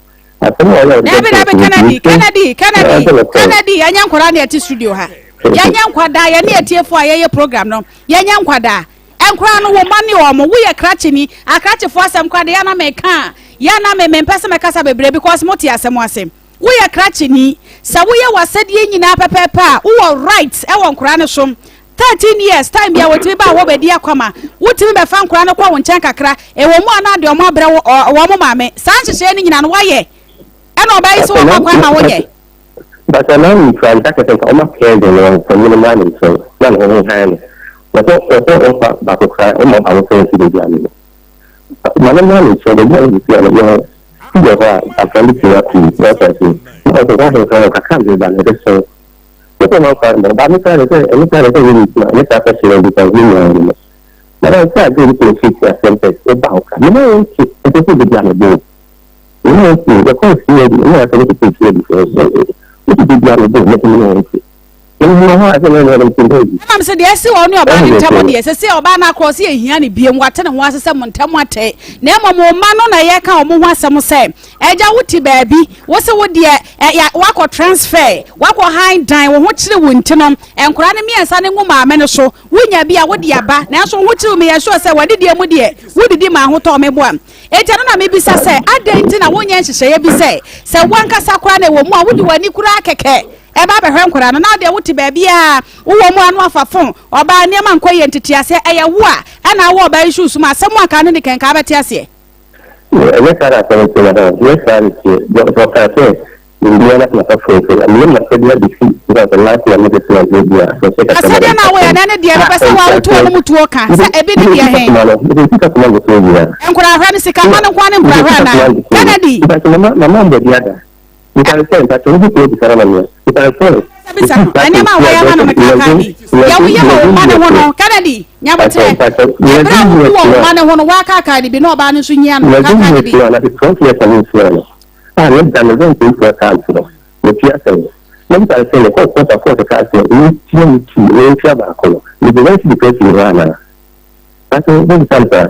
Speaker 8: asɛm a ɔyɛ a ɔde
Speaker 4: Dabi
Speaker 8: bɛto
Speaker 4: dabi
Speaker 8: so no
Speaker 4: Kennedy
Speaker 8: mesuro
Speaker 4: Kennedy Kennedy
Speaker 8: ɛsɛ nokorɛ.
Speaker 4: Kennedy yɛnyɛ nkwadaa na yɛte studio ha yɛnyɛ nkwadaa yɛne atiefoɔ a yɛyɛ program no yɛnyɛ nkwadaa nkwadaa no wo mma ne wɔn woyɛ krakyeni akrakyefoɔ asɛm koraa de yɛ na meka a yɛ na me mempɛ sɛ mɛkasa bebree because mote asɛm ase. Woyɛ krakyeni sɛ woyɛ w'asɛdeɛ nyinaa pɛpɛɛpɛ a wowɔ right wɔ nkwadaa no so 13 years time bia wɔtumi ba hɔ bɛdi akwama wotumi bɛfa nkwadaa no kɔ wo nkyɛn kakra ɛwɔ mu a na de ɔmo abrɛ wo wɔn maame saa nhyehyɛeɛ no nyinaa no woayɛ ɛna ɔbaa yi sɛ wɔma kwan ma wonyɛ.
Speaker 8: But na ne kura nka kyerɛ sɛ nka ɔma kɛɛdze no ɔnye no mmra ne nkyɛn na ne ho hann no. Wɔsɛ wɔsɛ ɔmfa baako koraa ɔma baako koraa nsi baabi a mewɔ. Ma no mmra ne nkyɛn baabi a ɔwɔ biara no yɛwɔ. Bi wɔ hɔ a, akora no tumi ato mu, wate aseɛ. Na ɔsɛ sɛ ahemfo no kakra de ba no, ɛbɛsɛe. Wopɛ ma nkora no ba, me koraa deɛ sɛ, ɛno koraa deɛ sɛ ɛnyɛ me ti a, ɛnyɛ saa question no because me nua no no. Na sɛ adeɛ bi sɛ ɔfiri ti asɛm sɛ, woba wo ka, me ne wo nte, ɛsɛ sɛ wobɛdi a mebɔ wo. Me ne wo nte, yɛkɔ fie adi, ɛne asɛm tete fie adi sɛ, wotete bi a mebɔ wo, mɛsɛ me ne wo nte.
Speaker 4: Ɛnam sɛ deɛ asi wɔ wo ne ɔbaa no ntam deɛ, seesei ɔbaa no akorɔ sɛ yɛnhia no biom, wate ne ho ase sɛ mo ntam ate, na mmom wo mma no na yɛreka wɔn ho asɛm sɛ, Agya wote baabi, wo se wo deɛ ɛ, ya, woakɔ transfer, woakɔ han dan, wo ho kyere wo nti no, nkwadaa no mmiɛnsa no ngu maame no so, wonya bi a wode aba, nanso wo ho kyere wo, meyɛ sure sɛ w'adidie mu deɛ, wodidi ma ahotɔ, meboa. Enti ɛno na mebisa sɛ, adɛn nti na wonyɛ nhyehyɛeɛ bi sɛ, sɛ wo ankasa koraa na ɛwɔ mu a, wode w'ani koraa kɛkɛ ɛba abɛhwɛ nkwadaa no, na wo deɛ wote baabi a wowɔ mu a na wafa fon, ɔbaa nneɛma nkɔ yie ntete aseɛ, ɛyɛ wo a ɛna awɔ ɔbaa yi shoes mu asɛm a nka ne de kɛnka abɛte aseɛ.
Speaker 8: Ɛnyɛ saa na asɛm no teɛ, madam. Ɛnyɛ saa na ɛteɛ. Ɔkaa sɛ, Mebia na mafa fon so, na meyɛ m'asɛdeɛ abɛsi because the last na mede sena berɛ bi a, sɛ ɔhyɛ kakra
Speaker 4: Asɛdeɛ no a woyɛ no ɛne deɛ mepɛ sɛ woa woto ɔnom tuo ka sɛ ebi ne deɛ he? Nkorahwɛ no sika ma no nkoa ne nkorahwɛ anaa? Kennedy. Bisa no nneɛma a wɔyɛ ama no no kaakaa bi. Deɛ woyɛ wɔ wo mma no ho no, Kennedy, nyabotrɛ. Ɛberɛ a wobu wɔ wo mma no ho no, woakaakaa no bi na ɔbaa no nso nyia no, kaakaa no bi.
Speaker 8: A ne da no rent ntua kaa nti no, metua sɛn? Na bisa no sɛ, mekɔɔ court a court kaa sɛ mentua me two na mentua baako no, mede one cedi koraa fii hɔ anaa? Nanso mobisa no saa.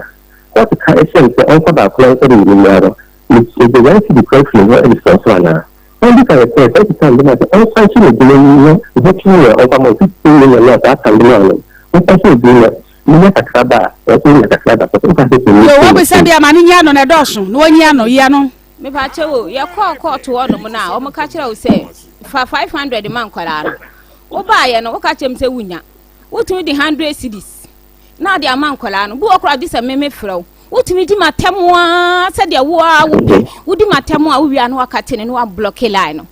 Speaker 8: Court ka kyerɛɛ me sɛ ɔmfa baako na ɔnkɔ de mmienu mmra no, mede one cedi koraa fii hɔ de sɔɔ so anaa? Na bisa no sɛ, saa sika a mede maa sɛ ɔmfa nhyɛ n'adwuma mu no, ne ho kyere no a ɔmfa mma wo, 15 million no a saa tam de maa no no, ɔmfa nhyɛ n'adwuma mu na menya kakra ba a, ɛwɔ sɛ menya kakra ba, kɔsɛ woka sɛ sɛ
Speaker 4: Yo, wobisa bi a ma no nyi ano na ɛdɔɔso na wɔnyi ano, yi ano.
Speaker 6: Mepakyɛw o, yɛkɔɔ kɔɔto hɔ nom no a, wɔka kyerɛ wo sɛ fa 500 ma nkwadaa no. Wobaeɛ no, woka kyerɛ me sɛ wonya. Wotumi de 100 cedis na ade ama nkwadaa no. Bi wɔ koraa gye sɛ me mefrɛ wo. Wotumi di m'atɛm ara sɛdeɛ wo ara wopɛ. Wodi m'atɛm a wowie a na waka te no na wablɔke line no.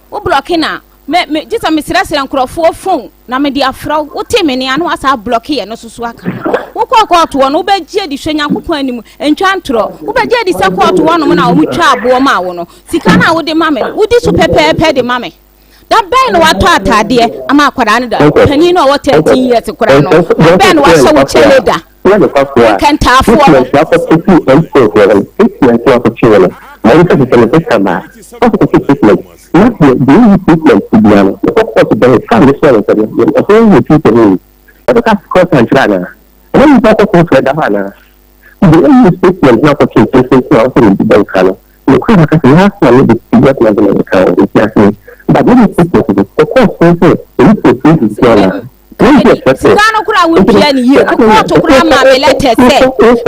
Speaker 6: Wo blɔke no a, me me gye sɛ mesrɛsrɛ nkurɔfoɔ phone na mede afrɛ wo. Wote me nne a na wasan ablɔke yɛ no nso so aka ho. Wokɔɔ kɔɔto hɔ no, wobɛgye adi hwɛ Nyankopɔn anim, ntwa ntorɔ. Wobɛgye adi sɛ kɔɔto hɔnom na wɔtwa aboɔ maa wo no, sika no a wode ma me no, wodi so pɛpɛɛpɛ de ma me. Da bɛn na watɔ ataadeɛ ama akwadaa no da? Panin no a ɔwɔ 13 years koraa no, da bɛn na wahyɛ wo kyɛle da? Nkɛntaafoɔ no. Sika no koraa wontua ne yie no kɔɔto koraa maa me lɛtɛ sɛ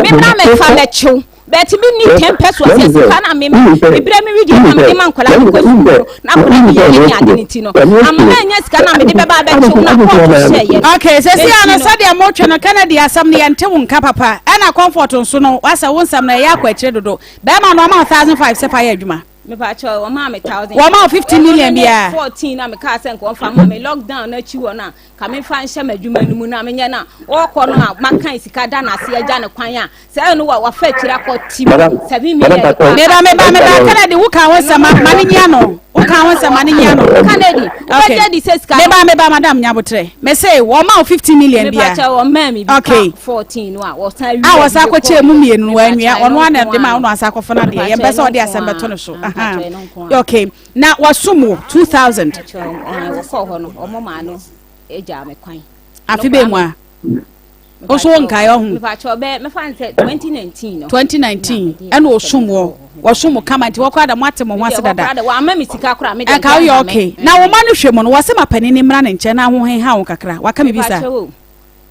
Speaker 6: memmra mɛfa mɛkyew bɛte menni ten pesos sɛ sika na me mebrɛ me wedeɛ na mede ma nkwadaa no kɔ sukuu no na akwadaa bi yɛ ne ade no ti no ama manya sika na mede bɛba abɛkyew na kɔɔto hyɛeɛ no.
Speaker 4: Okay, sɛsi ano sɛdeɛ motwe no Kennedy asɛm no yɛnte wo nka papa ɛna Comfort nso no wasɛ wo nsɛm no ɛyɛ akɔ akyire dodo bɛrima no ɔma wo 1005 sɛ fa yɛ adwuma.
Speaker 6: Mepakyɛw, wɔmaa me thousand.
Speaker 4: Wɔmaa wo 15 million biara.
Speaker 6: 14 na mekaa sɛ nka wɔmfa ma me lockdown no akyi hɔ no a ka memfa nhyɛ m'adwuma no mu na menyɛ no a wɔkɔ no a makan sika da no ase agya ne kwan a sɛ ɛno wa wafa akyiri akɔ ti mu 7 million
Speaker 4: kɔ. Meba meba meba Kennedy wo ka ho nsɛm ma ne nyia no wo ka ho nsɛm ma ne nyia no.
Speaker 6: Kennedy wobɛgye di sɛ sika no.
Speaker 4: Meba meba madam nyabotrɛ me se wɔma wo 15 million biara.
Speaker 6: Mepakyɛw wɔmaa me bi ka 14 no a wɔsan
Speaker 4: a wɔsan akɔkyɛ mu mmienu no wɔanwia ɔno ana de ma ɔno asa akɔfa no adeɛ yɛmpɛ sɛ ɔde asɛm bɛto no so okay na wɔsom wo 2000 afe bɛɛ mu a wo so wo nkaeɛ ɔho 2019 ɛna ɔsom wɔ wɔsom wo kama nti wɔkora da moate mo ho ase dada ɛnka woyɛ okay na wo ma no hwɛ mu no wɔsɛ ma panin mmra ne nkyɛn na ahoheha wo kakra waka biribi saa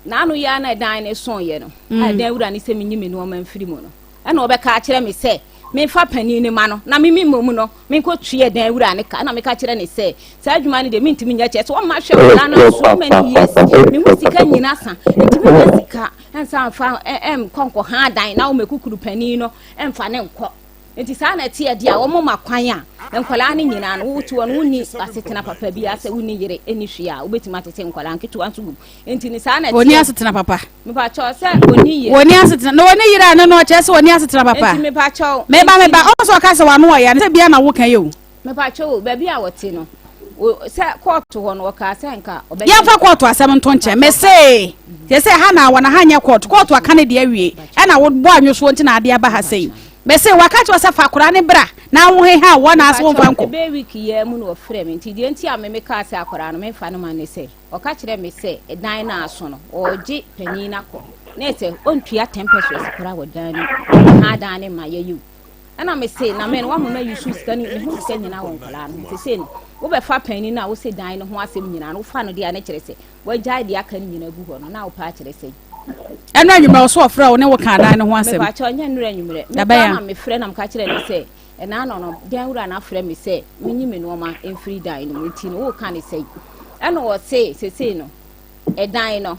Speaker 6: N'ano yi ara na ɛdan no soeɛ no, a ɛdan wura no sɛ menyi me nnoɔma mfiri mu no, ɛna ɔbɛka akyerɛ me sɛ memfa panin no ma no na me mmom no menkɔtua ɛdan wura no ka. Ɛna meka kyerɛ ne sɛ saa adwuma no deɛ mentumi nyɛ, kyerɛ sɛ ɔmma hwɛ nkwadaa no so many years, mehu sika nyina sa, nti menya sika ɛnsa mfa ɛnkɔ nkɔha dan na wɔmɛkukuru panin no ɛmfa ne nkɔ. Nti saa na ɛteɛ deɛ a wɔn ma kwan a nkwadaa no nyinaa no wote hɔ no wonni asetena papa bi asɛ wonni yere ɛni hwee a wobɛtumi atete nkwadaa nketewa nso gum nti ne saa na ɛteɛ.
Speaker 4: Wɔni asetena papa.
Speaker 6: Mepakyɛw sɛ wɔni yere.
Speaker 4: Wɔni asetena na wɔni yere a no no ɔkyerɛ sɛ wɔni asetena papa.
Speaker 6: Nti mepakyɛw.
Speaker 4: Meba meba ɔmo sɛ ɔka sɛ wano ɔya no sɛ bia na woka yɛ o.
Speaker 6: Mepakyɛw o baabi a wɔte no sɛ kɔɔto hɔ no wɔkaa sɛ nka ɔbɛyɛ.
Speaker 4: Yɛmfa kɔɔto asɛm nto nkyɛn mese yɛ sɛ ha na wɔn ha nyɛ kɔɔto kɔɔto aka ne deɛ awie ɛna wobɔ anwosoɔ nti na adeɛ aba ha sɛyi. Mese waka kyerɛ wo sɛ fa akwadaa no bra na wo heha wɔ na ase womfa nkɔ.
Speaker 6: Ɛbɛyɛ week yi ara mu na ɔfrɛɛ me nti deɛ nti a me mekaa sɛ akwadaa no memfa no ma ne sɛ ɔka kyerɛɛ me sɛ ɛdan no aso no ɔregye panin no akɔ na ɛsɛ ɔntua 10 pesos koraa wɔ dan no mu ha dan no ma yɛyi ɛna me se na me no wahu ma yusu sika no mehu sika nyinaa wɔ nkwadaa no ho sese no wobɛfa panin no a wose dan no ho asɛm nyinaa no wofa no deɛ a ne kyerɛ sɛ Wagyae deɛ aka no nyinaa gu hɔ no, na wopɛ akyerɛ sɛn?
Speaker 4: Ɛno anwummerɛ wo so ɔfrɛ wo ne wo kaa dan no ho asɛm.
Speaker 6: Mepakyɛ ɔnyɛ nnora anwummerɛ. Mekora na mefrɛ na meka kyerɛ no sɛ ɛna ano no dan wura no afrɛ me sɛ menyi me nneɛma mfiri dan no mu nti no woka ne sɛn? Ɛna ɔse sesei no ɛdan no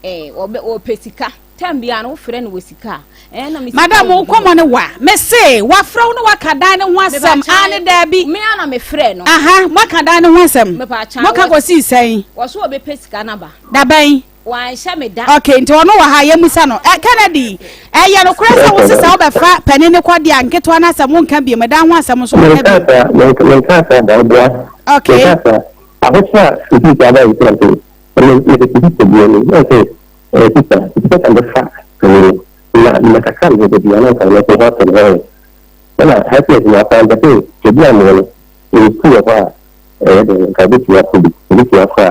Speaker 6: ɛɛ ɔpɛ sika. Time biara no wofrɛ no wɔ sika a ɛɛ na me sika.
Speaker 4: Madam wo nkɔmɔ no wa me se wafrɛ wo no waka dan no ho asɛm aane daabi.
Speaker 6: Me ara na me frɛ no.
Speaker 4: Aha moaka dan no ho asɛm. Moka kɔsii sɛn.
Speaker 6: Wɔso wɔbɛpɛ sika no aba.
Speaker 4: Dabɛn.
Speaker 6: Wanhyɛ me da.
Speaker 4: Okay nti ɔno wɔ ha yɛmusa no. Ɛ Kennedy ɛyɛ nokorɛ sɛ wo se sɛ wobɛfa panin no kɔ deɛ a nketewa no asɛm wonka biom ɛdan ho asɛm nso wonka biom.
Speaker 8: Menka saa menka saa da ɔboa.
Speaker 4: Okay.
Speaker 8: Menka saa ahokyerɛ a mfii sɛ aba yi sɛ na mede mede sisi sɛ bi ani na sɛ Eh sister, nti sɛ ka bɛfa panin no na na kakra mehwɛ da bia na nka mɛkɔ hɔ atɔ ne hɔ ɛna happiness na afa nka sɛ ebi a mewɔ no mewɔ sukuu wɔ hɔ a ɛyɛ dɛ nka wobɛtumi akɔ bi wobɛtumi akɔ a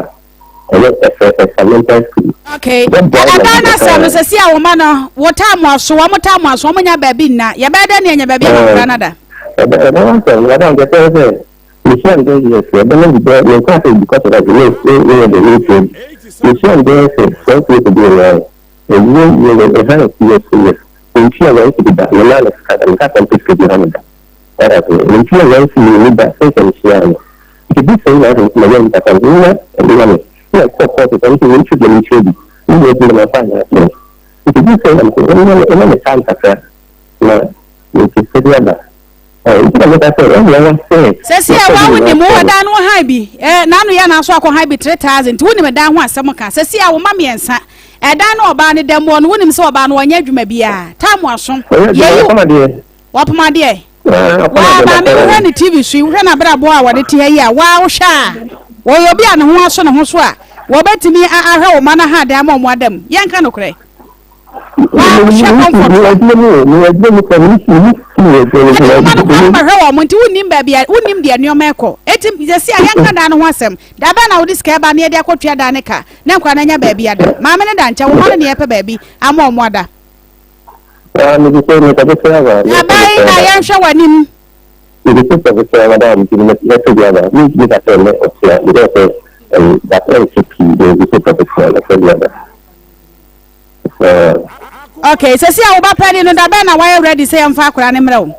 Speaker 8: ɛyɛ ɛfɛ ɛfamental school.
Speaker 4: Okay. Ɛda no asɛm no sɛ si a wɔma no wo taa mo aso wɔn taa mo aso wɔn nya baabi nna yɛbɛyɛ dɛ ne yɛnya baabi ama nkora no da.
Speaker 8: Ɛda ɛda no asɛm no madam kɛsɛ sɛ mehyia no bɛyɛ years ɛbɛma bi bɛyɛ menka sɛ because of that me me me yɛ dɛ menhyia bi mehyia no bɛyɛ sɛ 12 years ago na ɛwie yɛ yɛ ɛha yɛ years years mentua wɔn si bi da me maa no sika da menka sɛ mpɛ sika bi ha me da ɔda so mentua wɔn si mi da since mehyia no nti bi sɛ na asɛ ma yɛ nipa kan na ɛde ma me na ɛkɔ kɔɔto sɛ nti mentua bi mentua bi ne yɛ bi na mafa anyɛ asɛm nti bi sɛ na mesɛ ɛma me ɛma me time kakra na mepɛ sɛ bi aba.
Speaker 4: Sɛsi a wa wonim wo dan no han bi eh, n'ano yɛ n'aso akɔ han bi 3000 nti wonim dan ho asɛm ka sɛsi a wo ma mmiɛnsa ɛdan no ɔbaa no da mu no wonim sɛ ɔbaa no ɔnyɛ adwuma biara tam aso yɛyi wɔpom adeɛ waa maame wohwɛ ne tv so yi wohwɛ n'abrabɔ a wɔde te ha yi a waa wohwɛ a wɔyɛ obi a ne ho aso ne ho so a wɔbɛtumi ahwɛ wo ma no ha dan ma ɔmo adam yɛnka nokorɛ Woahwɛ comfort a. Ɛde nwoma no kɔ akɔhwɛ wɔn nti wonnim baabi a wonnim deɛ nneɛma ɛkɔ. Eti yɛsi a yɛnka dan no ho asɛm. Da bɛn na wode sika ɛba na yɛde akɔtua dan ne ka na nkwadaa no anya baabi ada. Maame no da nkyɛn, wo mma no na yɛpɛ baabi ama wɔn ada. Da bɛn na yɛnhwɛ w'anim. Okay, sɛsi a wo ba pɛni no da bɛn na wayɛ ready sɛ yɛmfa akora no mmerɛ wo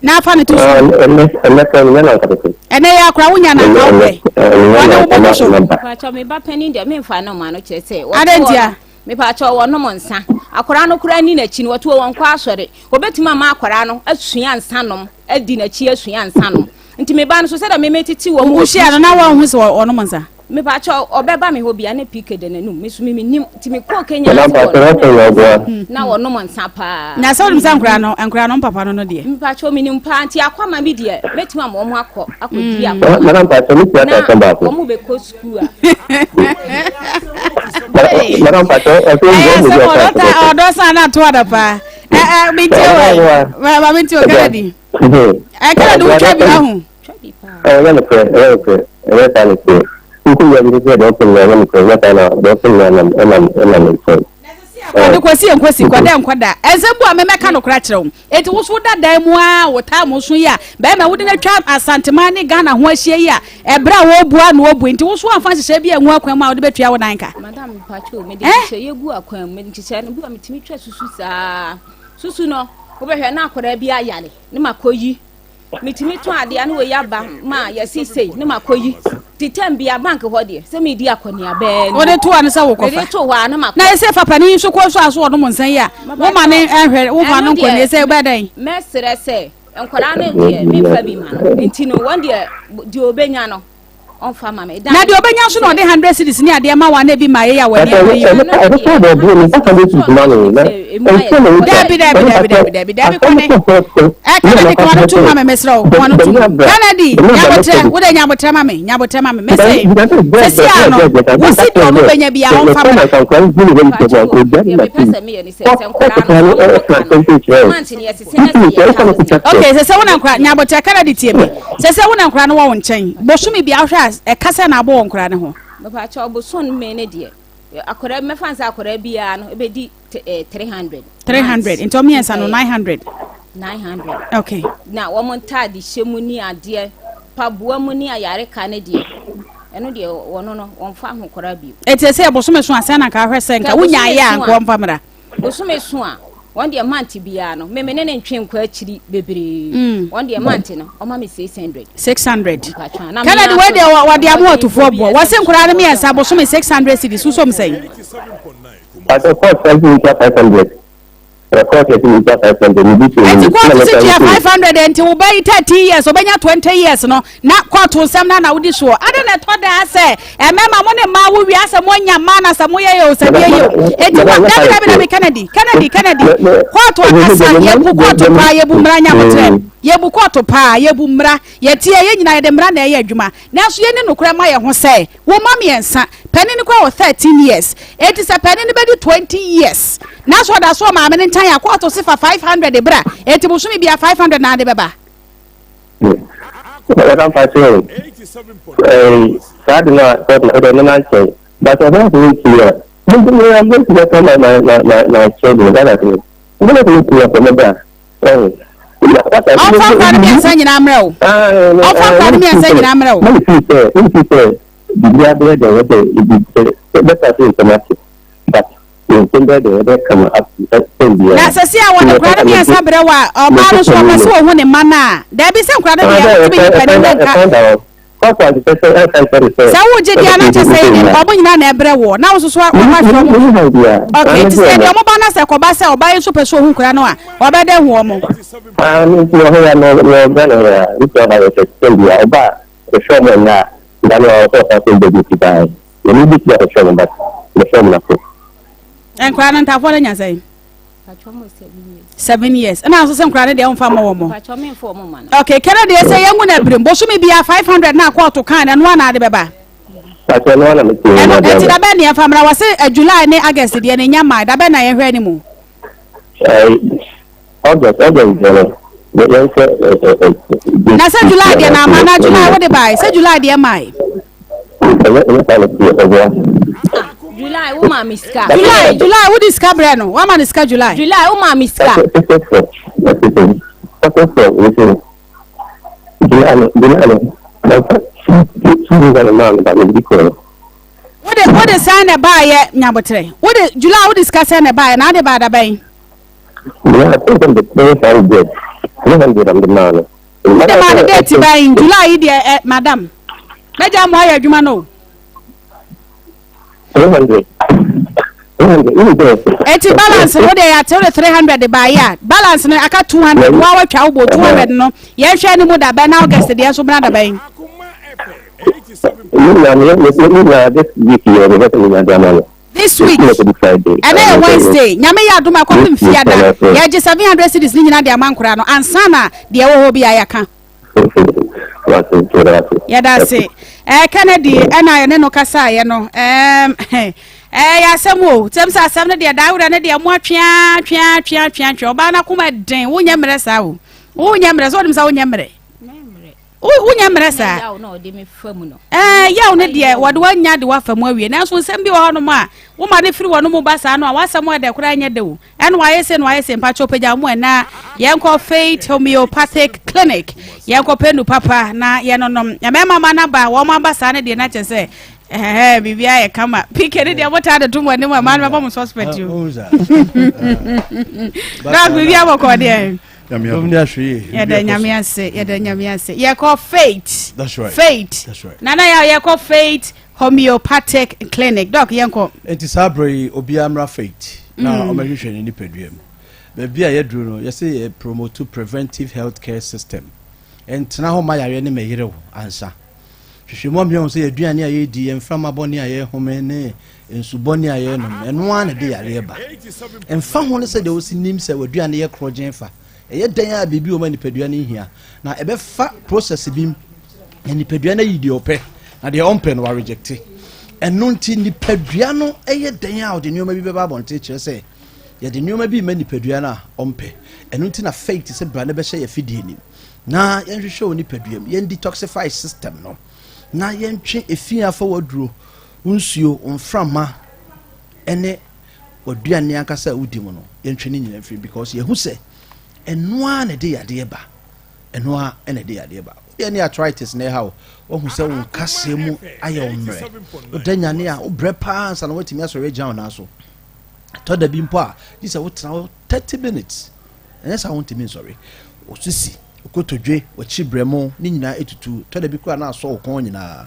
Speaker 4: na afa no to sukuu?
Speaker 8: Ɛnɛ sɛ menya na nka pɛpɛ.
Speaker 4: Ɛnɛ yɛ akora wonya na nka wopɛ. Wɔne wo bɔbɔ so.
Speaker 6: Mepakyɛ me ba panin deɛ memfa no ma no kyerɛ sɛ
Speaker 4: Adɛn ntia?
Speaker 6: Mepakyɛ wɔnom nsa. Akora no koraa ni n'akyi no wɔto wɔn kɔ asɔre. Wɔbɛtumi ama akora no asua nsa nom adi n'akyi asua nsa nom. Nti me ba no so sɛdeɛ me metete wɔn wɔ
Speaker 4: Wohyia no na wɔnhu sɛ ɔnom nsa?
Speaker 6: Mepakyɛw, ɔbɛba me hɔ bia na PK da n'anum, me so me mennim, nti me kɔɔ Kenya ase wɔ no na wɔnom nsa paa.
Speaker 4: Na sɛ wonim sɛ nkoraa no, nkoraa no mpapa no no deɛ.
Speaker 6: Mepakyɛw, menim paa, nti akɔ ama me deɛ, mɛtumi ama wɔn akɔ, akɔdi akɔ na wɔn bɛkɔ sukuu a.
Speaker 4: Ɛyɛ asɛm ɔdɔ ta ɔdɔ san na to ada paa. Ɛ ɛ mi ti o ɛ, ma mi ti o Kennedy. Ɛ Kennedy wotwa bi ahu.
Speaker 8: Ɛnyɛ nokorɛ, ɛnyɛ nokorɛ, ɛnyɛ saa na ɛteɛ. Nko wia bi sɛ deɛ ɔpɛ nyinaa ɛnyɛ nokorɛ, ɛnyɛ saa na deɛ ɔpɛ nyinaa nam ɛnam ɛnam nkyɛn.
Speaker 4: Kɔde kɔsi nkosi kɔdɛ nkɔda ɛnsɛm bu a mɛmɛka nokorɛ akyerɛ wo eti wo so woda dan mu a wo taa mo so yi a bɛrima wode no atwa Asanteman ne Ghana ho ahyia yi a ɛberɛ a wɔbu a na wɔbu nti wo so amfa nhyehyɛ bi angu akwan mu a wode bɛtua wo dan ka.
Speaker 6: Madam mpacho mede nhyehyɛ yɛ gu akwan mu mede nhyehyɛ no bi a metumi twa susu saa susu no wobɛhwɛ na akwadaa bi ayare ne makɔyi Metumi tɔn adeɛ a na wei aba ma yɛsi sei ne ma kɔ yi ti tɛm bia bank hɔ deɛ sɛ medi akɔneaba ni.
Speaker 4: Wode to a ne sɛ wokɔfa.
Speaker 6: Mede to hɔ a na makɔ.
Speaker 4: Na ɛsɛ fa panin nso kɔ so a so ɔnom nsa yi a woma ne nhwɛ wofa no nkɔ nie sɛ wobɛyɛ dɛn.
Speaker 6: Mɛsrɛ sɛ. Nkwadaa no deɛ memfa bi ma no nti no wɔn deɛ deɛ ɔbɛnya no ɔmfa ma me.
Speaker 4: Na deɛ ɔbɛnya nso na ɔde hundred cedis ne adeɛ ma wo a na ebi ma yei a w'ani abere yi o. Dabi dabi dabi dabi dabi dabi Kwame. Ɛ Kennedy ka wano tum ma me mesrɛ wo ka wano tum. Kennedy nyabotrɛ wo de nyabotrɛ ma me nyabotrɛ ma me mese sɛsi a no wosi deɛ ɔmo bɛnya bi a ɔmfa mra. Okay sɛ sɛ wo na nkora nyabotrɛ Kennedy tie me sɛ sɛ wo na nkora no wɔ wo nkyɛn bosome bi ahwɛ a ɛka sɛ na abɔ wɔ nkora no ho.
Speaker 6: Mepakyɛw bosome ne deɛ akwadaa mɛfa nsɛ akwadaa biara no ebedi 300.
Speaker 4: 300 nti wɔn mmiɛnsa no 900.
Speaker 6: 900.
Speaker 4: Okay.
Speaker 6: Na wɔn ntaade hyɛ mu ni adeɛ paboa mu ni ayareka ne deɛ ɛno deɛ wɔn no wɔn fa ho koraa bio.
Speaker 4: Eti sɛ bosome so asɛn na nka ahwɛ sɛ nka wonya ayɛ a nka wɔn fa mra.
Speaker 6: Bosome so a wɔn deɛ mante biara no meme ne ne ntwe nkɔ akyiri bebree mm. wɔn deɛ mante no ɔma me 600.
Speaker 4: 600. Kennedy wei deɛ wɔde amu ɔtufoɔ boɔ wɔse nkoraa no mmiɛnsa bosome 600 cedis wosɔ mu sɛn.
Speaker 8: Pastor court sɛ ɛsɛ ntua 500. Court sɛ ɛsɛ ntua 500. Ne bi
Speaker 4: Ɛnti court sɛ tua 500 ɛnti wo ba yi 13 years ɔbɛnya 20 years no na court nsɛm no na wodi soɔ. Ade na ɛtɔ daa sɛ ɛmɛma mo ne mmaa wo wia sɛ mo anya mmaa na sɛ mo yɛ yɛ o sɛ deɛ yɛ o. Ɛnti wa dabi dabi dabi Kennedy Kennedy Kennedy court akasa yɛbu court paa yɛbu mmara nyabotrɛ yɛbu court paa yɛbu mmara yɛteɛ yɛ nyinaa yɛde mmara na ɛyɛ adwuma nanso yɛni nokorɛ ma yɛ ho sɛ Wo mma miensa, panin no koraa wɔ 13 years, enti sɛ panin no bɛdi 20 years na sɛ ɔda so wɔ maame no nkyɛn a, kɔɔto se fa 500 bra, enti bosome biara 500 na ade bɛba.
Speaker 8: Madam Pakyɛ o, saa de no a kɔɔto no wode no na nkyɛn, but ɔbɛyɛ sɛ wontumi a, mobɛtumi aka my my my my children, that is it. Mobɛtumi atumi akɔ mɛba.
Speaker 4: Ɔmfa nkwa no mmiɛnsa nyinaa mmerɛ wo. Ɔmfa nkwa no mmiɛnsa nyinaa mmerɛ wo. Na sɛsi a wɔde nkora no mmiɛnsa brɛ wo a, ɔbaa no nso ɔpɛ sɛ ɔhu ne mma no a, daabi sɛ nkora no deɛ wotumi ne panin no nka. Sɛ wogye di a na kyɛ sɛ ɔmo nyinaa na ɛbrɛ woɔ na wo nso so wahwɛ ɔmo. Ok nti sɛ deɛ ɔmo ba na sɛ kɔba sɛ ɔbaa yi nso pɛ sɛ ohu nkora no a ɔbɛdɛ hu ɔmo.
Speaker 8: Ah me nti ɔho ya no no Ghana hɔ a nti ɔha yɛ sɛ sɛm bia ɔba a hwehwɛ ɔmo ɛnna a da no a ɔsɛ ɔsan sɛ ɔbɛdi ti baa yɛ ne bi ti ahwehwɛ ɔmo but mehwɛ ɔmo na so.
Speaker 4: Nkora no ntafoɔ no nya sɛn? Seven years. Ɛna nso sɛ nkora no deɛ womfa mmɔ wɔn. Okay, kɛnɛ deɛ sɛ yɛngu no abirim bosome bia 500 na akɔɔto kan na ɛno ana ade bɛba. Ɛno ɛti da bɛn ne yɛmfa mmra wɔ se eh, July ne August deɛ ne nya mmaa da bɛn na yɛhwɛ anim.
Speaker 8: August August deɛ no yɛnhwɛ.
Speaker 4: Na sɛ July deɛ na ama na July wode bae sɛ July deɛ mae.
Speaker 6: July wo ma mi sika.
Speaker 4: July July wo di sika brɛ no wa ma ne sika July.
Speaker 6: July wo ma mi sika.
Speaker 4: Wode wode sɛn na ɛbaayɛ nyabotrɛ wode July wode sika sɛn na ɛbaayɛ na ade baa dabɛn. Wode maa no date bɛn July yi deɛ ɛ madam mɛgya mo ayɛ adwuma no o. Eti balance no deɛ yɛate wode 300 de baayɛ a balance no aka 200 wa watwa wo bɔ 200 no yɛnhwɛ ne mu da bɛn na August deɛ nso bena da bɛn. This week ɛnɛ yɛ Wednesday nyame yɛ adom a kɔpem fiada yɛgye 700 cedis ne nyina de ama nkora no ansa na deɛ ɛwɔ hɔ bi a yɛaka. Yɛda ase. Eh, Kennedy ɛna yɛne no kasaeɛ no ɛɛ yɛ asɛm o tɛm sɛ asɛm no deɛ daa werɛ no deɛ mo atwea twea twea twea twea ɔbaa no akoma den wonyɛ mmerɛ saa o wonyɛ mmerɛ sɛ wonim sɛ wonyɛ mmerɛ Wonyɛ mmerɛ saa. Ɛɛ yaw no deɛ wɔde wanya de wafa mu awie nanso nsɛm bi wɔ hɔnom a woma no firi wɔn mu ba saa no a w'asɛm ɛdɛ koraa nyɛ dɛ o ɛna wayɛ se na wayɛ se mpakyɛw pagya mu ɛna yɛnkɔ Faith Homeopathic Clinic yɛnkɔ pɛ nu papa na yɛnonom mmarima ma no aba wɔn aba saa no deɛ na kyɛ sɛ ɛhɛhɛ biribi ayɛ kama pk ne deɛ motaa de to mo anim a maa no bɛbɔ mo suspect o dɔk biribi abɔkɔ deɛ Yɛda Nyame ase, yɛda Nyame ase. Yɛkɔ Faith.
Speaker 9: That's right.
Speaker 4: Faith.
Speaker 9: That's right.
Speaker 4: Nana yɛ yɛkɔ Faith Homeopathic Clinic. Doc, yɛnkɔ.
Speaker 9: Enti saa berɛ yi obiara mmra Faith na mm. ɔmɛhwehwɛ ne nipadua mu. Baabi a yɛaduru no, yɛse yɛ promote preventive health care system. Ɛntena hɔ mma yareɛ no mmɛyere wo ansa. Hwehwɛmu ama yɛahu sɛ yɛn aduane a yɛredi, yɛn mframa bɔne a yɛrehome ne nsu bɔne a yɛrenom no, ɛno ara na ɛde yareɛ ba. Ɛmfa ho ne sɛdeɛ wosi nim sɛ w'aduane yɛ korɔgyen fa, ɛyɛ dɛn a biribi wɔ mu a nipadua no hia, na ɛbɛfa process bi mu na nipadua no ayi deɛ ɔpɛ na deɛ ɔmpɛ no warejecte. Ɛno nti nipadua no yɛ dɛn a ɔde nneɛma bi bɛba abɔnten kyerɛ sɛ yɛde nneɛma bi ma nipadua no a ɔmpɛ. Ɛno nti na faith sɛ bra no bɛhyɛ yɛ fidie nim na yɛnhwehwɛ wɔ nipadua mu, yɛn detoxify system no na yɛntwe efi afa waduro, wo nsuo, wo mframa ɛne waduane ankasa a wodi mu no, yɛntwe ne nyinaa mfiri because yɛhu sɛ ɛno ara na ɛde yadeɛ ba. Ɛno ara na ɛde yadeɛ ba. Wodeɛ ne arthritis na ɛha wo, wahu sɛ wo nkaseɛ mu ayɛ wo mmerɛ, woda nyane a wobrɛ paa ansa na woatumi asɔre agyina wo nan so. Ɛtɔ da bi mpo a, gye sɛ wotena hɔ 30 minutes, ɛnyɛ saa wontumi nsɔre. Wo sisi, wo kotodwe, w'akyi berɛmo, ne nyinaa ɛtutu. Ɛtɔ da bi koraa na asɔ wo kɔn nyinaa.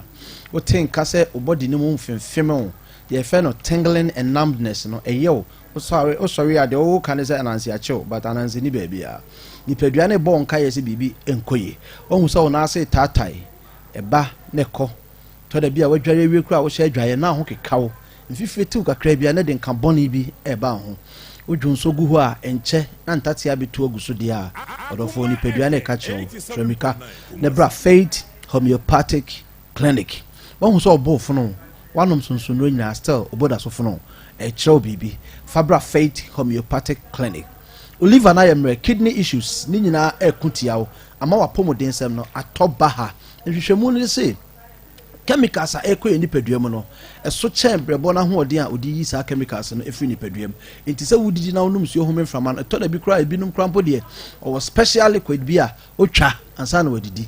Speaker 9: Wote nka sɛ wo body no mu mfemfem wo, deɛ yɛfrɛ no tingling and numbness no, ɛyɛ wo. Wosɔre wosɔre a, deɛ woka ne sɛ ananse akye wo, but ananse nni baabiara. Nipadua no rebɔ wo nkaeɛ sɛ biribi nkɔ yie. Woahu sɛ wo nan ase retaatae, ɛba na ɛkɔ. Ɛtɔ da bi a woadware awie koraa a wohyɛ adwaeɛ na ho keka wo. Mfifire tew kakra bi a na ɛde nka bɔne bi reba wo ho. Wodwo nso gu hɔ a ɛnkyɛ na ntatea abɛtu agu so deɛ a, ɔdɔfoɔ, nipadua no reka kyerɛ wo, kyerɛ mmirika na bra Faith Homeopathic Clinic. Woahu sɛ ɔbo refono wo, woanom nsonsonnuro nyinaa still obo da so fono wo, ɛrekyerɛ wo biribi. Fa bra Faith Homeopathic Clinic. Wo liver no ayɛ mmerɛ, kidney issues ne nyinaa reko tia wo, ama w'apɔmudensɛm no atɔ baha. Nhwehwɛmu no se chemicals a ɛrekɔ yɛn nipadua mu no, ɛso kyɛn brɛboɔ no ahoɔden a ɔde yi saa chemicals no firi nipadua mu. Enti sɛ wodidi na wonom nsuo home mframa no, ɛtɔ da bi koraa ebinom koraa mpo deɛ ɔwɔ special liquid bi a ɔtwa ansa na wadidi.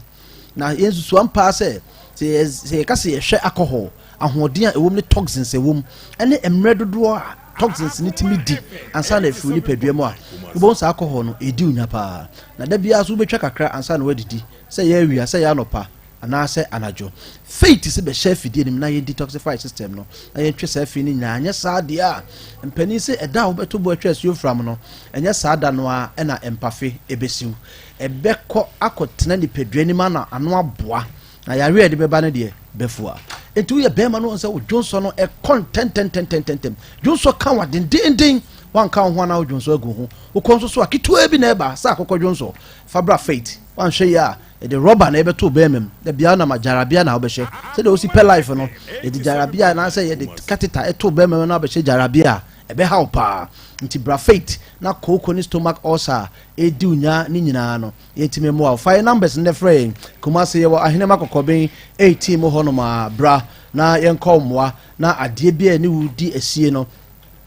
Speaker 9: Na yɛn susu ampa ara sɛ sɛ yɛka sɛ yɛhwɛ alcohol ahoɔden a ɛwɔ mu ne toxins a ɛwɔ mu ɛne mmerɛ dodoɔ a toxins no tumi di ansa na afiri nipadua mu a, wobɛhu sɛ alcohol no ɛdi wo nya paa. Na da biara so wobɛtwa kakra ansa na woadidi, sɛ ɛyɛ awia, sɛ ɛyɛ anɔpa anaasɛ anadwo. Faith sɛ bɛhyɛ afidie no mu na yɛn detoxify system no na yɛntwe saa fi no nyinaa. Anyɛ saa deɛ a, mpanin sɛ ɛda a wobɛto bo atwa asuo fram no, ɛnyɛ saa da no ara na mpafe ɛbɛsiw. Ɛbɛkɔ akɔtena nipadua no mu ana ano aboa, na yareɛ a ɛde bɛba no deɛ bɛfua. Enti woyɛ bɛrima no wɔn sɛ wo dwonsɔ no ɛkɔ ntɛntɛntɛntɛntɛm. Dwonsɔ ka wa dendenden, wanka wo ho anaa wo dwonsɔ agu ho. Wokɔ nso so a ketewa bi na ɛba sɛ akokɔ dwonsɔ. Fa bra Faith, wanhwɛ yie a yɛde rɔba na ɛbɛto bɛrima mu. Da biara nam agyarabea na wobɛhyɛ. Sɛdeɛ wosi pɛ life no, yɛde gyarabea anaasɛ yɛde catheter ɛto bɛrima mu na wabɛhyɛ gyarabea a, ɛbɛha wo paa. Nti bra Faith na kooko ne stomach ulcer a ɛredi wo nya ne nyinaa no, yɛntumi mmoa wo. Fa yɛn numbers no na frɛ yɛn. Kumasi yɛwɔ Ahenema Kɔkɔben 18 mu hɔnom a, bra na yɛnkɔ wo mmoa na adeɛ bi a ɛne wo di asie no,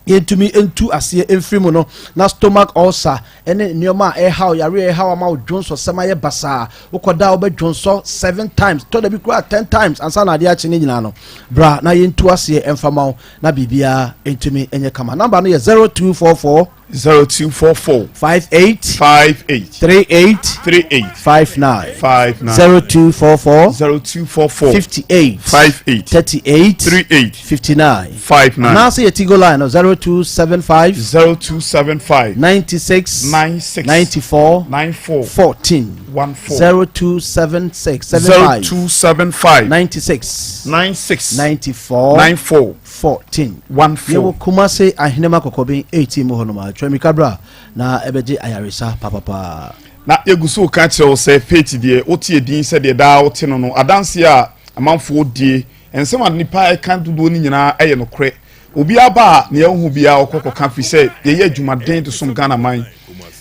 Speaker 9: yɛntumi ntu aseɛ mfiri mu no, na stomach ulcer ne nneɛma a ɛhaw yareɛ a ɛhaw ama wo dwonsɔsɛm ayɛ basaa, wokɔda a wobɛdwonsɔ seven times, tɔ da bi koraa ten times ansa na adeɛ akye ne nyinaa no, bra na yɛntu aseɛ mfa ma wo na biribiara ntumi nyɛ kama. Number no yɛ 0244
Speaker 2: 0244
Speaker 9: 58
Speaker 2: 58
Speaker 9: 38
Speaker 2: 38
Speaker 9: 59
Speaker 2: 59
Speaker 9: 0244
Speaker 2: 0244
Speaker 9: 58
Speaker 2: 58
Speaker 9: 38
Speaker 2: 38
Speaker 9: 59
Speaker 2: 59
Speaker 9: anaasɛ yɛ Tigo line no 0275
Speaker 2: 0275
Speaker 9: 96
Speaker 2: 96
Speaker 9: 94
Speaker 2: 94
Speaker 9: 14
Speaker 2: 14
Speaker 9: 0276 75
Speaker 2: 0275
Speaker 9: 96
Speaker 2: 96
Speaker 9: 94
Speaker 2: 94
Speaker 9: 14
Speaker 2: 14
Speaker 9: Yɛwɔ Kumase Ahenema Kɔkɔben 18 mu hɔnom a, twa mmirika bra na ɛbɛgye ayaresa papapaa.
Speaker 2: Na yɛgu so reka kyerɛ wo sɛ Faith deɛ wote edin sɛdeɛ daa wote no no, adanseɛ a amanfoɔ die, nsɛm a nnipa ɛka dodoɔ no nyinaa ɛyɛ nokorɛ. Obiara ba a nea ɔhu biara ɔkɔ kɔka firi sɛ yɛyɛ adwumaden de som Ghana man.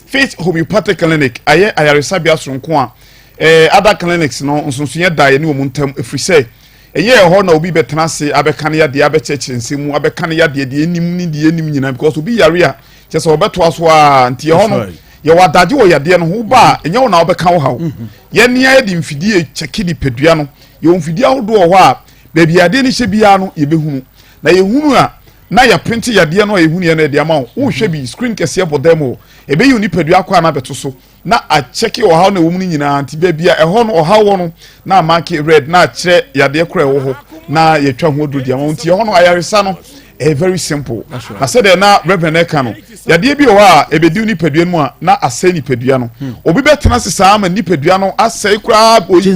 Speaker 2: Faith Homeopathic Clinic ayɛ ayaresabea soronko a eh, other clinics no nsonsonoeɛ da yɛne wɔn ntam ɛfiri sɛ Ɛnyɛ ɛhɔ na obi bɛtena ase abɛka ne yadeɛ, abɛkyerɛkyerɛ nsɛm mu, abɛka ne yadeɛ deɛ ɛnim ne deɛ ɛnim nyinaa because obi yare a kyerɛ sɛ ɔbɛtoa so ara nti ɛhɔ no yɛwɔ adagye wɔ yadeɛ no ho woba a ɛnyɛ wo na wobɛka wo haw mm-hmm. yɛn nea yɛde mfidie kyɛke nipadua no yɛwɔ mfidie ahodoɔ wɔ hɔ a baabi yadeɛ no hyɛ biara no yɛbɛhunu na yɛhunu a na yɛprinte yadeɛ no a yɛhunu yɛ no yɛde ama wo wohwɛ bi screen kɛseɛ bɔ dan mu hɔ ɛbɛyi wo nipadua akɔ a na abɛto so na akyɛke ɔhaw na ɛwɔ mu no nyinaa nti baabi a ɛhɔ no ɔhaw wɔ no na amake red na akyerɛ yadeɛ korɔ ɛwɔ hɔ na yɛtwa ho aduro di ama nti ɛhɔ no ayaresa no Ɛyɛ very simple. Na sɛdeɛ na Reverend ɛka no, yadeɛ bi wɔ hɔ a ɛbɛdi nipadua no mu a na asɛe nipadua no. Hmm. Obi bɛtena ase saa ma nipadua no asɛe koraa, agye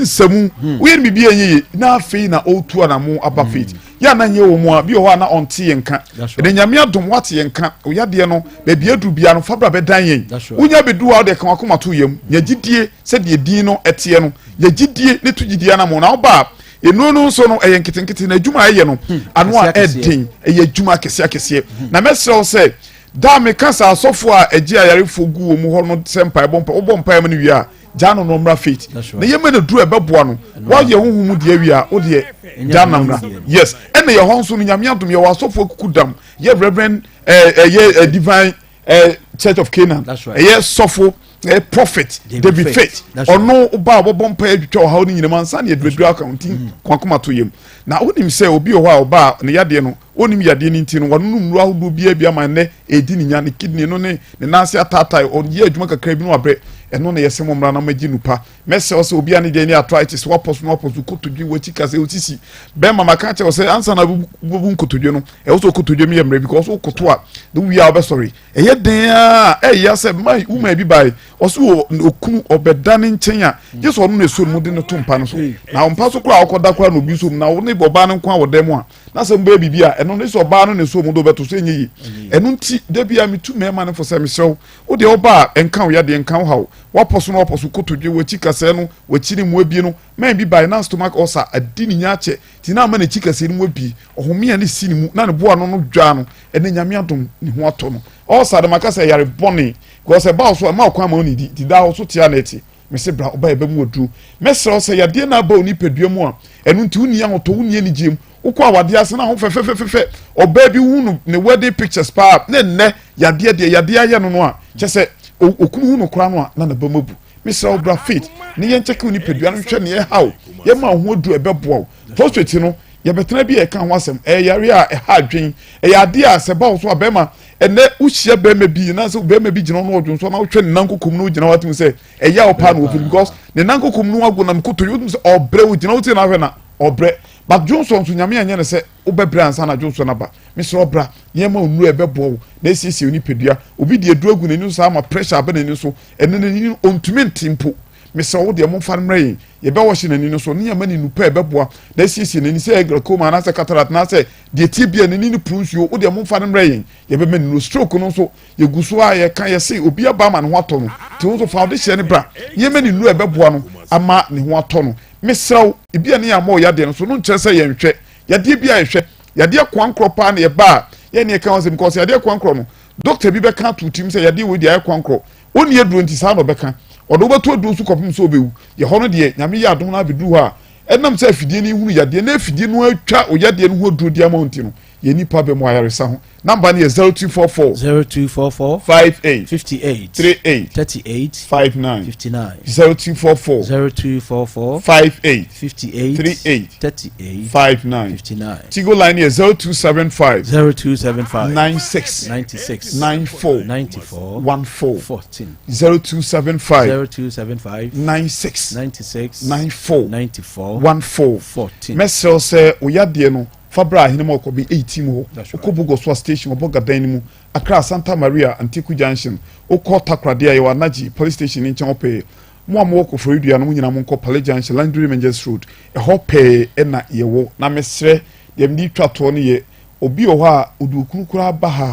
Speaker 2: nsamu, hmm. woyɛ no biribi ɛnyɛ yie, na afei na ɔretu anamo aba hmm. faith. Yɛ a na nyɛ wɔ mu a, bi wɔ hɔ a na ɔnte yɛn nka. Ɛnɛ Nyame adom wate yɛn nka, oyadeɛ no baabi aduru biara no fa bra bɛdan yɛn. Wonya bɛdu a wode ka wakoma to yam. Nya gyidie sɛdeɛ din no ɛteɛ no. Nya gyidie ne to gyidie anamo na woba a Nnuro no nso no, ɛyɛ nketenkete na adwuma a ɛyɛ no hmm. ano a ɛden, ɛyɛ adwuma akɛseɛ akɛseɛ. Hmm. Na mɛsrɛ wo sɛ daa meka sɛ asɔfoɔ a ɛgye ayarefoɔ gu wɔn mu hɔ no sɛ mpaebɔ mpa wobɔ mpaeɛ ma no wie a gyaa no no mmra faith na yɛma no duru ɛbɛboa no woayɛ honhom mu deɛ awie a wodeɛ gyaa no mmra yes ɛna yɛ hɔ nso no nyame adom yɛwɔ asɔfoɔ kuku dam yɛ reverend ɛyɛ eh, eh, divine eh, church of canaan ɛyɛ sɔfo eh, prophet david faith ɔno ba a wɔbɔ mpa atwitwa ɔhaw no nyinam ansa ne aduradura aka nti mm. kwankoma to yam na wonim sɛ obi wɔ hɔ a ɔba a ne yadeɛ no wonim yadeɛ no nti no wɔnom nnuro ahodoɔ biara bi ama nnɛ ɛdi ne nya ne kidney no ne ne nan ase ataatae ɔyɛ adwuma kakra bi no wabrɛ ɛno na yɛsɛ mo mmara na magye nupa mɛsɛ wo sɛ obi a ne deɛ ne arthritis wapɔ so no wapɔ so kotodwe wakyi ka sɛ osisi bɛrima maka kyerɛ wo sɛ ansa na wobɛbu nkotodwe no ɛwɔ sɛ okotodwe mu yɛ mmerɛ because wokoto a na wowie a wobɛsɔre ɛyɛ den a ɛyɛ sɛ ma woma bi bae ɔso wɔ okunu ɔbɛda ne nkyɛn a gye sɛ ɔno na ɛsɔ mu de no to mpa no so na mpa so koraa ɔkɔda koraa na obi nso mu na wo ne ɔbaa no nko a wɔ dan mu a na sɛ mobɛyɛ biribi a ɛno ne sɛ ɔbaa no na ɛsɔ mu de wobɛto so ɛnyɛ yie ɛno nti da bi a metu mmarima no fo sɛ mesrɛ wo Wo deɛ woba a, ɛnka wo yadeɛ, nka wo haw. Woapɔ so na woapɔ so, kotodwe, w'akyi kasɛɛ no, w'akyi ne mu abue no. Man bi baeɛ na stomach ulcer adi ne nya akyɛ, nti na ama n'akyi kasɛɛ no mu abue. Ɔhome a na ɛsi ne mu, na ne bo ano no dwaa no. Ɛnnɛ Nyame adom, ne ho atɔ no. Ulcer de maka sɛ yare bɔne, because ɛba wo so a, ɛmma wo kwan ma wonnidi, nti daa wo so te a na ɛte. Mese bra, woba a yɛbɛma wo aduro. Mɛsrɛ wo sɛ yadeɛ no aba wo nipadua mu a, ɛno nti wonni ahotɔ, wonni anigyeɛ mu, Wokɔ awadeɛ ase na ho fɛfɛfɛfɛ ɔbaa bi hu no ne wedding pictures paa ne nnɛ yadeɛ deɛ yadeɛ ayɛ no no a kyɛ sɛ okunu hu no koraa no a na ne bɛma bu. Mesrɛ wo bra faith ne yɛn kyɛke wo nipadua no nhwɛ neɛ ɛha wo yɛma wo ho aduru ɛbɛboa wo. Prostate no yɛbɛtena bi a ɛka ho asɛm ɛyɛ yareɛ a ɛha adwen ɛyɛ adeɛ a sɛ ba wo so a bɛrima ɛnɛ wohyia bɛrima bi na sɛ bɛrima bi gyina hɔ na ɔdwonsɔ na wohwɛ ne nan kokom na wogyina hɔ atumi sɛ ɛyɛ a ɔpaa na wɔfiri because ne nan kokom no ago na ne koto yi wotumi sɛ ɔbrɛ wogyina wotie na ahwɛ na ɔbrɛ But dwonsɔ nso Nyame anyɛ no sɛ wobɛbrɛ ansa na dwonsɔ no aba. Mesrɛ wo bra na yɛma wo nnuru a ɛbɛboa wo na asiesie wo nipadua. Obi de aduru agu n'ani so saa ma pressure aba n'ani so, ɛno n'ani no ɔntumi nte mpo. Mesrɛ wo deɛ momfa no mmrɛ yɛn, yɛbɛwɔhye n'ani no so na yɛama no nnupa a ɛbɛboa na asiesie n'ani sɛ ɛyɛ glaucoma anaasɛ cataract anaasɛ deɛ ɛteɛ biara n'ani no puru nsuo, wo deɛ momfa no mmrɛ yɛn, yɛbɛma no nnuro. Stroke no nso yɛgu so a yɛka yɛse obi aba ama ne ho atɔ no, nti wo nso fa wode hyɛ no bra na yɛma no nnuru a ɛbɛboa no ama ne ho atɔ no. Mesrɛ wo, ebia ne yɛammɔ wo yadeɛ no so no nkyerɛ sɛ yɛnhwɛ yadeɛ bi a yɛhwɛ yadeɛ koankorɔ paa na yɛba a yɛne yɛka ho asɛm because yadeɛ koankorɔ no doctor bi bɛka ato tirim sɛ yadeɛ wei deɛ ayɛ koankorɔ ɔnni aduro nti saa na ɔbɛka ɔde wobɛto aduro so kɔpem sɛ ɔbɛwu yɛ hɔ no deɛ nyame yɛ adom no abɛduru hɔ a ɛnam sɛ afidie no hunu yadeɛ na afidie no atwa oyadeɛ no ho aduro de ama wo nti no yɛ nipa bɛ mu ayaresa ho Number no yɛ 0244.
Speaker 9: 0244.
Speaker 2: 58.
Speaker 9: 58.
Speaker 2: 38.
Speaker 9: 38.
Speaker 2: 59.
Speaker 9: 59.
Speaker 2: 0244.
Speaker 9: 0244.
Speaker 2: 58.
Speaker 9: 58.
Speaker 2: 38.
Speaker 9: 38.
Speaker 2: 59.
Speaker 9: 59.
Speaker 2: Tigo line yɛ 0275.
Speaker 9: 0275.
Speaker 2: 96.
Speaker 9: 96.
Speaker 2: 94.
Speaker 9: 94.
Speaker 2: 14.
Speaker 9: 14.
Speaker 2: 0275.
Speaker 9: 0275.
Speaker 2: 96.
Speaker 9: 96.
Speaker 2: 94.
Speaker 9: 94.
Speaker 2: 14.
Speaker 9: 14.
Speaker 2: Mɛsrɛ wo sɛ wo yadeɛ no Fa bra Ahenema Ɔkɔben 18 mu hɔ, wokɔ Bogosoa station wɔ Bolga dan no mu, Accra Santa Maria Antiku junction, wokɔ Takoradi a yɛwɔ Anaji police station no nkyɛn hɔ pɛɛ. Mo a mowɔ Koforidua no mo nyinaa monkɔ Pale junction, Landry Menges road, ɛhɔ pɛɛ na yɛwɔ. Na mesrɛ, deɛ mede retwa toɔ no yɛ, obi wɔ hɔ a ɔde okunu koraa ba ha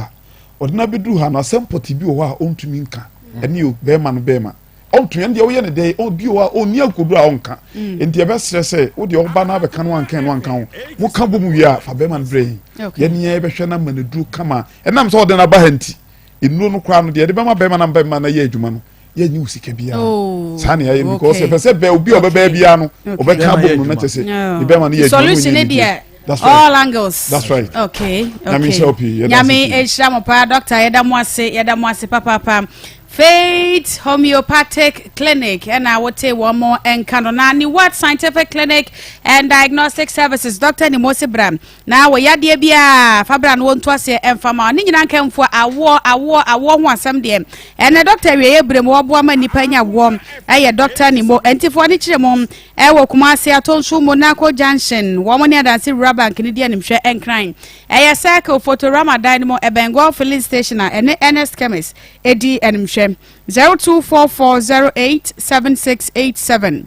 Speaker 2: a, ɔde no abɛduru ha no asɛm pɔtee bi wɔ hɔ a ɔntumi nka, ɛne yɛ bɛrima no bɛrima. Ɔntumi ɛno deɛ woyɛ ne dɛ obi wɔ a ɔnni akokoduro a ɔnka mm. nti ɛbɛsrɛ sɛ wo deɛ ɔba no abɛka no anka no anka ho mo ka bɔ mu wie a fa bɛrima no brɛ yɛn yɛne yɛn bɛhwɛ no ama no duro kama ɛnam sɛ ɔde no aba ha nti nnuro no koraa no deɛ ɛde bɛma bɛrima no bɛrima no yɛ adwuma no yɛnyi wo sika biara oh, saa ne yɛayɛ no because yɛpɛ sɛ bɛ obi a ɔbɛbɛɛ biara no ɔbɛka bɔ mu no na kyɛ sɛ ne bɛrima no yɛ adwuma no nyɛ ne
Speaker 4: That's right. All angles.
Speaker 2: That's right.
Speaker 4: Okay. Okay.
Speaker 2: Nyame nhyira wo pii.
Speaker 4: Nyame nhyira mo paa doctor yɛda mo ase yɛda mo ase papaapa. Faith Homeopathic Clinic ɛna wote wɔn mo nka no na Newat Scientific Clinic and Diagnostic Services Dr. Nimosi Bram na wɔ yadeɛ biara fa bra no wɔntu aseɛ ɛmfa ma ne nyinaa nkamfoɔ awoɔ awoɔ awoɔ ho asɛm deɛ ɛnɛ Dr. awieɛ berɛ mu wɔboa ma nnipa nya woɔ ɛyɛ Dr. Nimo ɛntifoɔ ne kyerɛ mu ɛwɔ Kumasi Atonso Monaco Junction wɔn ne Adanse Rural Bank ne di animhwɛ ɛnkran ɛyɛ Circle Photorama dan no mu ɛbɛn Goil Filling Station a ɛne Ernest Chemist ɛdi animhwɛ 0244087687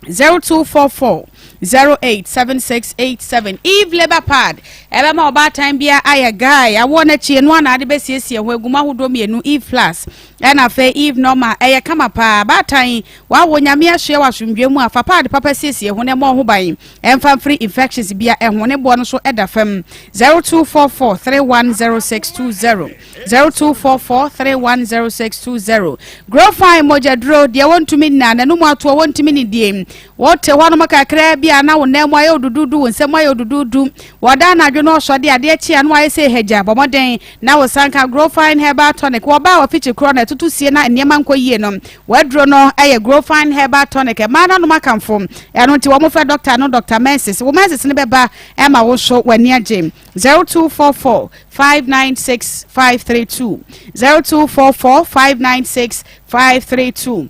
Speaker 4: 0244087687 Eve Labour Pad ɛbɛma ɔbaatan bia ayɛ guy awoɔ n'akyi no ana ade bɛsiesie ho egum ahodoɔ mmienu Eve Plus ɛna afei Eve Normal ɛyɛ kama paa baatan wawo Nyame ahyia wɔ asomdwe mu a fa pad papa siesie ho na ɛmɔ ho ban ɛmfa mfiri infections bia ɛho ne boɔ no so ɛda fam 0244310620 0244310620 Grow Fine mogyaduro deɛ wɔntumi nna n'anum atoɔ wɔntumi nidie wɔte hɔnom kakra bi a na wo nan mu ayɛ odududu wo nsam ayɛ odududu wɔda anadwo no ɔsɔ de adeɛ kyi a no ayɛ sɛ hagya bɔ mmɔden na wo sanka Grow Fine Herbal Tonic wɔba a wɔfikyi korɔ na ɛtutu sie na nneɛma nkɔ yie no wɔaduro no ɛyɛ Grow Fine Herbal Tonic mmaa nanom akamfo ɛno nti wɔn fɛ doctor no Doctor Menses wo menses no bɛba ɛma wo so w'ani agye 0244 596 532 0244 596 532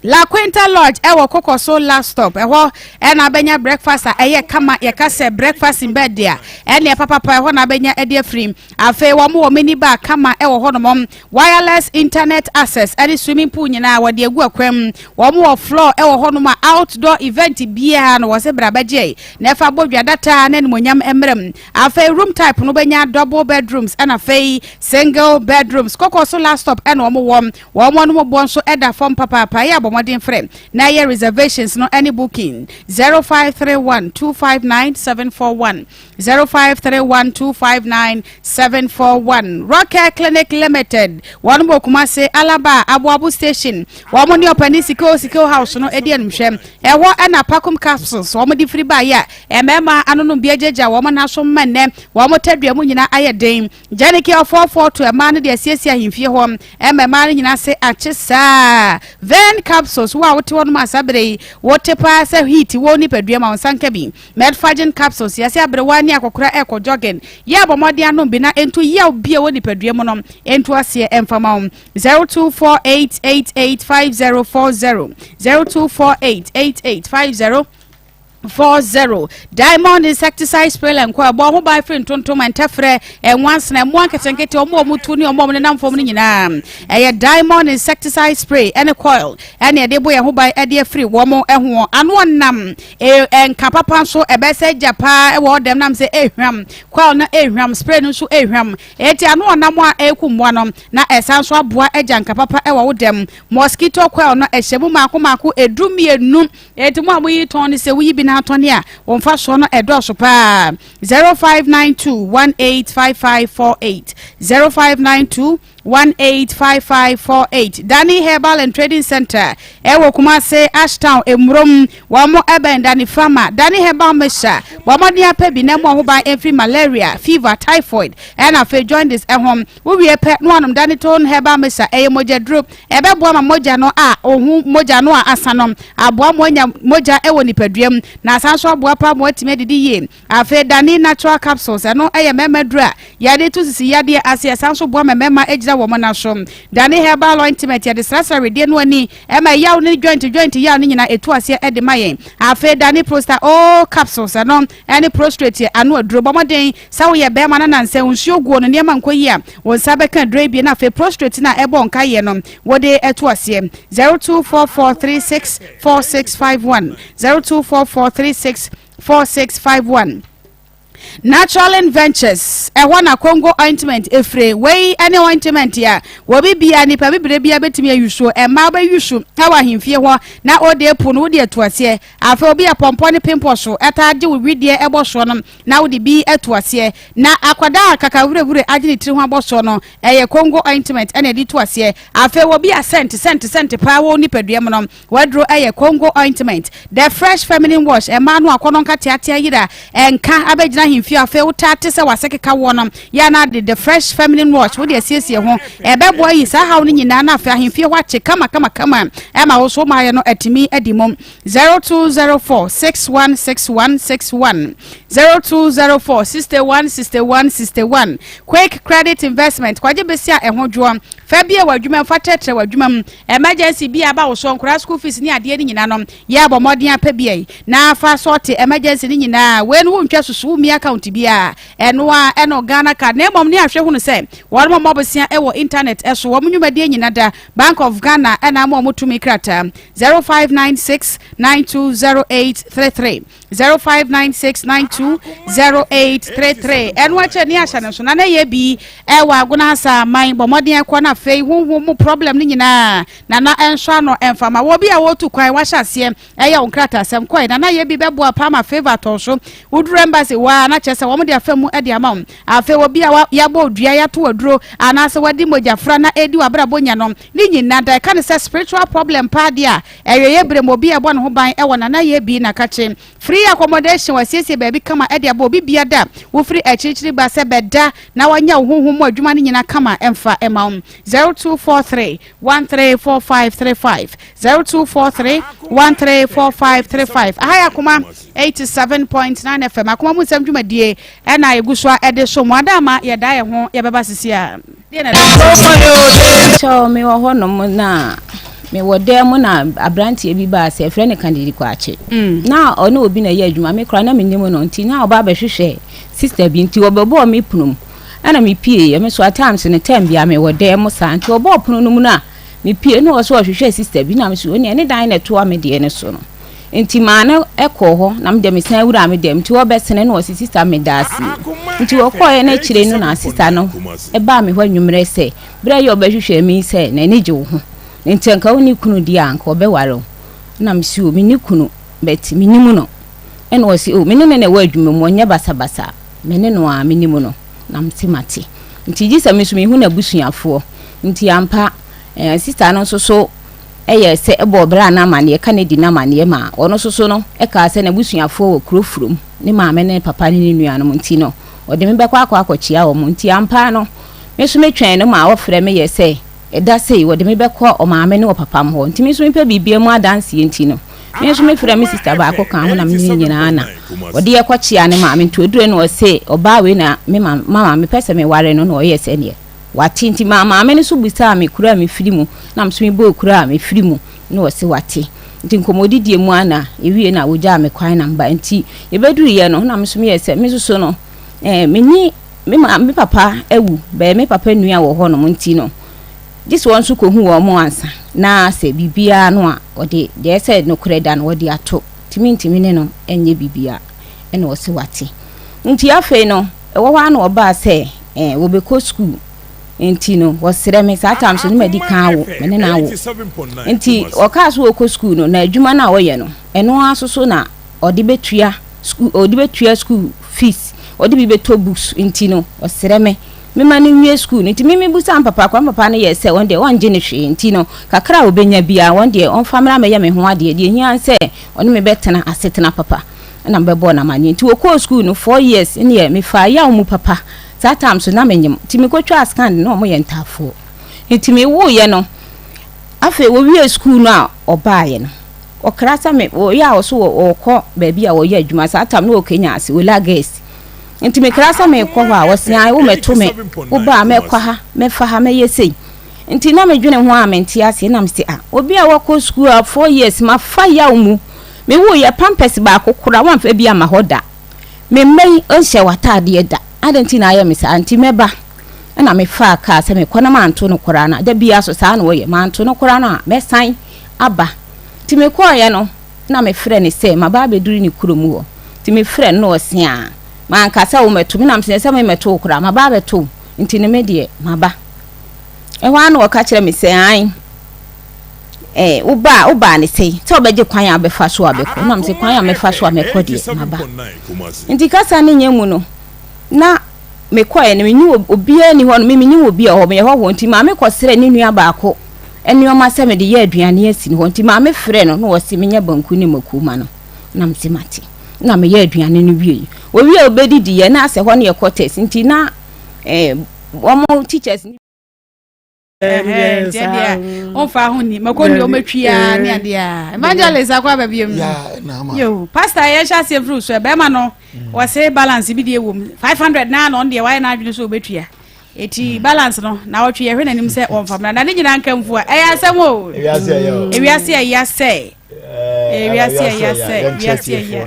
Speaker 4: La Quinta Lodge ɛwɔ Kokoso Last Stop ɛhɔ ɛna abɛnya breakfast a ɛyɛ kama yɛka sɛ breakfast in bed a ɛne papapa ɛhɔ na abɛnya ɛde afiri afei wɔn wɔ mini bar kama ɛwɔ hɔnom wireless internet access ɛne swimming pool nyinaa wɔde egu akwam wɔn wɔ floor ɛwɔ hɔnom a outdoor event biara no wɔsɛ bra bɛgye na ɛfa bɔ dwa data ne animonyam mmerɛm afei room type no bɛnya double bedrooms ɛna afei single bedrooms Kokoso Last Stop ɛna wɔn wɔ wɔn wɔn bɔ nso ɛda fam papaapa yɛ abɔ mmɔden frɛ na ɛyɛ reservations no ɛne booking 0531 259 741 0531 259 741 Rocket Clinic Limited wɔn bɔ Kumase Alaba Aboabo Station wɔn ne ɔpani Sikeo Sikeo House no edi animhwɛ ɛhɔ ɛna Pakum capsules wɔn de firi baayɛ a mmarima anonom bi agyagya wɔn nan so mma nnɛ wɔn tadua mu nyinaa ayɛ den Gyaniki ɔfɔɔfɔɔ to mmaa no de asiesie ahemfie hɔ ɛma mmaa no nyinaa se akye saa Ven capsules wo a wote hɔ nom asabere yi wote paa sɛ heat wɔ nipadua ma wo nsa nka bi Medfagin capsules yɛsɛ aberewa ne akɔkora ɛkɔ jogging yɛ abɔ mmɔden anom bi na ɛntu yaw bi a wɔ nipadua mu no ɛntu aseɛ ɛmfama wo 0248885040 02488850 40 Diamond insecticide spray nkɔ ɛbɔ ho ban firi ntontom ntɛfrɛ ɛnwansena mmoa nketenkete ɔmo a ɔmo tu ne ɔmo a ɔmo nenam fam no nyinaa ɛyɛ Diamond insecticide spray ɛne coil ɛne ɛde bɔ yɛn ho ban ɛde afiri wɔn ɛho ano ɔnam ɛnka papa nso ɛbɛsɛ gya paa ɛwɔ ɔdɛm nam sɛ ehwam coil no ehwam spray no nso ehwam eti ano ɔnam a ɛku mmoa no na ɛsan nso aboa agya nka papa ɛwɔ wo dɛm mosquito coil no ɛhyɛ mu maako maako 12 eti mu a moyi tɔn no sɛ woyi bi n'atɔne a wɔn fa soɔ no ɛdɔɔso paa 0592185548 0592185548 Danny Herbal and Trading Center ɛwɔ Kumase Ashtown Emurom wɔn mo ɛbɛn Danny Farmer Danny Herbal Mixture wɔn mo de apɛ bi na ɛmo ɔho ban efiri malaria fever typhoid ɛna afei jaundice ɛho wowie pɛ no anom Danny Tone Herbal Mixture ɛyɛ mogya duro ɛbɛboa ma mogya no a ohun mogya no a asa no aboa mo anya mogya ɛwɔ nipadua mu na asan so aboa pa mo atumi adidi yie afei Danny Natural capsules ɛno ɛyɛ mmarima duro a yɛde to sisi yadeɛ ase ɛsan so boa ma mmarima gyina wɔn nan so Danny Herbal ointment yɛde srasra wedeɛ no ani ɛma yaw ne joint joint yaw ne nyinaa etu aseɛ ɛde ma yɛn afei Danny Prosta o capsules ɛno ɛne prostrate ano aduro bɔ mmɔden sɛ woyɛ bɛrima no nansɛ nsuo guo no nneɛma nkɔ yi a wɔn nsa bɛka aduro yi bi na afei prostrate na ɛbɔ nkaeɛ no wɔde ɛto aseɛ 0244364651 0244364651 Natural Ventures ɛhɔ na Congo ointment efire wei ɛne ointment a wɔbi bia nipa bibire bia bɛtumi ayusuo ɛmmaa bɛyusu ɛwɔ ahemfie hɔ na ɔde epu no wode atu aseɛ afei obi apɔmpɔ ne pimpɔ so ɛtaa gye wo wideɛ ɛbɔ soɔ no na wode bi atu aseɛ na akwadaa a kaka wurawura agye ne tiri ho abɔ soɔ no ɛyɛ Congo ointment ɛna ɛde to aseɛ afei wɔbi a scent scent scent paa wɔ nipadua mu no waduro ɛyɛ Congo ointment The Fresh Feminine Wash ɛmaa no akɔnɔ nkateatea yira ɛnka abɛgyina ahemfie afei wotaa te sɛ wase keka woɔ no, yɛ na de The Fresh Feminine Wash wode asiesie ho. Ɛbɛboa yi saa haw no nyinaa na afei ahemfie hɔ akye kama kama kama ɛma wo so maayɛ no atumi adi mu. 0204 616161 0204 61 61 61. Quick Credit Investment, kwagye besi a ɛho dwoɔ fa bie wɔ adwuma mu, fa trɛtrɛ wɔ adwuma mu, emergency bi aba wo so, nkora school fees ne adeɛ no nyinaa no, yɛ abɔ mmɔden apɛ bi yi na fa sɔɔte emergency no nyinaa. Wei no wontwa susu wo mi account bi a ɛno a ɛno Ghana Card, na mmom ne ahwɛ hunu sɛ wɔn mo mmɔbosia ɛwɔ internet ɛso. Wɔn nnwumadie nyina da Bank of Ghana ɛna ama wɔn tumi krataa. 0596 920833, 0596 920833. Ɛno akyɛ ne ahyɛ no so na na yɛ bi ɛwɔ Agona asa aman. Bɔ mmɔden ɛkɔ no afei honhom mu problem no nyinaa nana ɛnso ano ɛmfama wɔ bi a wɔtu kwan wahyɛ aseɛ ɛyɛ wo nkrataasɛm kɔe. Nana yɛ bi bɛboa pama favour atɔ so woduru embassy waa na kyerɛ sɛ wɔn de afa mu de ama wo. Afei obi a yɛabɔ dua, yɛato aduro anaasɛ wɔde mogyafra na ɛdi w'abrabɔ nya no ne nyinaa da ɛka ne sɛ spiritual problem paa deɛ a ɛyɛ yɛ berɛ mu obi a ɛbɔ ne ho ban ɛwɔ nana yɛ bi na kakye. Free accommodation, wasiesie baabi kama ɛde abɔ obi bia da wofiri akyirikyiri ba sɛ bɛda na wanya wo honhom mu adwuma no nyinaa kama ɛmfa ɛma wo. 0243 134535, 0243 134535. Aha yɛ Akoma 87.9 FM, Akoma mu nsɛm dwumadie ɛna ɛgu so a ɛde so mu adama. Yɛda yɛ ho yɛbɛba sisi a.
Speaker 6: Kyɛw, mewɔ hɔnom na mewɔ dan mu na aberanteɛ bi baa sɛ ɛfrɛ no Kandidi Kwakye. Na ɔne obi na ɛyɛ adwuma, me koraa na menim no, nti na ɔba abɛhwehwɛ sister bi, nti ɔbɛbɔɔ me pono mu ɛna mepie. Me so at times no, time bia mewɔ dan mu saa, nti ɔbɔɔ pono no mu no a mepie na ɔsɛ ɔhwehwɛ sister bi, na me so ɔne ɛne dan na ɛtoa me deɛ no so no, nti maa no ɛkɔɔ hɔ na mede mesan wura me dɛm. Nti wɔbɛsene na ɔsi, "Sister, meda ase." Nti wɔkɔɔɛ no akyire no na sister no ɛbaa me hɔ anwummerɛ sɛ berɛ yɛ ɔbɛhwehwɛ mi sɛ n'ani gye wo ho, nti nka wo ne kunu deɛ a nka ɔbɛware wo. Na mesi o, me ne kunu, but menim no. Ɛna ɔsi o, me ne no na ɛwɔ adwuma mu, ɔnyɛ basabasa, me ne no a menim no. Na mete mate, nti gye sɛ me nso mehu n'abusuafoɔ. Nti ampa sister no nso so ɛyɛ sɛ ɛbɔ ɔbrɛ a n'amanneɛ ka ne di n'amanneɛ ma ɔno nso so no ɛkaa sɛ n'abusuafoɔ wɔ kuro furom, ne maame ne papa ne ne nuanom, nti no ɔde me bɛkɔ akɔkyia wɔn. Nti ampa no me nso metwɛn no ma ɔfrɛ me yɛ sɛ ɛda sei wɔde me bɛkɔ ɔmaame ne ɔpapa m hɔ. Nti me nso mepɛ biribia mu adanseɛ, nti no me nso mefrɛ me sister baako ka ho na me ne nyinaa na ɔde yɛ kɔkyea ne maame. Nti odure no ɔse ɔbaa wei na me mama mepɛ sɛ meware no, na ɔyɛ sɛ neɛ wate. Nti maa maame no so bisaa me kuro a mefiri mu, na me so mebɔɔ kuro a mefiri mu na ɔse wate. Nti nkɔmmɔdidie mu a na ɛwie na wɔgyaa me kwan na mba. Nti yɛbɛduruyɛ no na me so meyɛ sɛ me soso no menni me ma me papa awu bɛyɛ me papa nua wɔ hɔnom, nti no gye sɛ wɔn nso kɔhu wɔn mo ansa na sɛ biribiara no a ɔde deɛ sɛ nokorɛ da no wɔde ato, ntumi ntumi ne no nyɛ biribiara. Ɛna ɔse wate. Nti afei no ɛwɔ hɔ a na ɔbaa sɛ wɔbɛkɔ sukuu, nti no wɔsrɛ me. Saa time so no madi kan awo, me ne no awo, nti ɔkaa so wɔkɔ sukuu no na adwuma no a ɔyɛ no ɛno ara so so na ɔde bɛtua sukuu, ɔde bɛtua school fees, ɔde bi bɛtɔ books, nti no ɔsrɛ me mema no nwie sukuu no. Nti me mebusa papa kwa, papa no yɛ sɛ wɔn deɛ ɔngye ne hwee, nti no kakra a ɔbɛnya biara wɔn deɛ ɔmfa mmra mɛyɛ me ho adeɛ, deɛ hia sɛ ɔne me bɛtena asetena papa. Ɛna mebɛbɔɔ no amanneɛ. Nti wɔkɔɔ sukuu no 4 years neɛ mefaa yaw mu papa. Saa time so na menyim, nti mekɔtwaa scan na ɔmo yɛ ntaafoɔ. Nti mewoeɛ no, afei wɔwie sukuu no a ɔbaeɛ no ɔkra sɛ me wɔyɛ a ɔso wɔkɔ baabi a wɔyɛ adwuma. Saa time no wɔ Kenya ase Ola Guest, nti mekra sɛ mekɔ hɔ a wɔsia wo mɛto me woba a mɛkɔ ha, mɛfa ha, mɛyɛ sei. Nti na medwene ho a mente aseɛ na mese, ah, obi a wakɔ sukuu a 4 years mafa yaw mu, mewoyɛ pampers baako kora wamfa bi ama hɔ da, me mma yi nhyɛ w'ataadeɛ da, adɛn nti na ayɛ me saa? Nti mɛba. Ɛna mefaa kaa sɛ mekɔ na manto no koraa no, da bia so saa na wɔyɛ, manto no koraa no a mɛsan aba. Nti mekɔɔyɛ no na mefrɛ ne sɛ maba abɛduru ne kurom hɔ. Nti mefrɛ no na ɔse a manka sɛ wo mɛto me nam sɛ sɛ memɛto wo koraa maba abɛto wo, nti no me deɛ maba. Ɛhɔ ara na ɔka kyerɛ me sɛ an wobaa wobaa ne sɛi sɛ wobɛgye kwan a wobɛfa so a bɛkɔ, nam sɛ kwan a mɛfa so a mɛkɔ deɛ maba. Nti kasa no nyɛ mu no na mekɔɛ no menni obiara ni hɔ no, me menni obi a hɔ meyɛ hɔhoɔ. Nti maame kɔsrɛ ne nua baako nneɛma sɛ mede yɛ aduane asi ne hɔ. Nti maame frɛ no na ɔse menyɛ banku ne mako ma no, na mese mate, na meyɛ aduane no wie. Owie a obedidi yɛ na asɛ hɔ no yɛ quarters nti na eh, wɔn teachers ni.
Speaker 4: Ɛhɛn, deɛ ɔmfa ho ni mako ni ɔmɛtwi a ne adeɛ a evangelist akɔ aba biam yo pastor yɛhyɛ aseɛ firi so bɛrima no wɔse balance bi deɛ wɔ mu 500 naa na ɔno deɛ wayɛ n'adwene sɛ ɔbɛtua ɛti balance no na ɔtwe yɛhwɛ n'anim sɛ wɔmfa mmra na ne nyinaa nka mfu a ɛyɛ asɛm o ewiase ɛyɛ sɛ ewiase ɛyɛ sɛ ewiase ɛyɛ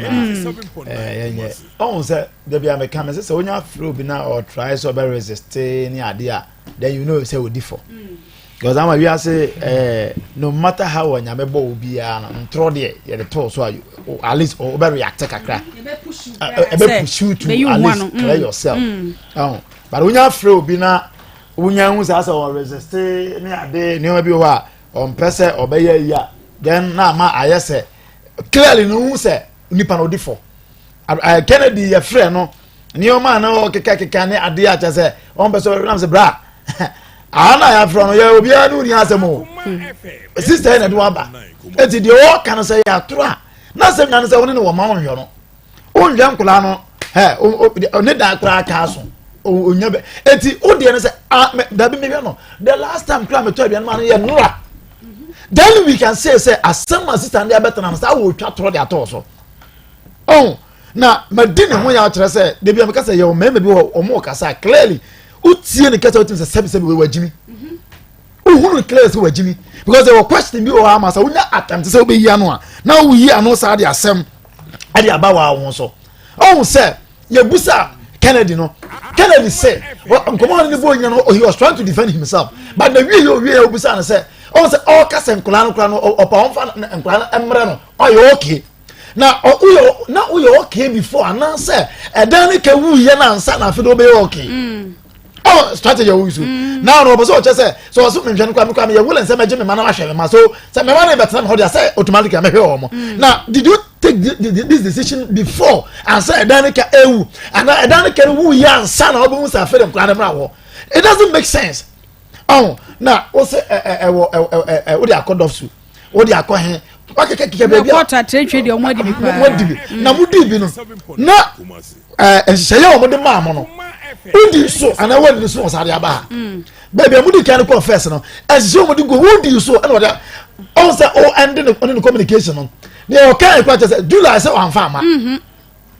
Speaker 10: yɛnyɛ ɔhu sɛ dabi a meka me sɛ sɛ wonya frɛ obi na ɔtrae sɛ ɔbɛ resist ne adeɛ a then you know sɛ odi fɔ because ama wiase eh, no matter how ɔnyame bɔ wo biara no ntorɔ deɛ yɛde too so a at least wobɛ react kakra ɛbɛ push you to at least clear yourself mm. but wonya frɛ obi na wonya hu saa sɛ ɔresist ne ade nneɛma bi wɔ hɔ a ɔmpɛ sɛ ɔbɛyɛ yi a then na ama ayɛ sɛ clearly no hu sɛ nipa na odi fɔ Kennedy yɛfrɛ no nneɛma a na ɔkekakeka ne adeɛ a kyɛ sɛ ɔmpɛ sɛ ɔnam sɛ bra aha na yɛafrɛ no yɛ obiara ne woni asɛm o sista yi na de waba enti deɛ ɔka no sɛ yɛ atoro a na asɛm nya no sɛ wo ne ne wɔ ma wonhwɛ no wonhwɛ nkoraa no ɛ ne dan koraa kaa so onya bɛ eti o deɛ no sɛ ah dabi mehwɛ no the last time koraa metɔ aduane ma no yɛ nora then we can say sɛ asɛm a sista no de abɛtena no saa wɔtwa torɔ de atɔɔ so ɔn na madi ne ho yɛ akyerɛ sɛ debi a meka sɛ yɛwɔ mmarima bi wɔ wɔn kasa clearly wotie ne kasa wotumi sɛ sɛbi sɛbi wei wagyimi wohunu clearly sɛ wagyimi because ɛwɔ question bi wɔ hɔ ama sɛ wonya attempt sɛ wobɛyi ano a na woyi ano saa de asɛm ɛde aba wɔ awo so ɔhu sɛ yɛbusa Kennedy no Kennedy sɛ nkɔmɔ ne bɔ nyina no he was trying to defend himself but na wie yɛ owie yɛ obusa no sɛ ɔhu sɛ ɔka sɛ nkɔla no kora no ɔpa ɔmfa nkɔla no mmerɛ no ɔyɛ okay na woyɛ na woyɛ okay before anaasɛ ɛdan ne ka wuyɛ na ansa na afei de wobɛyɛ okay mm. oh strategy a woyi so mm. na ɔno ɔpɛ sɛ ɔkyɛ sɛ sɛ ɔso mehwɛ no kora mekora meyɛ willing sɛ mɛgye me ma na mahwɛ me ma so sɛ mɛma no bɛtena me hɔ deɛ sɛ automatically mɛhwɛ wɔ mo mm. na did you take this decision before ansa ɛdan ne ka ewu anaa ɛdan ne ka no wuyɛ ansa na wobɛhu sɛ afei de nkora no mmra hɔ it doesn't make sense ɔn na wosɛ ɛwɔ ɛ ɛ wode akɔ dɔf so wode akɔ he wakekakeka baabi a
Speaker 4: kɔɔto atrɛtwɛ deɛ ɔmo adi bi paa
Speaker 10: mo adi bi na mo di bi no na ɛɛ nhyehyɛeɛ a wɔde maa mo no wodi so anaa wɔdi so wɔ saa de aba ha mm. baabi a mo di kan no kɔɔ fɛs no nhyehyɛeɛ a wɔde gu wodi so ɛna wɔde ɔn sɛ o ɛnde ne ɔne ne communication no deɛ ɔka ɛkɔ akyɛ sɛ july sɛ wɔamfa ama. Mm-hmm.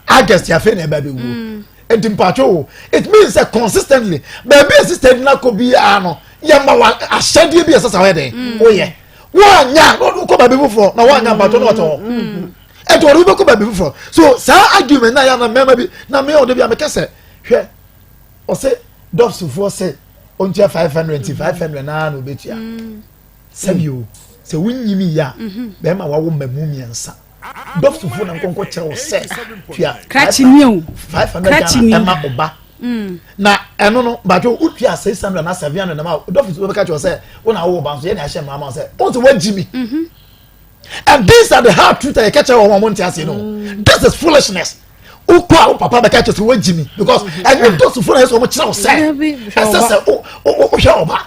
Speaker 10: August afei na ɛba bɛwuo mm. nti mpatsɔ wo it means sɛ consistently baabi a sister di n'akɔ biara no yɛma wa ahyɛdeɛ bi a ɛsɛ sɛ ɔyɛ dɛn mm. woyɛ woanya na ɔde kɔ baabi foforɔ na woanya mpatsɔ na ɔtɔ hɔ mm. ɛnti ɔde wobɛkɔ baabi foforɔ so saa argument na yɛ na mmarima bi na mmea ɔde bi a meka sɛ hwɛ ɔsɛ dɔpsofoɔ sɛ ɔntua 500 nti 500 naa na ɔbɛtua sɛbi o sɛ wonyimi yɛ a mhm. bɛrima wawo mmamu mmiɛnsa dɔfofo na nkɔnkɔ kyerɛ wo sɛ tua
Speaker 4: krakye ni o
Speaker 10: 500 Ghana ɛma ɔba mm. na ɛno no badwo wotua 600 na 700 na ma dɔfo bɛka kyerɛ sɛ wo na wowɔ ba nso yɛne ahyɛ mmara ma sɛ wo nso woagyi mi mhm. and these are the hard truth a yɛka kyerɛ wɔn a wɔn nte ase no mm. this is foolishness wokɔ a wo papa bɛka kyerɛ sɛ woagyi mi because mm-hmm. ɛnyɛ dɔsofo na ɛsɛ wɔn kyerɛ wo sɛ ɛsɛ sɛ wohwɛ ɔba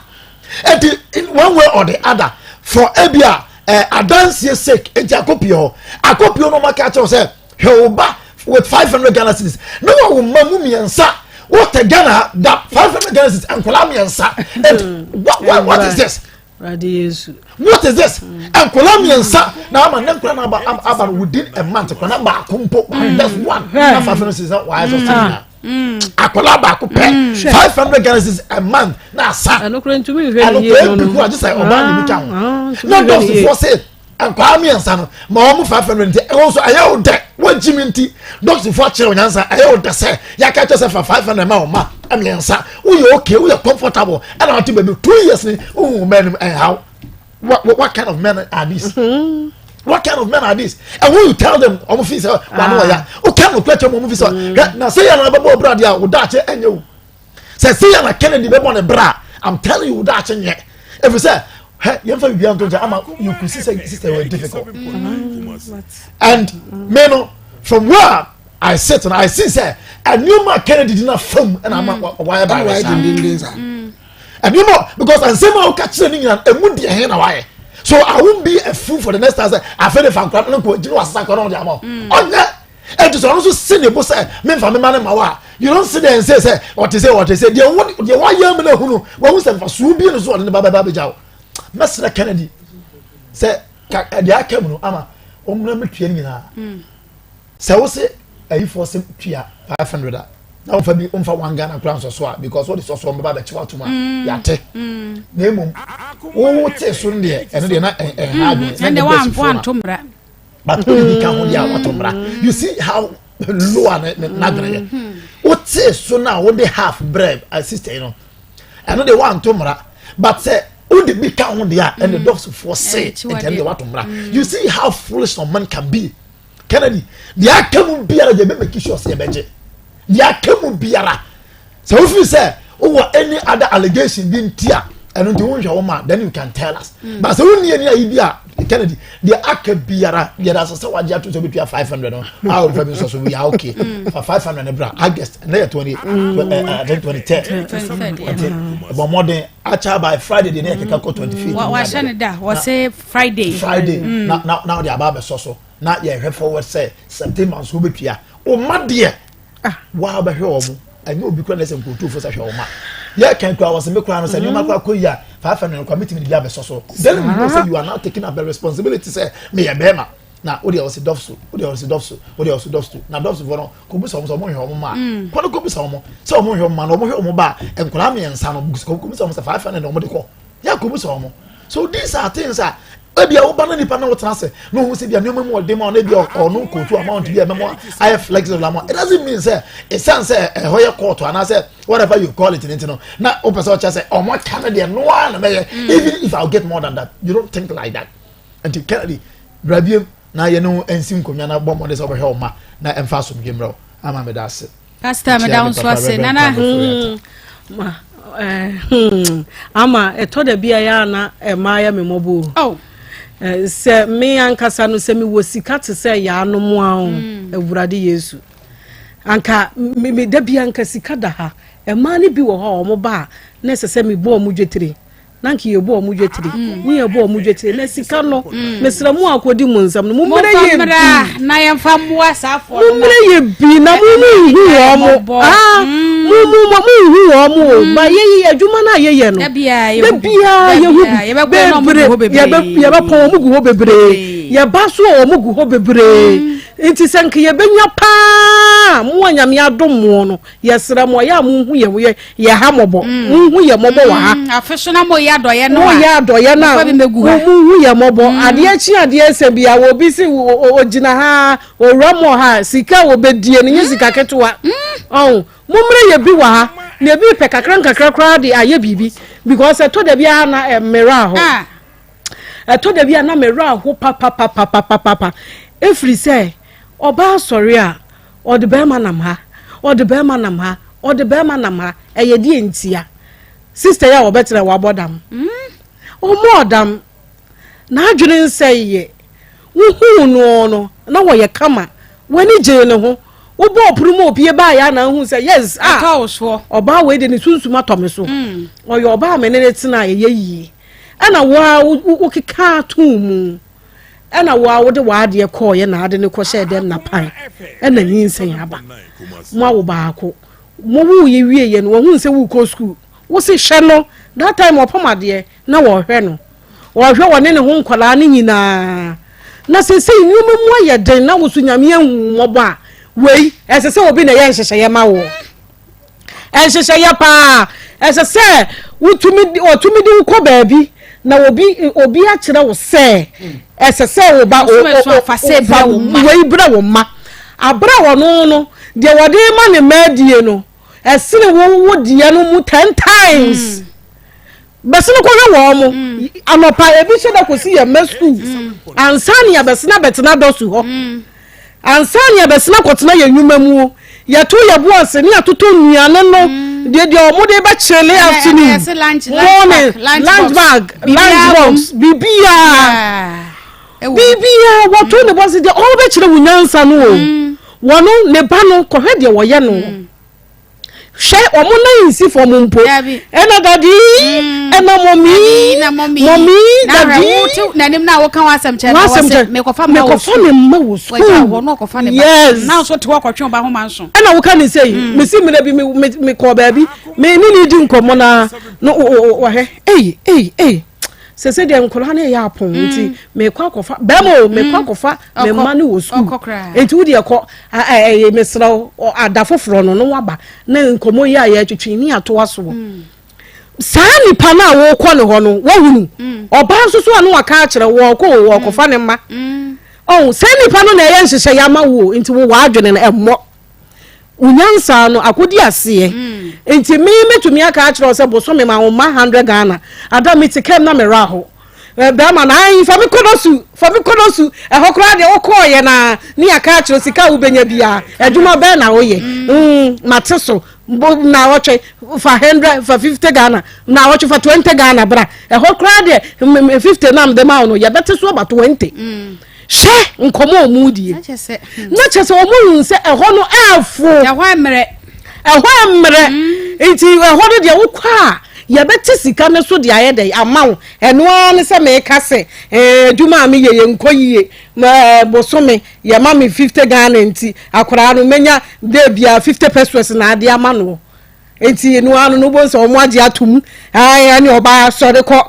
Speaker 10: Eti in one way or the other for ebi a eh, adansie sake eti akopie hɔ akopie no ɔma ka kyerɛw sɛ hwɛ wo ba with 500 Ghana cedis na wɔ wo mma mu mmiɛnsa wote Ghana da 500 Ghana cedis nkwadaa mmiɛnsa and what, what, what is this? What is this? Nkwadaa mmiɛnsa na ama ne nkwadaa na aba aba within a month nkwadaa baako mpo just one na 500 cedis na wɔayɛ sɛ ɔsɛ nyinaa. Akwadaa baako pɛ 500 Ghana cedis a month na asa.
Speaker 5: Ɛnokora ntumi nhwɛ ne yie no no.
Speaker 10: Ɛnokora ebi kura gye sɛ ɔbaa ne bi ka ho. Na dɔkitafoɔ sɛ nkwadaa mmiɛnsa no ma wɔn 500 nti ɛwɔ nso ɛyɛ wo dɛ wɔgyi mi nti dɔkitafoɔ akyerɛ wɔn nyansa ɛyɛ wo dɛ sɛ yɛaka kyerɛ sɛ fa 500 ma wɔn ma mmiɛnsa woyɛ okay woyɛ comfortable ɛna wɔte baabi two years ni wohu wɔn anim ɛnhaw what kind of men are these. Mm -hmm. What kind of men are these? And when you tell them, ọmọ fi sẹ wà ní ọ̀ya, ó kẹ́ ọ̀nà kúrẹ́kyẹ́ ọmọ fi sẹ, na sẹ yẹn na bẹ bọ ọbúra di a, ọ̀dà àkyẹ ẹ̀nyẹ o. Sẹ sẹ yẹn na Kennedy bẹ bọ ne bra, I'm telling you, ọ̀dà àkyẹ nyẹ. If you say, hey, yẹn fẹ́ bibi àtúntò ama you could see say sister were difficult. And me no, from where I sit and I see say, nneɛma Kennedy di na fam ɛna ama wayɛ ba ayɛ saa. Nneɛma because nsɛm a woka kyerɛ ne nyinaa emu deɛ he na wayɛ. So I won't be a fool for the next time sɛ afei de fa nkora no nkɔ gyina wasesa nkora no ɔde ama wo. Ɔnyɛ. Ɛnti sɛ ɔno nso si ne bo sɛ memfa me ma no ma wo a, you don't sit there and say sɛ ɔte sɛ ɔte sɛ deɛ wo deɛ wayɛ ama no ahu no, wahu sɛ mfasoɔ bi no so ɔde ne ba bɛba abɛgya wo. Mɛsrɛ Kennedy sɛ ka deɛ aka mu no ama ɔmmra mɛtua no nyinaa. Mm. Sɛ wo se ayifoɔ se tua 500 a na womfa bi womfa one Ghana kora nsɔ so a because wode sɔ so ɔmbɛba abɛkye watom a mm. yɛate mm. na mmom wowo tee so no deɛ ɛno deɛ na ɛnha adwene na ne bɛsifoɔ no but wode bi ka ho deɛ a wato mmara you see how low a ne n'adwene yɛ mm. wotee so no a wode half brɛ eh, sister yi no ɛno deɛ woanto mmara but sɛ wode bi ka ho deɛ a ɛne dɔfofoɔ se nti ɛno deɛ wato mmara you see how foolish a man can be Kennedy deɛ aka mu biara deɛ bɛ make sure sɛ yɛbɛgye deɛ aka mu biara sɛ wofiri sɛ wowɔ any other allegation bi nti a ɛno nti wonhwɛ wo ma then you can tell us mm. but sɛ wonni ani ayi bi a Kennedy deɛ aka biara deɛ da sɛ sɛ wagye ato sɛ wobɛtua 500 no a wɔmfa bi nsɔ so we are okay mm. fa 500 no bra August ɛnɛ yɛ 20 I think 23 nti ɛbɔ mmɔden akyɛ by Friday deɛ ne yɛkeka kɔ 25
Speaker 4: wahyɛ no da wɔse Friday
Speaker 10: Friday mm. na na na ɔde aba abɛsɔ so na yɛhwɛ forward sɛ September nso wobɛtua ɔma deɛ ah. waa bɛhwɛ wɔn ɛnyɛ obi kura na ɛsɛ nkurotufo sɛ hwɛ wɔn ma yɛ kan kura wɔn sɛ me kura no sɛ nneɛma kura kɔ yi a 500 kura metumi de bi abɛsɔ so then we know say you are now taking up the responsibility sɛ meyɛ bɛrima na o deɛ ɔsi dɔfso o deɛ ɔsi dɔfso o deɛ ɔsi dɔfso na dɔfso fo no kò bisa wɔn sɛ wɔn hwɛ wɔn ma mm. kɔ no kò bisa wɔn sɛ wɔn hwɛ wɔn ma na wɔn hwɛ wɔn ba nkwadaa mmiɛnsa no kò bisa wɔn sɛ 500 na wɔn de kɔ. Yɛ kɔ bisa wɔn. So these are things a ebi a woba na nipa na wotena ase na ohun sɛ bi a nneɛma mu ɔden ma ɔno ebi a ɔno kootu amount bi a ɛbɛma ayɛ flexible ama it doesn't mean sɛ esan sɛ ɛhɔ yɛ court anaasɛ whatever you call it ne ti no na wopɛ sɛ ɔkyɛ sɛ ɔmo ka no deɛ noa na mɛyɛ mm. even if I get more than that you don't think like that nti Kennedy brabiem na yɛ no nsi nkonnwa na bɔ mmɔden sɛ ɔbɛhwɛ ɔma na ɛmfa asomdwe mmerɛw ama meda ase.
Speaker 4: Pastor meda wo nso ase nana.
Speaker 5: Hmm, ma eh, hmm, ama ɛtɔ da bi a yɛ ana ɛma yɛ me mmɔbɔ o. Oh. Eh, sɛ me ankasa no sɛ mewɔ sika te sɛ yaanom a o hmm. awurade yesu anka me da bi anka sika da ha ɛmaa no bi wɔ hɔ a wɔn ba a na ɛsɛ sɛ mebɔ wɔn dwetire na nka yɛbɔ ɔmo dwetire mm. ne yɛbɔ ɔmo dwetire na sika no mm. mesrɛ mo akɔdi mo nsɛm no mommrɛ yɛ
Speaker 4: bi na yɛmfa mmoa saa afɔ
Speaker 5: no mommrɛ yɛ bi na mo mo nhu wɔn mo ah mm. mo mo mo nhu wɔn mo o ba yɛyɛ adwuma no a yɛyɛ no da biara yɛhu bi bebree yɛbɛpɔn wɔn gu hɔ bebree yɛba so a wɔn gu hɔ bebree nti sɛ nka yɛbɛnya paa mo a nyame adom mo no Yɛsrɛ mo, ɛyɛ a monhu yɛn yɛ yɛ ha mmɔbɔ. Mm. Monhu yɛn mmɔbɔ wɔ ha.
Speaker 4: Mm, afe so na moyɛ adɔyɛ no a.
Speaker 5: Moyɛ adɔyɛ no a. Monhu yɛn mmɔbɔ. Mm. Adeɛ kyi adeɛ sɛ bia obi si ogyina ha, owura mu ha, sika a wɔbɛdie no nyɛ sika ketewa. Ɔn, mommrɛ yɛ bi wɔ ha. Na ebi pɛ kakra nkakra koraa de ayɛ biribi. Because ɛtɔ da bi a na mmerɛ ahɔ. Ah. Ɛtɔ da bi a na me werɛ aho papapapapapa ɛfiri sɛ ɔbaa sɔre a ɔde bɛrima nam ha, ɔde bɛrima nam ha, ɔde bɛrima nam ha, ɛyɛ deɛ ntia? Sister yi a wɔbɛtena wabɔ dam. Ɔmmɔɔ dam. N'adwene nsɛeɛ. Wohuu no no na wɔyɛ kama. W'ani gyee ne ho. Wobɔɔ pono mu opie baeɛ a na ahu sɛ yes ah ɔbaa wei de ne sunsum atɔ me so. Ɔyɛ ɔbaa a me ne no tena a ɛyɛ yie. Ɛna wo ara wokekaa too mu, ɛna wo ara wode w'adeɛ kɔɔeɛ na ade no kɔhyɛɛ dɛm na pan, ɛna nyinsɛn aba. Mo awo baako, mo woeɛ wieeɛ no, wahunu sɛ worekɔ sukuu, wo se hwɛ no, that time ɔpam adeɛ na wɔhwɛ no, wɔhwɛ wɔne ne ho nkwadaa no nyinaa. Na seesei nneɛma mu ayɛ den na wo so Nyame ahu wo mmɔbɔ a, wei ɛsɛ sɛ obi na ɛyɛ nhyehyɛeɛ ma wo. Nhyehyɛeɛ paa. Ɛsɛ sɛ wotumi wɔtumi de wo kɔ baabi na obi obi akyerɛ wo sɛ ɛsɛ sɛ wo ba fa wei brɛ wo mma. Abrɛ wɔn no deɛ wɔde ma ne mma adie no ɛsene wo wo deɛ no mu ten times. Mm. Bɛsene kɔhwɛ wɔn mo. Mm. Anɔpa ebi hyɛ da kɔsi yɛn mma sukuu. Mm. Ansa ne yɛbɛsene abɛtena dɔso hɔ. Mm. Ansa ne yɛbɛsene akɔtena yɛn nnwuma mu. Yɛto yɛ bo ase ne yɛatotɔ nnuane no. Deɛ deɛ wɔn de bɛkyele afternoon, morning, lunch bag, lunch box, biribiara. Biribiara wɔto ne bo ase deɛ ɔrebɛkyerɛ wo nyansa no o. Wɔn ne ba no kɔhwɛ deɛ wɔyɛ no. Hwɛ wɔn nan nsi fam mpo. Ɛna dadi, mm. ɛna mɔmi, mɔmi, dadi.
Speaker 4: N'anim na woka w'asɛm kyerɛ na wɔsɛ mekɔfa
Speaker 5: mma wɔ sukuu. Mekɔfa me mma wɔ sukuu.
Speaker 4: Yes. Na nso te hɔ kɔtwe ɔba ho ma nso.
Speaker 5: Ɛna woka ne sɛ yi, mm. mesi mmerɛ bi mekɔɔ baabi, me ne ne di nkɔmmɔ na no wɔhwɛ, ei ei ei. Sese deɛ nkɔla no yɛ apɔn mm. nti mekɔ akɔfa bɛrima o mekɔ akɔfa me mma no wɔ sukuu nti wo deɛ kɔ ɛyɛ mesrɛ wo ada foforɔ no no waba na nkɔmmɔ yi a yɛtwetwe ne atoa soɔ mm. saa nipa no a wɔkɔ ne hɔ no wɔhunu mm. ɔbaa nso so a no waka akyerɛ wɔkɔ o wɔkɔfa ne mma mm. ɔn saa nipa no na ɛyɛ nhyehyɛ yɛ ama wo nti wo w'adwene no ɛmmɔ wo nyansa no akɔdi aseɛ nti me mɛtumi aka akyerɛ wo sɛ bosome ma wo mma 100 Ghana ada mete kam na merɛ aho bɛrima no ayi fa me kɔdɔ su fa me kɔdɔ su ɛhɔ koraa deɛ wokɔɔyɛ na ne yɛaka akyerɛ sika a wobɛnya biara adwuma bɛɛ na woyɛ mm, mate so na wɔtwe fa 100 fa 50 Ghana na wɔtwe fa 20 Ghana bra ɛhɔ koraa deɛ 50 na mede ma wo no yɛbɛte so aba 20 mm. Hwɛ nkɔmɔ a wɔn die. Na kyerɛ sɛ wɔn hu sɛ ɛhɔ no ɛɛfo.
Speaker 4: Ɛhɔ mmerɛ.
Speaker 5: Ɛhɔ mmerɛ. Mm. Nti ɛhɔ no deɛ wokɔ a yɛbɛte sika no so de ayɛ dɛ ama wo. Ɛno ara ne sɛ meka sɛ ɛɛ adwuma a meyɛ yɛ nkɔ yie. Ɛɛ bosome yɛma me 50 Ghana nti akwaraa no menya de bia 50 pesos na ade ama no. Nti no ara no wobɛhu sɛ wɔn agye atom ɛɛ ɛne ɔbaa sɔre kɔ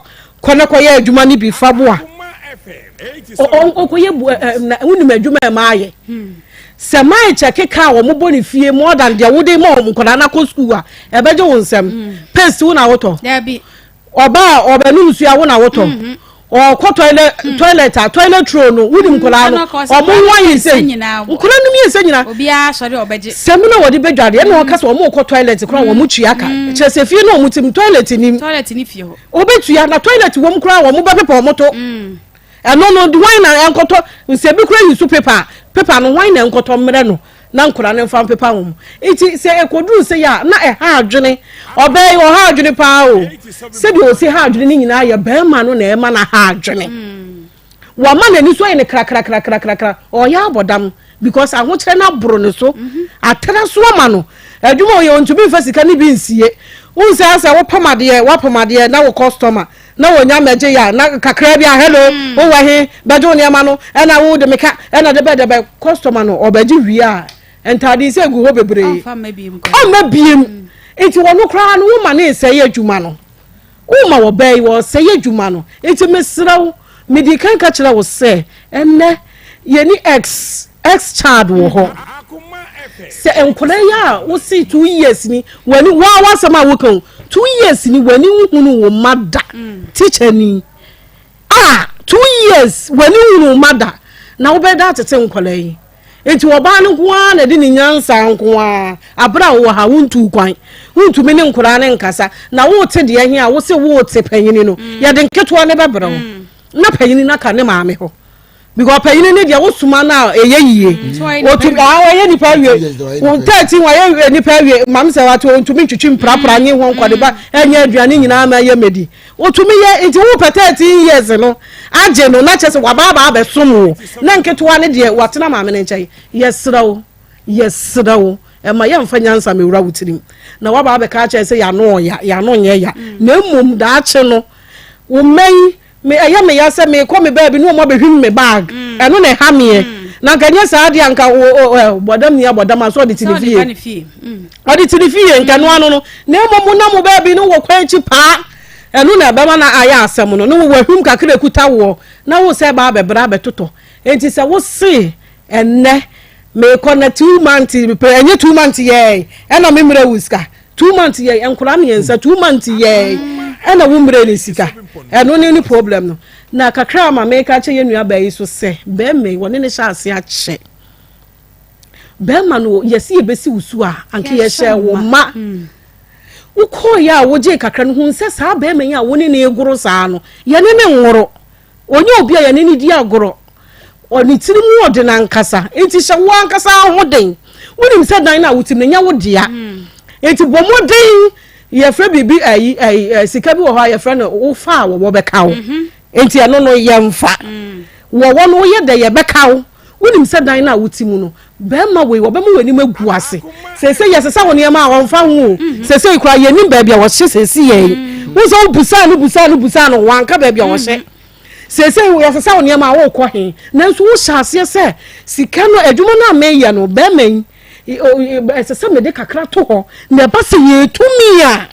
Speaker 5: kɔ na kɔyɛ adwuma no bi fa boa ɔkɔyɛ bu ɛ na wonim adwuma ɛma ayɛ sɛ maa kyɛ keka a wɔn bɔ ne fie more than deɛ wode ma wɔn nkwadaa no akɔ sukuu a ɛbɛgye wo nsam paste wo na wotɔ Ɔba a ɔbɛnom nsuo a wo na wotɔ. Mm-hmm. Ɔkɔ toilet mm. toilet a toilet roll no wonim mm, nkwadaa no ɔmo ho ayɛ nsɛ nkwadaa no mi nsɛ nyinaa.
Speaker 4: Obiara sɔre ɔbɛgye.
Speaker 5: Sɛmi na wɔde bɛ dware ɛna ɔka sɛ ɔmo kɔ toilet koraa wɔn tua ka kyerɛ sɛ fie na ɔmo ti mu toilet nim.
Speaker 4: Toilet ni fie hɔ.
Speaker 5: Obetua na toilet wɔm koraa wɔn bɛ pepa wɔn to. Ɛno no hwan na ɛnkɔtɔ nsɛ bi koraa yi so pepa pepa no hwan na ɛnkɔtɔ mmerɛ no. na nkwadaa no mfa mpepa wɔn nti sɛ ɛkɔduru sɛ yɛ a na ɛha adwene ɔbaa yi ɔha adwene paa o sɛdeɛ ɔsi ha adwene no nyinaa yɛ bɛrima no na ɛma no ha adwene mm. wama n'ani so ayɛ no krakrakrakrakra ɔyɛ abɔdam because ahokyerɛ no aboro ne so mhm. atra so ama no adwuma ɔyɛ ɔntumi nfa sika no bi nsie wohu sɛ asɛ wopam adeɛ woapam adeɛ na wo customer na wɔnya mmɛgye yɛ a na kakra bi a hello mm. wowɔ he bɛgye wo nneɛma no ɛna wo de meka ɛna de bɛ de bɛ customer no ɔbɛgye wie a ntaade sɛ gu hɔ bebree ɔmma biem mm. nti wɔn koraa no woma ne nsɛe adwuma no woma wɔbɛn yi wɔsɛe adwuma no nti mesrɛ wo medi kan ka kyerɛ wo sɛ ɛnɛ yɛni ex ex child wɔ hɔ sɛ nkwadaa yi a wosi 2 years ni w'ani wɔn a wasɛm a woka o 2 years ni w'ani nhunu wo mma da mm. teacher ni a 2 years w'ani nhunu wo mma da na wobɛda atete nkwadaa yi nti ɔbaa no nko ara na ɛde ne nyansa nko ara abere a wowɔ ha wontu kwan wontumi ne nkwadaa ne nkasa na wote deɛ he a wose wote panyini no mm. yɛde nketewa ne bɛbrɛ wo mm. na panyini no aka ne maame hɔ because ɔpanyin ne deɛ wosoma no a ɛyɛ yie mm. otumi ah ɔyɛ nipa awie wɔn 13 wɔyɛ nipa awie maame sɛ wate ontumi ntwitwi mprapra nye ho nkɔde ba ɛnyɛ aduane nyinaa ma ɛyɛ medi otumi yɛ nti wo pɛ 13 years no agye no na kyɛ sɛ wabaaba abɛsom wo na nketewa ne deɛ watena maame ne nkyɛn yɛsrɛ wo yɛsrɛ wo ɛma yɛmfa nyansa mewura wo tirim na waba abɛka akyerɛ sɛ yɛano ɔya yɛano nyɛ ya mm. na mmom daakye no wo mmɛn Me ɛyɛ me ya sɛ mekɔ me baabi ne wɔn abɛhwim me bag mm. ɛno na ɛha meɛ mm. na nka nyɛ saa deɛ anka bɔdam ni abɔdam a sɛ ɔde te ne fie mm. ɔde te ne fie nka no ano no na mmom mo nam mo baabi no wɔ kwan akyi paa ɛno na ɛbɛma na ayɛ asɛm no ne wɔ ahwim kakra ekuta woɔ na wo sɛ ɛba abɛbrɛ abɛtotɔ nti sɛ wo se ɛnɛ mekɔ na 2 months ɛnyɛ 2 months yɛɛ ɛna me mmerɛ wo sika 2 months yɛ nkwadaa mmiɛnsa 2 months yɛ ɛna wo mmerɛ ne sika ɛno ne ne problem no na kakra ama meka kyɛ yɛ nua baa yi so sɛ bɛrima yi wɔne ne hyɛ ase akyɛ bɛrima no yɛsi yɛbɛsi wo so a anka yɛhyɛ wo ma wokɔɔ yɛ a wogye kakra no hu sɛ saa bɛrima yi a wo ne ne egoro saa no yɛne ne nworo onye obi a yɛne ne di agorɔ ɔne tiri mu ɔde n'ankasa nti hyɛ wo ankasa ahoden wonim sɛ dan no a wotim no nyɛ wo dea nti bɔ mmɔden yɛfrɛ biribi ayi ayi sika bi wɔ hɔ a yɛfrɛ no wofa a wɔwɔ bɛka wo nti ɛno no yɛmfa wɔwɔ no woyɛ dɛ yɛbɛka wo. Wonim sɛ dan no a wote mu no, barima wei, wɔbɛma w'anim agu ase. Seesei yɛsesa wo nneɛma a, ɔmfa ho o. Mhm. Seesei koraa yɛnnim baabi a wɔhyɛ seesei yɛn. Mm. Wo sɛ wobusaa no busaa no busaa no, wanka baabi a wɔhyɛ. Mhm. Seesei yɛsesa wo nneɛma a wokɔ he. Nanso wohyɛ aseɛ sɛ sika no, adwuma no a meyɛ no, barima yi, ɛsɛ sɛ mede kakra to hɔ na ɛba sɛ yɛtumi a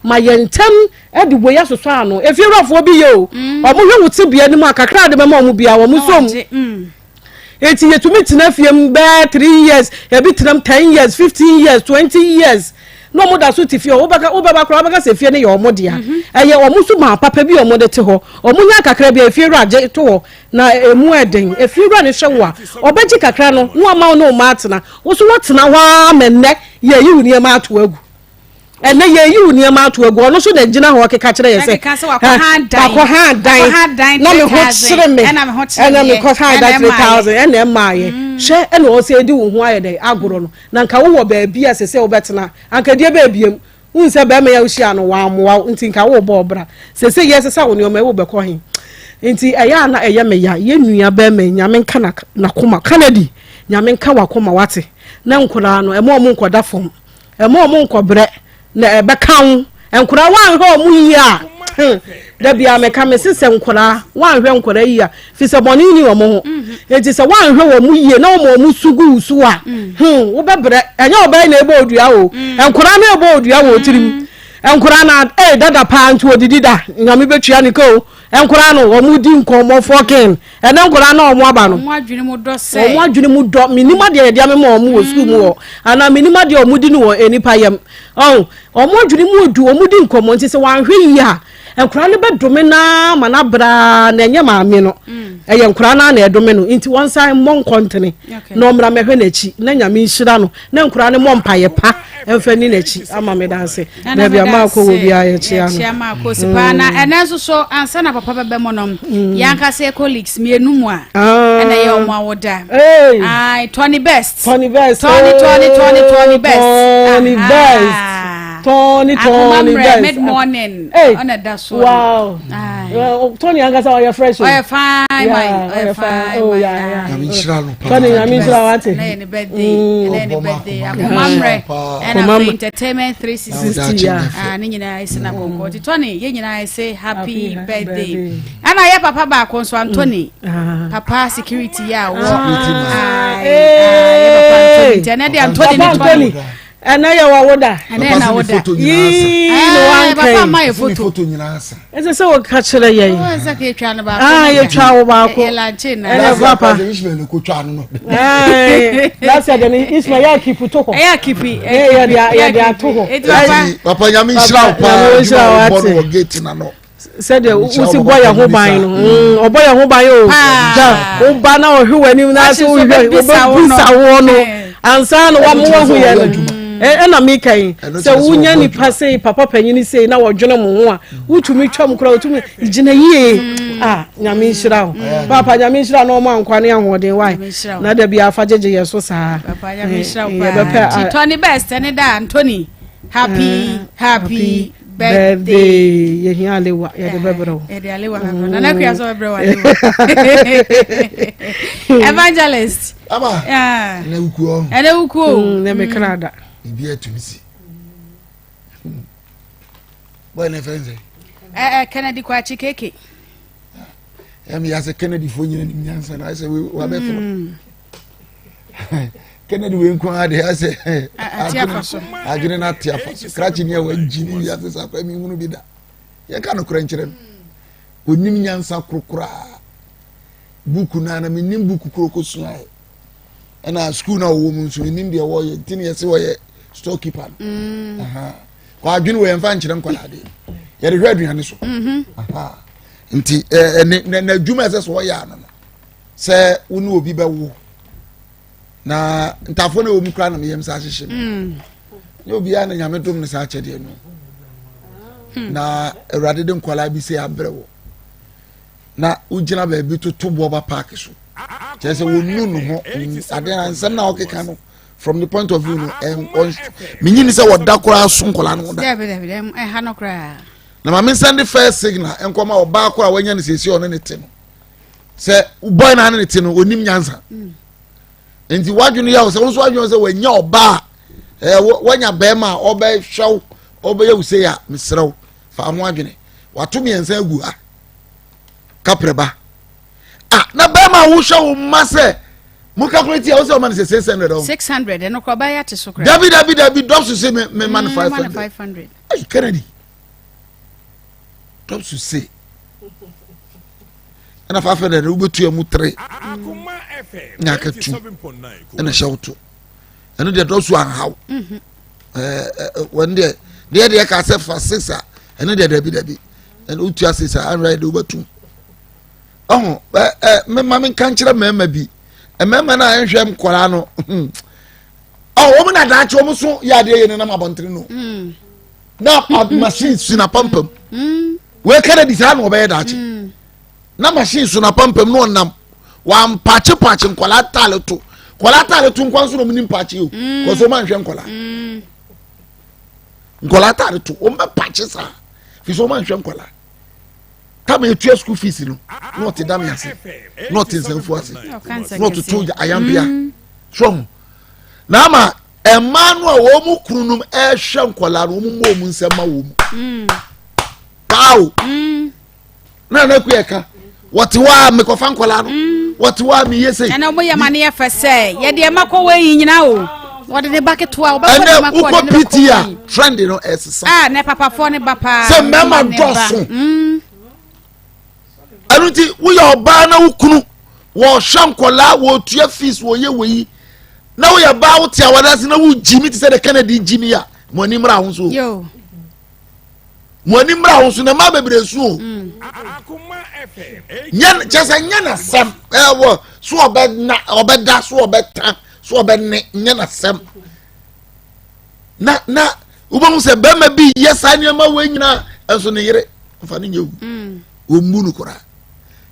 Speaker 5: Ma yɛn ntɛm de wei asosɔ ano. Efiewurafoɔ bi yɛ o. Mm. Wɔn hwɛ wo tebea no mu a kakra de bɛma wɔn bia wɔn som. Mm. Eti yɛtumi tena fie mu bɛɛ 3 years, ebi tena mu 10 years, 15 years, 20 years. Na wɔn da so te fie. Wobɛka wobɛba koraa wobɛka sɛ fie no yɛ wɔn dea. Mhm. Ɛyɛ wɔn so maa papa bi a wɔn de te hɔ. Wɔn nya kakra bi a efiewura gye to hɔ na emu ɛden. Efiewura no hwɛ wo a ɔbɛgye kakra no na wama wo ne wo mma atena. Wo so wɔtena hɔ ara ma nnɛ yɛyi wo nneɛma ato agu. Ɛnɛ yɛyi wo nneɛma ato agu, ɔno nso na gyina hɔ keka kyerɛ yɛ sɛ wakɔha dan na me ho kyere me ɛna mekɔha dan 3000 ɛna ɛmaayɛ mm. hwɛ ɛna ɔsɛ ɛdi wo ho ayɛ dɛ agorɔ no na nka wowɔ baabi a sɛ sɛ wobɛtena anka deɛ bɛɛbiem wohu sɛ bɛrima yɛ wohyia no wammoa wo nti nka wobɔ ɔbra sɛ sɛ yɛsesa wo nneɛma ɛwo bɛkɔ he nti ɛyɛ a na ɛyɛ me ya yɛ nua bɛrima nyame nka nakoma Kennedy nyame nka wakoma wate na nkoraa no ɛma ɔmo nkɔda fam Mma wɔn nkɔbrɛ na ɛbɛka wo. Nkwadaa woanhwɛ wɔn yie a, hmm, da biara meka me se sɛ nkwadaa woanhwɛ nkwadaa yie a, fi sɛ bɔne nni wɔn ho. Mhm. Enti sɛ woanhwɛ wɔn yie na wɔn wɔn su gu wo so a, mm. hmm, wobɛbrɛ. Ɛnyɛ ɔbaa na ɛbɔ odua o. Mm. Nkwadaa na ɛbɔ odua wɔ tirim. Mm. Nkwadaa na ee dada paa nti odidi da. Nyame bɛtua ne ka o. Nkwadaa no wɔn di nkɔmmɔ fɔkin. Ɛnɛ nkwadaa na wɔn aba no.
Speaker 4: Wɔn adwene mu dɔ sɛ.
Speaker 5: Wɔn adwene mu dɔ. Menim adeɛ yɛde amema wɔn wɔ sukuu mu hɔ. Mm. Anaa menim adeɛ wɔn di no wɔ nnipa yam. Ɔn, wɔn adwene mu odu, wɔn di nkɔmmɔ nti sɛ wɔanhwɛ yie a, nkwadaa no bɛdome naa ma no abraa na ɛnyɛ maame no. Mm. Ɛyɛ nkwadaa no na ɛdome no. Nti wɔn nsan mmɔ nkɔntene na ɔmmra mɛhwɛ n'akyi na nyame nhyira no na nkwadaa no mmɔ mpaeɛ pa mfa ni n'akyi ama me danse. Baabi a maakɔ wɔ biara yɛkyea no.
Speaker 4: Yɛkyea maakɔ si paa na mm. ɛnɛ nso so ansa na papa bɛbɛ mu no mm. yɛn ankasa yɛ colleagues mmienu mu a ah. ɛna yɛ wɔn awoda. Ayi Tony Best.
Speaker 5: Tony Best.
Speaker 4: Tony Tony Tony Tony Best.
Speaker 5: Tony Best. Tony Tony Best.
Speaker 4: Mid morning. Ɔna da so.
Speaker 5: Wow. Tony ankasa ɔyɛ fresh o.
Speaker 4: Ɔyɛ fine man. Ɔyɛ fine
Speaker 5: oh,
Speaker 4: man.
Speaker 1: Nyame nhyira no paa.
Speaker 5: Tony nyame nhyira wate.
Speaker 4: Ɛna yɛ ne birthday. Ɛna yɛ ne birthday. Akoma mmerɛ. Ɛna afei entertainment 360.
Speaker 5: Yeah.
Speaker 4: Ah, ne nyinaa esi na kɔnkɔn. Ti Tony yɛ nyinaa ese happy birthday. Ɛna yɛ papa baako nso Anthony. Mm. Ah. Papa security yɛ a wɔ. Ah, yɛ papa Anthony. Nti ɛnɛ de Anthony ne Tony.
Speaker 5: Ɛnɛ yɛ wɔ woda.
Speaker 4: Ɛnɛ na woda.
Speaker 5: Yii na wanka yi.
Speaker 4: Papa ma yɛ foto.
Speaker 5: Ɛsɛ sɛ wɔka kyerɛ yɛn. Ah, yɛtwa wo baako. Ɛnɛ papa. Last year de Ismail yɛ akipi to hɔ.
Speaker 4: Ɛyɛ akipi.
Speaker 5: Yɛde ato
Speaker 1: hɔ. Papa nyame nhyira wo paa. Adwuma wo bɔ no wɔ gate na no.
Speaker 5: Sɛdeɛ wosi bɔ yɛn ho ban no mm, ɔbɔ yɛn ho ban o da woba na ɔhwe w'anim na ase wohwɛ wobɛbisa woɔ no ansa na wama wahu yɛ no ɛna meka yi sɛ wonya nipa sei papa panyini sei na wɔdwene mo ho a wotumi twam koraa wotumi gyina yie mm. a nyame nhyira wo papa nyame nhyira na ɔma nkwa ne ahoɔden wae na da bi afa gyegye yɛ so saa
Speaker 4: yɛbɛpɛ Tony best ne da Anthony happy happy
Speaker 5: birthday yɛhia alewa yɛde bɛbrɛ wo
Speaker 4: yɛde alewa bɛbrɛ nana kua sɛ bɛbrɛ wo alewa evangelist
Speaker 1: ama ɛnɛ wukuo
Speaker 4: ɛnɛ wukuo
Speaker 5: mm, na mekra da
Speaker 1: biribi atumi si bɔyɛ ne fɛn sɛ
Speaker 4: ɛɛ Kennedy Kwakye keke
Speaker 1: ɛmi yɛ sɛ Kennedy fo nyina nim nyansa na ayɛ sɛ wabɛtoro mm. Kennedy wei nko ara de asɛ adwene no ate afa so krakye ni a wagyi ne wiase sa akora menhunu bi da yɛka nokorɛ nkyerɛ no ɔnim nyansa korokoraa buku no ana menim buku koro kɔsuaɛ ɛna sukuu no a wɔwɔ mu nso menim deɛ wɔyɛ nti ne yɛse wɔyɛ storekeeper no mm. kɔ adwene wɔ yɛmfa nkyerɛ nkwadaa deɛ yɛde hwɛ aduane so mm-hmm. nti n'adwuma ɛsɛ sɛ ɔyɛ ano no sɛ wo ne obi bɛwo na ntafo na ɛwɔ mu koraa na meyam saa hyehyɛ mu mm. nyɛ obiara na nyame dom no saa akyɛdeɛ no hmm. na awurade de nkwadaa bi sɛ abrɛ wɔ na wogyina baabi toto boɔba park so kyerɛ sɛ wɔnu no ho adeɛ na nsɛm na wɔkeka no from the point of view no menyini sɛ wɔda koraa so nkwadaa no ho da na maame nsɛn de first signal nkɔma ɔbaa koraa wanya no siesie ɔne ne te no. Sɛ boy na ne te no onim nyansa. Mm. Nti wadwene yɛ sɛ wo nso wadwene sɛ wanya ɔbaa ɛɛ wanya bɛrima a ɔbɛhwɛ wo ɔbɛyɛ wo sei a mesrɛ wo fa ho adwene. Wato mmiɛnsa agu ha. Kaprɛba. Ah na bɛrima a wohwɛ wo mma sɛ mo calculate a wosɛ ɔma no sɛ 600 ɔho.
Speaker 4: 600 ɛno korɔ ɔbɛyɛ ate so koraa.
Speaker 1: Dabi dabi dabi dɔpso se me me ma no 500.
Speaker 4: 500.
Speaker 1: Ayi Kennedy. Dɔpso se. Ɛna 500 no wobɛtua mu 3. Na aka 2 ɛna hyɛ wo to. Ɛno deɛ dɔpso anhaw. Mhm. Ɛɛ wɔn deɛ deɛ deɛ ka sɛ fa 6 a ɛno deɛ dabi dabi. Ɛna wotua 6 a anwura deɛ wobɛtum. Ɔho ɛ ɛ mema menka nkyerɛ mmarima bi mmarima no a ɛnhwɛ nkwadaa no hmm. ɔ wɔn na daakye wɔn so yɛ adeɛ yɛ nenam abɔntene no hmm. na machine si na pampam hmm. wei kɛnɛ di saa na ɔbɛyɛ daakye na machine so na pampam na ɔnam wampakye pakye nkwadaa ataale to nkwadaa ataale to nkwa nso na wɔn ni mpakye o kɔsɔ wɔn anhwɛ nkwadaa nkwadaa ataale to wɔn bɛ pakye saa fi so wɔn anhwɛ nkwadaa. Tam etua school fees no na ɔte dame ase na ɔte nsɛmfo ase na ɔtoto ayampea mm. so ho na ama mmaa no a wɔn mu kunu nom ɛrehwɛ nkwadaa no wɔn mu wɔn nsɛm ma wɔn mu mm. paa o mm. na nana kuya ka wɔte hɔ a mekɔfa nkwadaa no wɔte hɔ a meyɛ sei.
Speaker 4: Ɛnna wɔn yɛ ma ne yɛ fɛ sɛ yɛde ɛma kɔ wɔ yi nyinaa o wɔde ne ba ketewa wɔbɛkɔ ne ma kɔ
Speaker 1: ɛnɛ wokɔ pt a trend no ɛsesa.
Speaker 4: a ne papafoɔ ne ba paa.
Speaker 1: Sɛ mmarima dɔso. Mm. Ɛno nti woyɛ ɔbaa na wo kunu wɔhwɛ nkwadaa wɔtua fees wɔyɛ wɔyi na woyɛ baa wote awade ase na wogyi mi te sɛ de Kennedy gyi mi a mo ani mmra ho so. Mo ani mmra ho so na mmaa bebree so o. Mm. Nyɛ kyɛ sɛ nyɛ n'asɛm ɛwɔ so ɔbɛ na ɔbɛda so ɔbɛta so ɔbɛne nyɛ n'asɛm. Na na wobɛhu sɛ bɛrima bi yɛ saa nneɛma wei nyinaa nso ne yere mfa no nyɛ wu mm. wɔmmu no koraa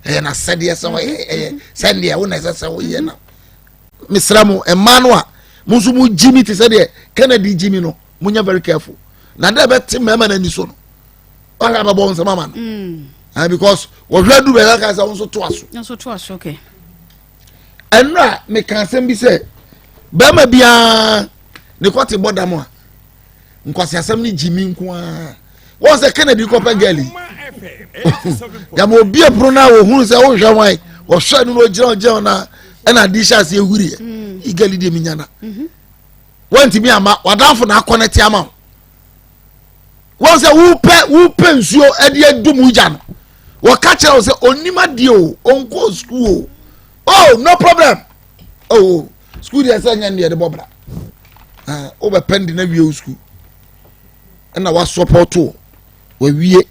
Speaker 1: ɛyɛ n'asɛdeɛ sɛ ɔyɛ mm-hmm. ɛyɛ sɛdeɛ wo na ɛsɛ sɛ woyɛ na mesrɛ mo mmaa no a mo nso mo gyi mi te sɛ deɛ Kennedy gyi mi no monyɛ very careful na dɛ bɛte mmarima no ani so no ɔhwɛ abɛbɔ nsɛm ama no mm. ah, because wɔhwɛ adu bɛyɛ ka sɛ wo nso to
Speaker 4: aso
Speaker 1: ɛno a meka asɛm bi sɛ bɛrima biara ne kɔte bɔ dam a nkwasiasɛm ne gyimi nko ara wɔn sɛ kennedy kɔpɛ gɛl yi yàmà obi epono na ohun sɛ wohwɛ wan wɔhwɛ no na ogyina ogyina na ɛna adi hyɛ aseɛ ehuri yɛ mm. yi gɛl yi deɛ mi nyana mhm. wɔntumi ama wadanfo na akɔ ne te ama wo wɔn sɛ wopɛ wopɛ nsuo ɛde adum gya no wɔka kyerɛ wo sɛ onim adeɛ o ɔnkɔ sukuu o oh no problem oh sukuu deɛ sɛ nyɛ ndeɛ de bɔ bra ah, wobɛpɛ nde na wie wo sukuu ɛna wasɔpɔto wawie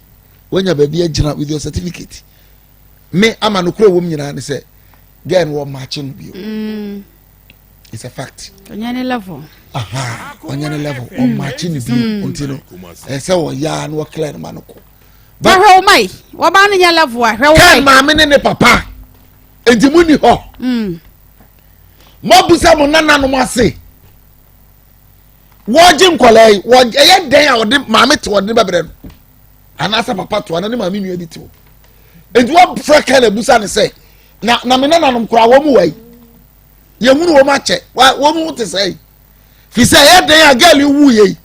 Speaker 1: wanya baabi agyina with your certificate me ama no kura wɔm nyinaa ne sɛ girl no wɔ maakye no bio mm. it's a fact.
Speaker 4: ɔnyɛ ne level.
Speaker 1: ɔnyɛ ne level ɔmaakye no bio mm. nti no ɛsɛ wɔyaa na wɔkla no ma no kɔ.
Speaker 4: hwɛ wo mai wɔba no nyɛ level a hwɛ wo mai.
Speaker 1: kɛn maame ne ne papa nti mu ni hɔ. Mm. Moabisa mo nananom ase. Wɔgye nkwadaa yi, wɔ ɛyɛ dɛn a wɔde maame te wɔde ne bɛbrɛ no anaasɛ papa to anaa ne maame nua bi te hɔ. Nti wɔfrɛ kan abusa ne sɛ na na me nananom koraa wɔn mu wɔ yi yɛhunu wɔn akyɛ wɔn mu te sɛ yi fi sɛ ɛyɛ dɛn a gɛl yi wu yɛ yi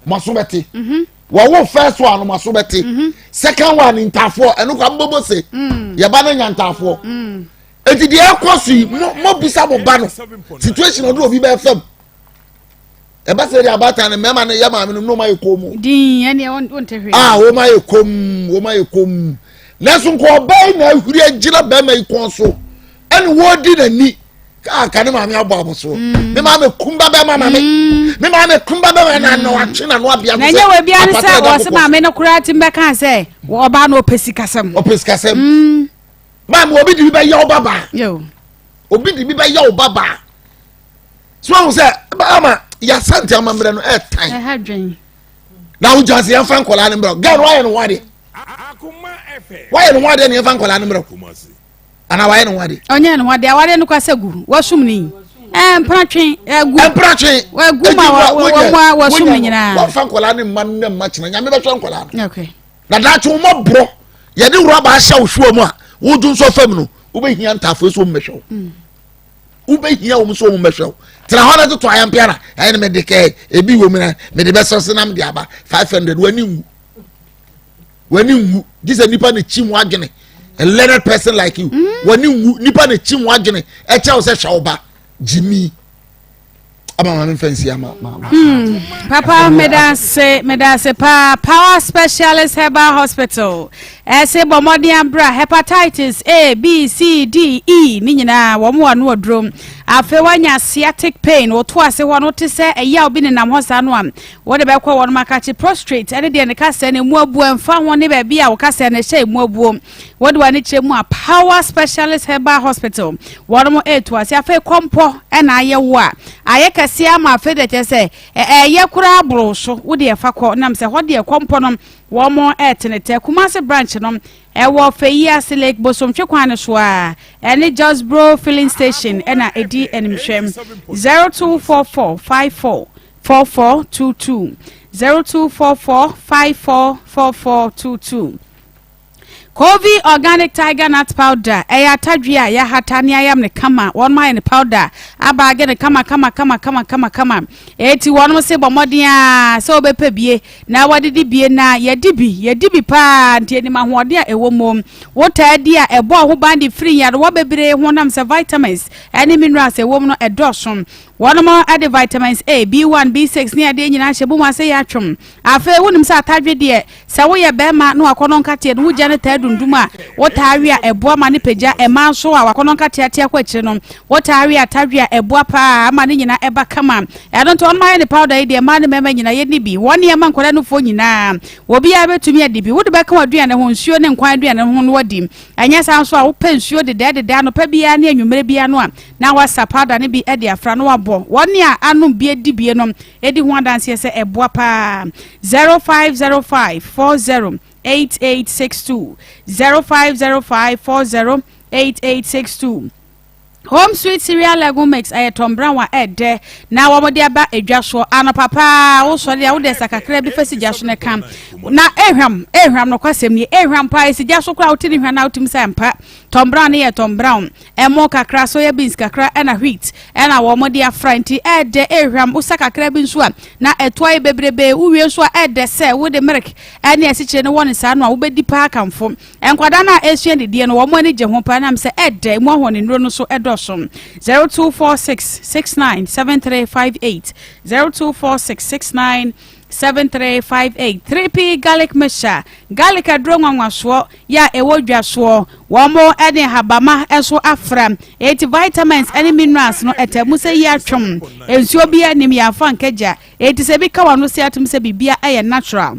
Speaker 1: mo aso bɛte mhm. wɔwo first one mo aso bɛte mhm. second one ntaafoɔ ɛno kɔ abobɔ se mm. yɛba no nya ntaafoɔ. Mm. Eti deɛ ɛkɔ so yi mo mo bisa mo ba no situation ɔde obi bɛɛ fam ɛba sɛ deɛ abaatan no mmarima no yɛ maame no na wɔn ayɛ kɔn mu.
Speaker 4: Din ɛni wɔn te hwee.
Speaker 1: A wɔn ayɛ kɔn wɔn ayɛ kɔn nanso nka ɔbaa yi na ahuri agyina bɛrima yi kɔn so ɛna wɔredi n'ani kaa ka ne maame abɔ abosoɔ mm. ne maame kumba bɛrima maame mm. ne maame kumba bɛrima na na watwe na no abia
Speaker 4: na nyɛ wɔ bia ne sɛ wɔsɛ maame no koraa ti mbɛka sɛ ɔbaa no ɔpɛ sikasɛm
Speaker 1: ɔpɛ sikasɛm. Mm. Maame obi de bi bɛyɛ wo babaa. Obi de bi bɛyɛ wo babaa. So ahun sɛ ama yasante amammerɛ no ɛɛtan. Na wo gyanse yɛn fa nkɔlaa no mmerɛ. Gɛn wayɛ no ho adeɛ. Wayɛ no ho adeɛ na yɛn fa nkɔlaa no mmerɛ. Ana wayɛ no ho adeɛ.
Speaker 4: Ɔnyɛ no ho adeɛ awadeɛ no kɔ asɛ gu wasum ni. Ɛɛ mpratwe ɛgu.
Speaker 1: Mpratwe.
Speaker 4: Ɛgu ma wɔn wasum ni nyinaa.
Speaker 1: Wɔn fa nkɔlaa no mma no mma kyerɛ nyame bɛhwɛ nkɔlaa
Speaker 4: no. Okay.
Speaker 1: Na daakye wo mmɔborɔ yɛde rɔba ahyɛ wo hwewa mu a wodwo nsɔ fam no
Speaker 11: Wobɛhia ntaafoɔ sɛ wɔmmɛhwɛ wo. Wobɛhia wɔn sɛ wɔn mmɛhwɛ wo. Tena hɔ na toto ayampea na ɛyɛ no mede kɛɛ ebi wɔ mu na mede bɛsɛ se nam de aba 500. W'ani nwu, w'ani nwu gye sɛ nipa na kyi mu adwene. A learned person like you, w'ani nwu. Nipa na kyi mu adwene ɛkyɛw sɛ hwɛ wo ba gyimi ama maame nfa nsi ama ma.
Speaker 4: Papa, medase, medase paa. Power Specialist Herbal Hospital ɛsɛ bɔ mmɔden abra. Hepatitis A, B, C, D, E ne nyinaa wɔn wɔ ano aduro. Afei wanya sciatic pain, wɔto ase hɔ no te sɛ ɛyɛ a obi nenam hɔ saa no a, wɔde bɛkɔ wɔn akakye. Prostate ɛne deɛ ne kasɛ no emu abuo, ɛmfa ho ne baabi a wɔkasɛ no ɛhyɛ emu abuo, wɔde wɔn ani kyerɛ mu a, Power Specialist Herbal Hospital wɔn mo etu ase. Afei kɔmpɔ ɛna ayɛ wo a ayɛ kɛseɛ ama afei deɛ kyerɛ sɛ ɛyɛ koraa boro so, wode ɛfa kɔ nam sɛ hɔ deɛ kɔmpɔ no wɔn mo ɛɛtenetɛ. Kumasi branch no ɛwɔ Feyiase Lake Bosomtwe kwan no so a ɛne Josbro Filling Station ɛna ɛdi animhwɛm. 0244544422, 0244544422. Kovi Organic Tiger Nut Powder ɛyɛ atadwe a yɛahata ne ayam ne kama. Wɔn ayɛ ne powder abaage ne kama kama kama kama kama kama. Eti wɔn se bɔ mmɔden a sɛ wɔbɛpɛ bie na wɔdedi bie na yɛdi bi, yɛdi bi paa. Nti anim ahoɔden a ɛwɔ mu, wotaa di a, ɛbɔ ho ban de firi nyarewa bebree ho nam sɛ vitamins ɛne minerals ɛwɔ mu no ɛdɔɔso. Wɔn de vitamins A, B1, B6 ne adeɛ nyinaa hyɛ mu ase yɛ atwom. Afei wonim sɛ atadwe deɛ, sɛ woyɛ bɛrima na wakɔnɔ nkateɛ no wogya no taa dundum a, wotaa we a, ɛboa ma ne pagya. Ɛma nso a wakɔnɔ nkateɛ ate akɔ akyire no, wotaa we atadwe a, ɛboa paa ama ne nyinaa ɛba kama. Ɛno nti wɔn ayɛ ne powder yi deɛ, mmaa ne mmarima nyinaa yɛni bi. Wɔn nneɛma nkwadaa nufoɔ nyinaa, obiara bɛtumi adi bi. Wode bɛka w'aduane ho, nsuo ne nkwan aduane ho no wadi. Ɛnyɛ saa nso a, wopɛ nsuo dedɛɛdedɛ anɔpa biara ne anwummerɛ biara no a, na wasa powder no bi de afra no wabɔ. Wɔn a anom bi adi bie no ɛdi ho adanseɛ sɛ ɛboa paa. 0505 40 8862, 0505 40 8862. Home Sweet Cereal Legume Mix ɛyɛ Tom Brown a ɛdɛ na wɔn de aba edwa soɔ. Anɔpa paa wosɔre a, wode ɛsa kakra bi fa si gya so ne kam na ehwam ehwam no kwasɛm nie, ehwam paa. Esi gya so koraa, wote ne hwa na wotumi sɛ mpa Tom Brown ne yɛ Tom Brown. Ɛmo kakra, soya beans kakra ɛna wheat ɛna wɔn de afra, nti ɛdɛ, ehwam. Wosa kakra bi nso a, na ɛto ayɛ bebrebe. Wowie nso a, ɛdɛ sɛ wode milk ɛne asikyire no wɔ ne saa no a, wobɛdi paa kamfo. Nkwadaa no a esua didie no, wɔn ani gye ho paa nam sɛ ɛdɛ, mu ahoɔden nnuro no so ɛdɔso. 0246697358, 0246697358. 3P Garlic Mixture, garlic aduro nwanwasoɔ yɛ a ɛwɔ dwa soɔ. Wɔn mo ɛde habama nso afra, eti vitamins ɛne minerals no ɛtɛ mu sɛ yi atwom. Nsuo bi anim yɛ afa nkagya, eti sɛ bi ka wɔn no se atum sɛ biribia ɛyɛ natural.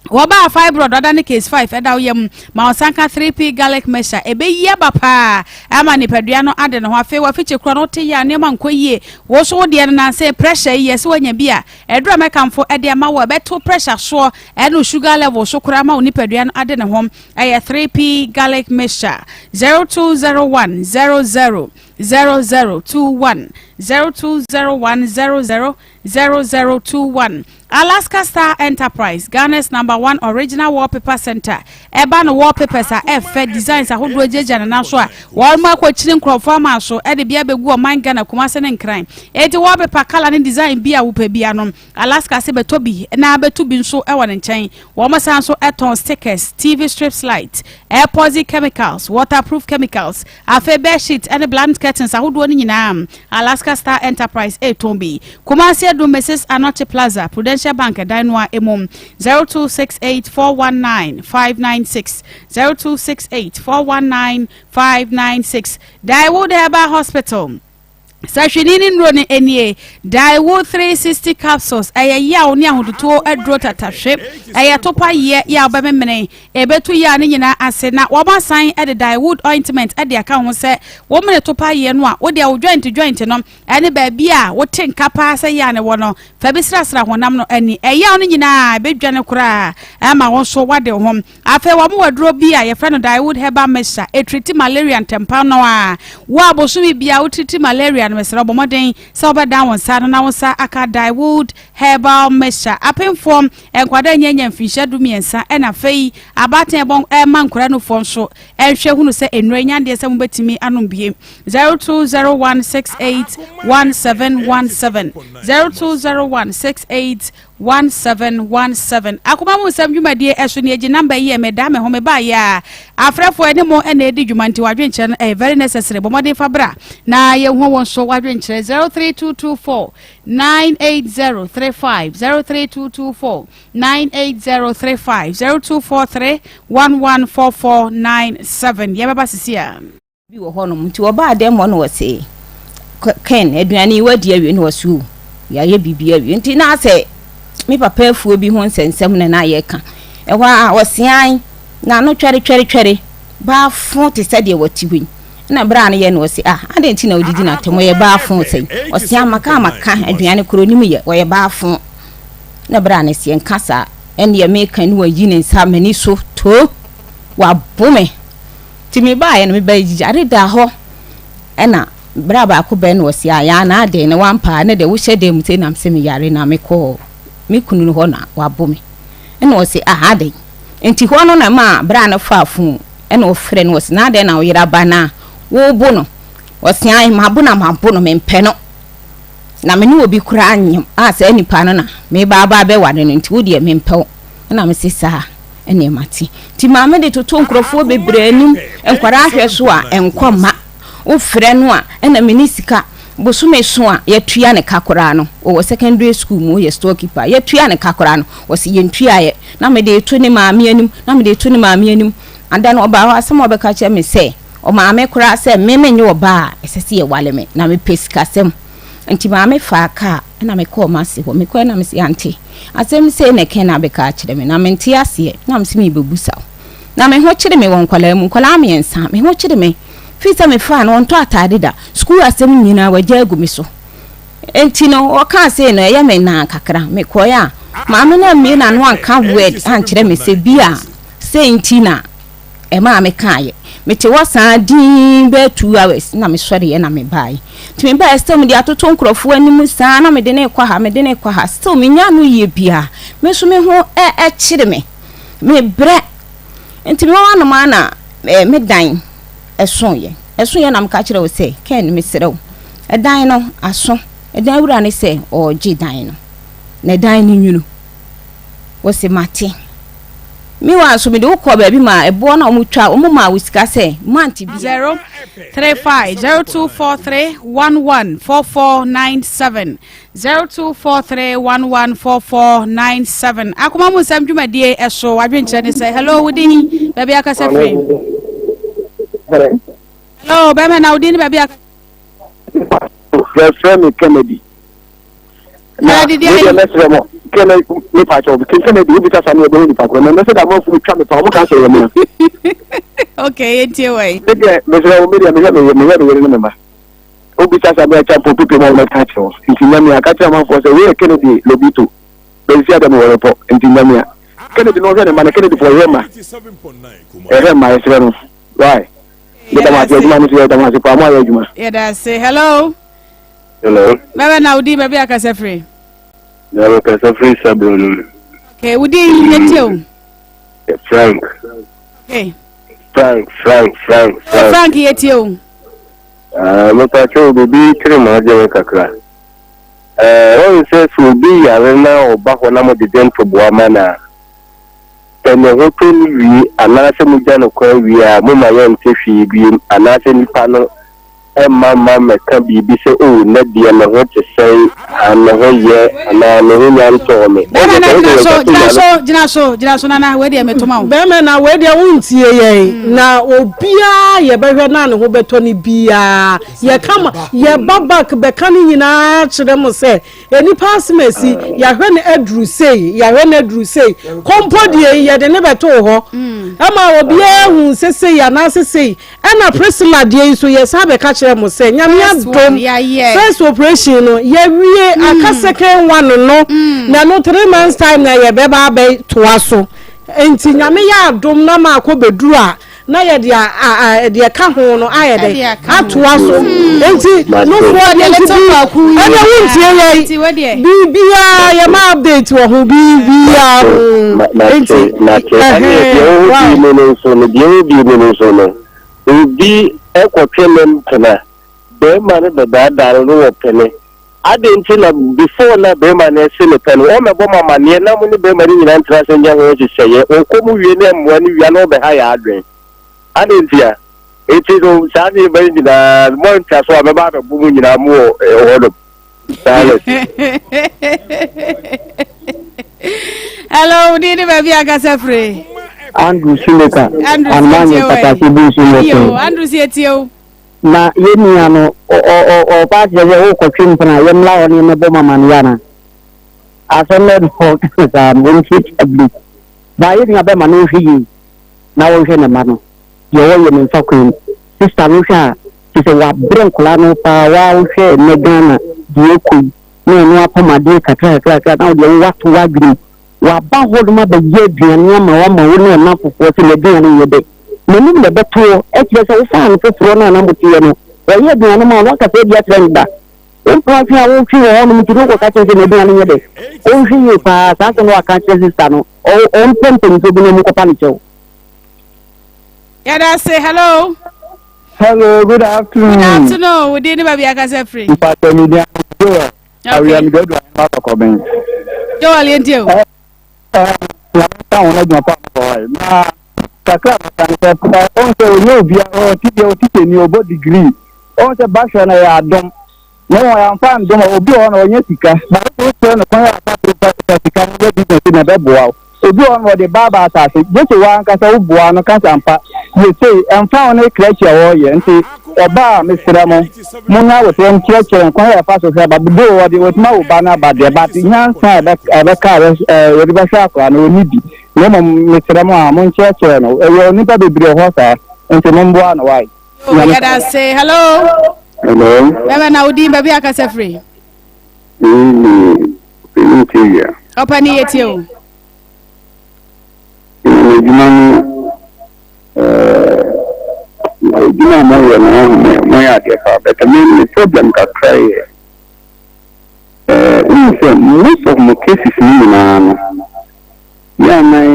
Speaker 4: Wɔbaa fibroid ɔda ne case 5 ɛda wo yam ma ɔsan ka 3P Garlic Mixture ɛbɛyi aba paa ama nipadua no ade ne ho. Afei wafikyi korɔ no wote yɛ a, nneɛma nkɔ yie wo so, wo deɛ no nanse pressure yi yɛ sɛ woanya bi a, ɛduru a mɛkamfo ɛde ama wo, ɛbɛto pressure soɔ ɛne sugar level so koraa ma wo nipadua no ade ne ho, ɛyɛ 3P Garlic Mixture. 0201 00 0021, 0201 00 0021. Alaska Star Enterprise, Ghana's number one original wallpaper center. Ɛba no wallpapers a ɛfɛ, designs ahodoɔ gyinagyina ne nan so a wɔn mu akɔkyini nkurɔfoɔ ama so ɛde bi abɛgu ɔman Ghana, Kumase ne Nkran. Eti wallpaper colour ne design bi a wopɛ bia no, Alaska se bɛtɔ bi na bɛtu bi nso ɛwɔ ne nkyɛn. Wɔn san so ɛtɔn stickers, TV strips, light, epoxy chemicals, waterproof chemicals, afei bedsheet ɛne blind curtains ahodoɔ no nyinaa. Alaska Star Enterprise ɛtɔn bi. Kumasi Adum, Mrs Anoche Plaza, Prudential Bank ɛdan no a emu. 0268 419 596, 0268 419 596. Daewood Herbal Hospital, sahwini ne nnuro no nie. Daewood 360 capsules ɛyɛ yaw ne ahototoɔ aduro tatahwe, ɛyɛ topa yɛ yɛ a wobɛmemene, ɛbɛtu yaw ne nyinaa ase. Na wɔn asan de Daewood ointment de aka ho sɛ wɔmene topa yɛ no a, wode wo joint joint no ɛne baabi a wote nka paa sɛ yɛ a ne wɔ no, fa bi srasra honam no ani, ɛyaw no nyinaa ɛbɛdwane koraa ɛma wo nso wade wo ho. Afei wɔn wɔ aduro bi a yɛfrɛ no Daewood Herbal Mixture, ɛtreat malaria ntɛmpa no a wo a bosome bia wotreat malaria. no, mesrɛ wo bɔ mmɔden sɛ wobɛdan wo nsa no na wo nsa aka Daewood Herbal Mixture. Apemfoɔ, nkwadaa a ɛnyɛ mfinhyia 13 ɛna afei abaatan a ɛbɔ ɛma nkwadaa nufoɔ nso ɛnhwɛ hunu sɛ nnuro yi nya adeɛ sɛ mobɛtumi anom bie. 0201681717 020168 1717 Akoma mu nsɛm dwumadie ɛso ne agyi namba yi yɛ meda me ho mebaeɛ a afrɛfoɔ ɛne mo ɛna ɛdi dwuma nti wadwenkyerɛ no ɛyɛ very necessary. Bɔ mmɔden fa bra na yɛhu wɔn nso wadwenkyerɛ. 03224 98035 03224 98035 0243 114497. Yɛbɛba sisi a.
Speaker 6: Bi wɔ hɔnom nti wɔbaa dɛm hɔ na wɔse Ken aduane yi wadi awie na wɔse o yɛayɛ biribi awie nti na asɛ me papa afuo bi ho nsɛnsɛm na na yɛka ɛhɔ a wɔse an na ano twɛre twɛre twɛre baafo te sɛ deɛ wɔte hɔ yi na berɛ a no yɛ na wɔse ah adɛn nti na wodidi na atɛm ɔyɛ baafo sɛn ɔse amaka amaka aduane koro nim yɛ ɔyɛ baafo na berɛ a no seɛ nka saa ɛnneɛ meka ne wayi ne nsa m'ani so to wabo me. Nti mebaeɛ no mebaa yare da hɔ ɛna bra baako bɛn na ɔse ayaa na adɛn na wampaa ne deɛ wohyɛ dan mu sei na mese meyare na mekɔɔ me kunu no hɔ na wabo me ɛna ɔse ah adɛn nti hɔ no na ɛmaa bra no faa fon ɛna ɔfrɛ no ɔse na adɛn na wo yere aba na wobo no ɔse ae mabo na mabo no mempɛ no na me ne obi koraa nyem a saa nipa no na meba aba abɛware no nti wo deɛ mempɛ wo ɛna mese saa Ɛneɛ mate. Nti maame de toto nkurɔfoɔ bebree anim, nkwadaa hwɛ so a ɛnkɔ mma. Wofrɛ no a, ɛna menni sika. Bosome so a yɛatua ne ka koraa no, ɔwɔ secondary school mu, ɔyɛ store keeper, yɛatua ne ka koraa no, ɔse yɛntuaeɛ. Na mede reto ne maame anim, na mede reto ne maame anim. Ada no ɔbaa hɔ, asɛm a ɔbɛka kyerɛ me sɛ, ɔmaame koraa sɛ me menyɛ ɔbaa a ɛsɛ sɛ yɛwale me, na mepɛ sikasɛm. Nti maame faa kaa na mekɔɔ m'ase hɔ. Mekɔɛ na mese, Ante, asɛm sei na Ken abɛka akyerɛ me, na mente aseɛ, na mese merebɛbusa wo. Na me ho kyere me wɔ nkwadaa mu, nkwadaa mmiɛnsa, me ho kyere me. Firi sɛ mefaa no, ɔntɔ ataade da, sukuu asɛm nyinaa wagya agu me so. Nti no, ɔkaa sei no, ɛyɛ me naa kakra. Mekɔɛ a, maame no ammue n'ano anka word ankyerɛ me sɛ bi a sei nti na ɛmaa me kaeɛ. Mete hɔ saa dinn bɛyɛ 2 hours na mesɔreɛ na mebaeɛ. Nti mebaeɛ, still mede atoto nkurɔfoɔ anim saa na mede ne kɔ ha, mede ne kɔ ha, still menya no yie biara. Me nso me ho ɛkyere me, mebrɛ. Nti me hɔ anom a na me dan ɛsoeɛ. Ɛsoeɛ na meka kyerɛ wo sɛ, Ken, mesrɛ wo, ɛdan no aso. Ɛdan wura ne sɛ ɔregye dan no na ɛdan no nwunu. Wɔse mate. Meanwhile nso mede wo kɔɔ baabi ma ɛboɔ no a wɔtwa, wɔn maa wo sika sɛ month bi.
Speaker 4: 035 0243 114497 0243 114497. Akoma mu nsɛm dwumadie ɛso wadwenkyerɛ ne sɛ. Hello, wo din, baabi akasa firi? Hello, bɛrima, na wo din ne baabi akasa?
Speaker 12: Yɛfrɛ me Kennedy. Na
Speaker 4: Kennedy
Speaker 12: me deɛ
Speaker 4: deɛ
Speaker 12: mɛsrɛ mo, Kennedy mepa kyɛw, King Kennedy wobisa sa ne yɛbɛhu nipa korɔ na ɛnɛ sɛ da amanfoɔ twa me pa ɔmo ka sɛ yɛ mea.
Speaker 4: Okay, yɛntie wɔ yi.
Speaker 12: Me deɛ mesrɛ wo, me deɛ mehwɛ me mehwɛ me yere ne me ma. Wobisa sa me akyɛ mpo pepe ma wɔmɛka akyerɛ wo. Nti nyamea ka kyerɛ amanfoɔ sɛ wei yɛ Kennedy Lobito. Bɛnsi ada me wɔrepɔ. Nti nyamea. Kennedy no ɔhwɛ ne mma no, Kennedy foɔ ɛhwɛ mma. Ɛhwɛ mma yɛsrɛ no. Why? Yɛda mo ase adwuma no so, yɛda mo ase paa mo ayɛ adwuma.
Speaker 4: Yɛda ase. Hello.
Speaker 8: Hello.
Speaker 4: Bɛbɛ, na wo din, baabi akasa firi?
Speaker 8: Na mekasa firi Sabro no mu.
Speaker 4: Okay, wo din, yɛtie o.
Speaker 8: Frank.
Speaker 4: Okay.
Speaker 8: Frank, Frank, Frank,
Speaker 4: Oh,
Speaker 8: Frank.
Speaker 4: Frank, yɛtie o.
Speaker 8: Ah, mepa kyɛw, biribi kyere m'adwene kakra. Eh, wɔn sɛ obi yare na ɔba hɔ na mogyegye ntoboa ma no a, sɛ ne ho tɔ no wie anaasɛ mogya no kwan wie a, moma yɛnte hwee biem anaasɛ nipa no mma mma mmɛka biribi sɛ, "Oh, nnɛ deɛ me ho te sɛn, ah, me ho yɛ anaa me ho nya ntɔɔ me."
Speaker 4: Bɛrima na
Speaker 8: Wɔn sɛ
Speaker 4: gyina
Speaker 8: wode
Speaker 4: so,
Speaker 8: wɔn
Speaker 4: gyina
Speaker 8: nsa
Speaker 4: so, gyina so, gyina so, nana, wei deɛ metoma wo.
Speaker 5: Bɛrima na wei deɛ wontie yɛn na obiara yɛbɛhwɛ na ne ho bɛtɔ no biara yɛka ma yɛba back bɛka no nyinaa kyerɛ mo sɛ nipa asɛm asi yɛahwɛ no aduru sei, yɛahwɛ no aduru sei kɔmpɔ deɛ yi yɛde ne bɛtoo hɔ ɛma obiara hu sɛ sei anaasɛ sei. Ɛna Priscilla deɛ yi so yɛsan bɛka kyerɛ mo sɛ Nyame
Speaker 4: First one,
Speaker 5: adom
Speaker 4: yɛayɛ.
Speaker 5: first operation no yɛwie, aka second one no na no 3 months time na yɛbɛba abɛtoa so. Nti Nyame yɛ adom na maakɔ bɛduru a. na yɛde a a deɛ ɛka ho no ayɛ dɛ atoa so nti nufoɔ deɛ nti bi ɛnna wontie yɛn biribiara yɛ ma update wɔ ho biribiara ho nti
Speaker 8: ɛhɛn wow. Deɛ nso no deɛ ɛwɔ bi mu no nso no obi ɛkɔtwe ne mpena bɛrima no bɛdaadaa no no wɔ pene adi nti na before na bɛrima no ɛse ne pɛ no wɔmɛbɔ mo amaneɛ na mo ne bɛrima no nyinaa ntena ase nyɛ ho nhyehyɛeɛ ɔkɔ mu wie ne mmoa no wia na ɔbɛha yɛ adwen adi nti a eti no saa nneɛma yi nyinaa mo ntwa so a mɛba abɛbo mo nyinaa mo wɔ hɔ nom saa na
Speaker 4: Hello, di ni baabi akasa firi.
Speaker 13: Andrew Suleka, Anumanye Patasi Busu
Speaker 4: Yo, Andrew si etie o.
Speaker 13: Na yɛn nua no, ɔpa akyerɛ sɛ wokɔtwe mpena a, yɛmmla hɔ ne yɛmmɛbɔ mo amanneɛ anaa? Asɛm bɛn na ɔka no saa no? Ɔntie tablet. Baa yɛn nua bɛma no nhwɛ yie na ɔnhwɛ ne mma no. Deɛ ɔyɛ no mfa kwan mu. Sista no wohwɛ a, kyerɛ sɛ wabrɛ nkwadaa no paa. Waa wohwɛ ɛnnɛ Ghana deɛ ɛkɔ yi, na ɔno apam adeɛ kakra kakra kakra na wodeɛ woato w'adwene mu. Waba hɔnom abɛyɛ aduane ama wo ama wo ne ɔnamfofoɔ sɛ n'aduane nyɛ dɛ. N'anim na ɛbɛtoɔ. Ɛkyerɛ sɛ wofaa no foforɔ no a na moteɛ no, ɔyɛ aduane ma wo na woakasa adi akyerɛ no da. Wo mpena twe a wotwe wɔ hɔnom nti no wokɔka kyerɛ sɛ n'aduane nyɛ dɛ. Ɔnhwɛ yie paa saa asɛm no waka akyerɛ sista no, ɔmpɛ mpanyinfoɔ bi na ɔmo nkɔpa no kyɛw.
Speaker 4: Yɛda ase. Hello.
Speaker 13: Hello, good afternoon.
Speaker 4: Good afternoon. Wo din ne baabi akasa firi?
Speaker 13: Mpatwa mi din Joel. Awia mi dɔdɔ ahema kɔkɔbɛn.
Speaker 4: Joel yɛn tie o.
Speaker 13: Ɛ ɛ nyame nka ho n'adwuma pa mo bɔ na kakra mɛka ne sɛ ɔn sɛ ɔnyɛ obiara ɔte deɛ ɔte sɛ ni ɔbɔ degree ɔn sɛ bahwɛ no yɛ adom na wɔn yɛamfa ndom a obi wɔ hɔ na ɔnyɛ sika na wokyerɛ no kwan a ɔfa so fa sika no yɛ business na ɛbɛboa wo Obi wɔ hɔ no, wɔde ba aba asase, gye sɛ w'ankasa woboa no ka sɛ ampa, yɛ sei, ɛmfa ho ne krakye a ɔreyɛ. Nti ɔba a, mesrɛ mo, monyɛ aboterɛ nkyerɛkyerɛ no kwan a yɛfa so hwɛ ba. Though wɔde, wɔtumi awo ba no aba deɛ, but nyansa a ɛbɛka a yɛde bɛhwɛ akwadaa no, ɔnni bi. Na mmom mesrɛ mo a, monkyerɛkyerɛ no. Ɛwɔ nnipa bebree wɔ hɔ saa, nti momboa no wai.
Speaker 4: Yo, yɛda ase. Hello.
Speaker 14: Hello.
Speaker 4: Bɛbɛ na wo din baabi akasa firi.
Speaker 14: Me ne Ɔpanin Tawia.
Speaker 4: Ɔpanin yɛtie o.
Speaker 14: Ɛɛ adwuma no ɛɛ adwuma a moyɛ no ɔho mo moyɛ adeɛ paa but me me problem kakra yɛ ɛɛ wohu sɛ most of mo cases no nyinaa no yɛ anan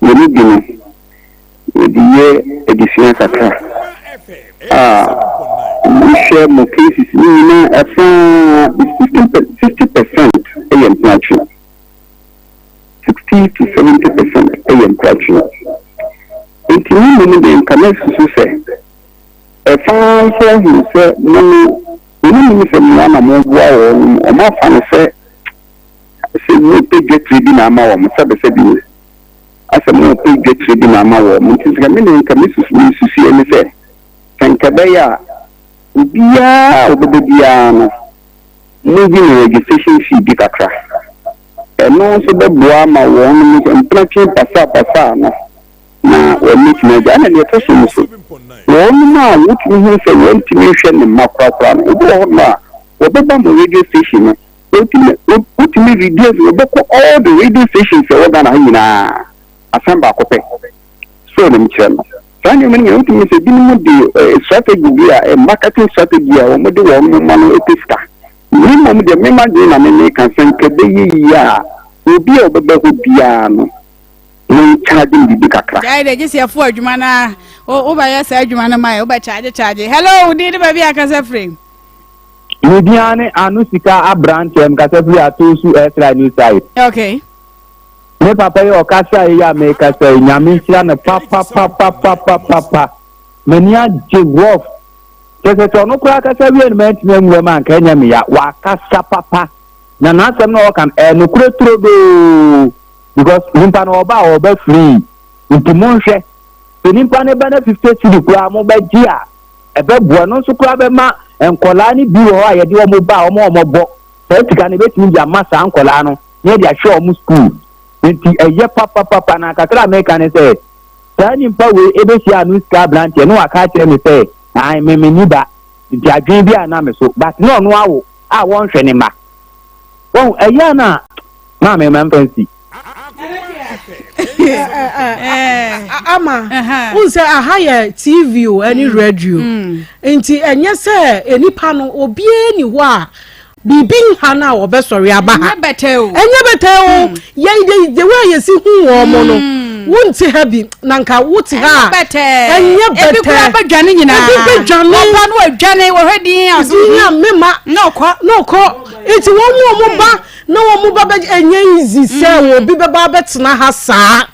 Speaker 14: yɛn mu bi no yɛde yɛ adesua kakra a wohwɛ mo cases no nyinaa ɛfa 60% yɛ mpenatwe, 60 to 70% yɛ mpenatwe. Nti me mmom deɛ nka mɛsusu sɛ ɛfa nso ahu sɛ mo no wɔn nim sɛ mmoa na moboa wɔn no wɔn afa no sɛ sɛ mopɛ dwetire bi na ama wɔn sɛbesɛbe o. Asɛ mopɛ dwetire bi na ama wɔn. Nti sɛ me deɛ nka me susu me nsusuiɛ ne sɛ, sɛ nka ɛbɛyɛ a, obiara a ɔbɛba biara no, monyi no registration fee bi kakra. Ɛno nso bɛboa ama wɔn sɛ mpenatwe basabasa no na wɔatumi agya. Ɛna deɛ ɛtɔ so nso, wɔn a wotumi hu sɛ wɔntumi nhwɛ ne mma korakora no, obi wɔ hɔnom a, wɔbɛba mo radio station no, Wotumi wotumi radio wɔbɛkɔ all the radio stations ɛwɔ Ghana ha nyinaa asɛm baako pɛ so na mekyerɛ no saa nneɛma no nyinaa wotumi sɛ binom de eh, strategy bi a eh, marketing strategy a wɔde wɔn mma no pɛ sika ne mmom deɛ mema dwen na me meka sɛ nka ɛbɛyɛ yie a obi a ɔbɛba hɔ biara no monkyagye no biribi kakra.
Speaker 4: Gyae de gye sɛ yɛfo adwuma no a wobɛyɛ saa adwuma no ma yɛ wobɛkyagye kyagye. Hello, wo din ne baabi a kasa firi?
Speaker 13: Me din ara ne Ano Sika Abranteɛ, mekasa firi Atoosu Esra New Site.
Speaker 4: Okay.
Speaker 13: Me papa yi ɔkasa yi a mekasa yi, Nyame nhyira no papapapapapapa. M'ani agye rough. Kyerɛ sɛ sɛ ɔno koraa kasa wie no mantumi anwura mu a anka ɛnyɛ me ya. Wakasa papa. Na n'asɛm no a ɔka no ɛyɛ nokorɛ turodoo. Because nipa no ɔba a ɔba free. Nti monhwɛ. Sɛ nipa no ba na 50 cedi koraa mobɛgye a, ɛbɛboa. Ɛno nso koraa bɛma nkwadaa no bi wɔ hɔ a yɛde wɔn ba a wɔn a wɔbɔ saa sika no ebɛtumi de ama saa nkwadaa no na yɛde ahwɛ wɔn sukuu. Nti ɛyɛ papapapa na kakra a meka ne sɛ saa nipa wei ebehyia ano sika aberanteɛ na waka akyerɛ me sɛ ae me me ni ba nti adwene bi a na me so but na ɔno awo a wɔnhwɛ ne mma. Wɔn ɛyɛ a na maame ma mfa nsi.
Speaker 5: Ama n sɛ aha yɛ TV o ɛne mm. radio mm. nti ɛnyɛ sɛ nipa no obiara ni hɔ a biribi nha no a wɔbɛsɔre aba ha
Speaker 4: ɛnyɛ bɛtɛ o
Speaker 5: ɛnyɛ bɛtɛ o mm. yɛ yɛ the way a yɛsi hu wɔn mo no wonte ha bi na nka wote ha
Speaker 4: a
Speaker 5: ɛnyɛ bɛtɛ
Speaker 4: ebi kura bɛdwane nyinaa
Speaker 5: ebi bɛdwane
Speaker 4: wɔba no wɔdwane wɔhwɛ din a
Speaker 5: din a mema
Speaker 4: na ɔkɔ
Speaker 5: na ɔkɔ nti wɔn mu wɔn ba na wɔn mu ba bɛ ɛnyɛ easy sɛ mm. obi bɛba abɛtena ha saa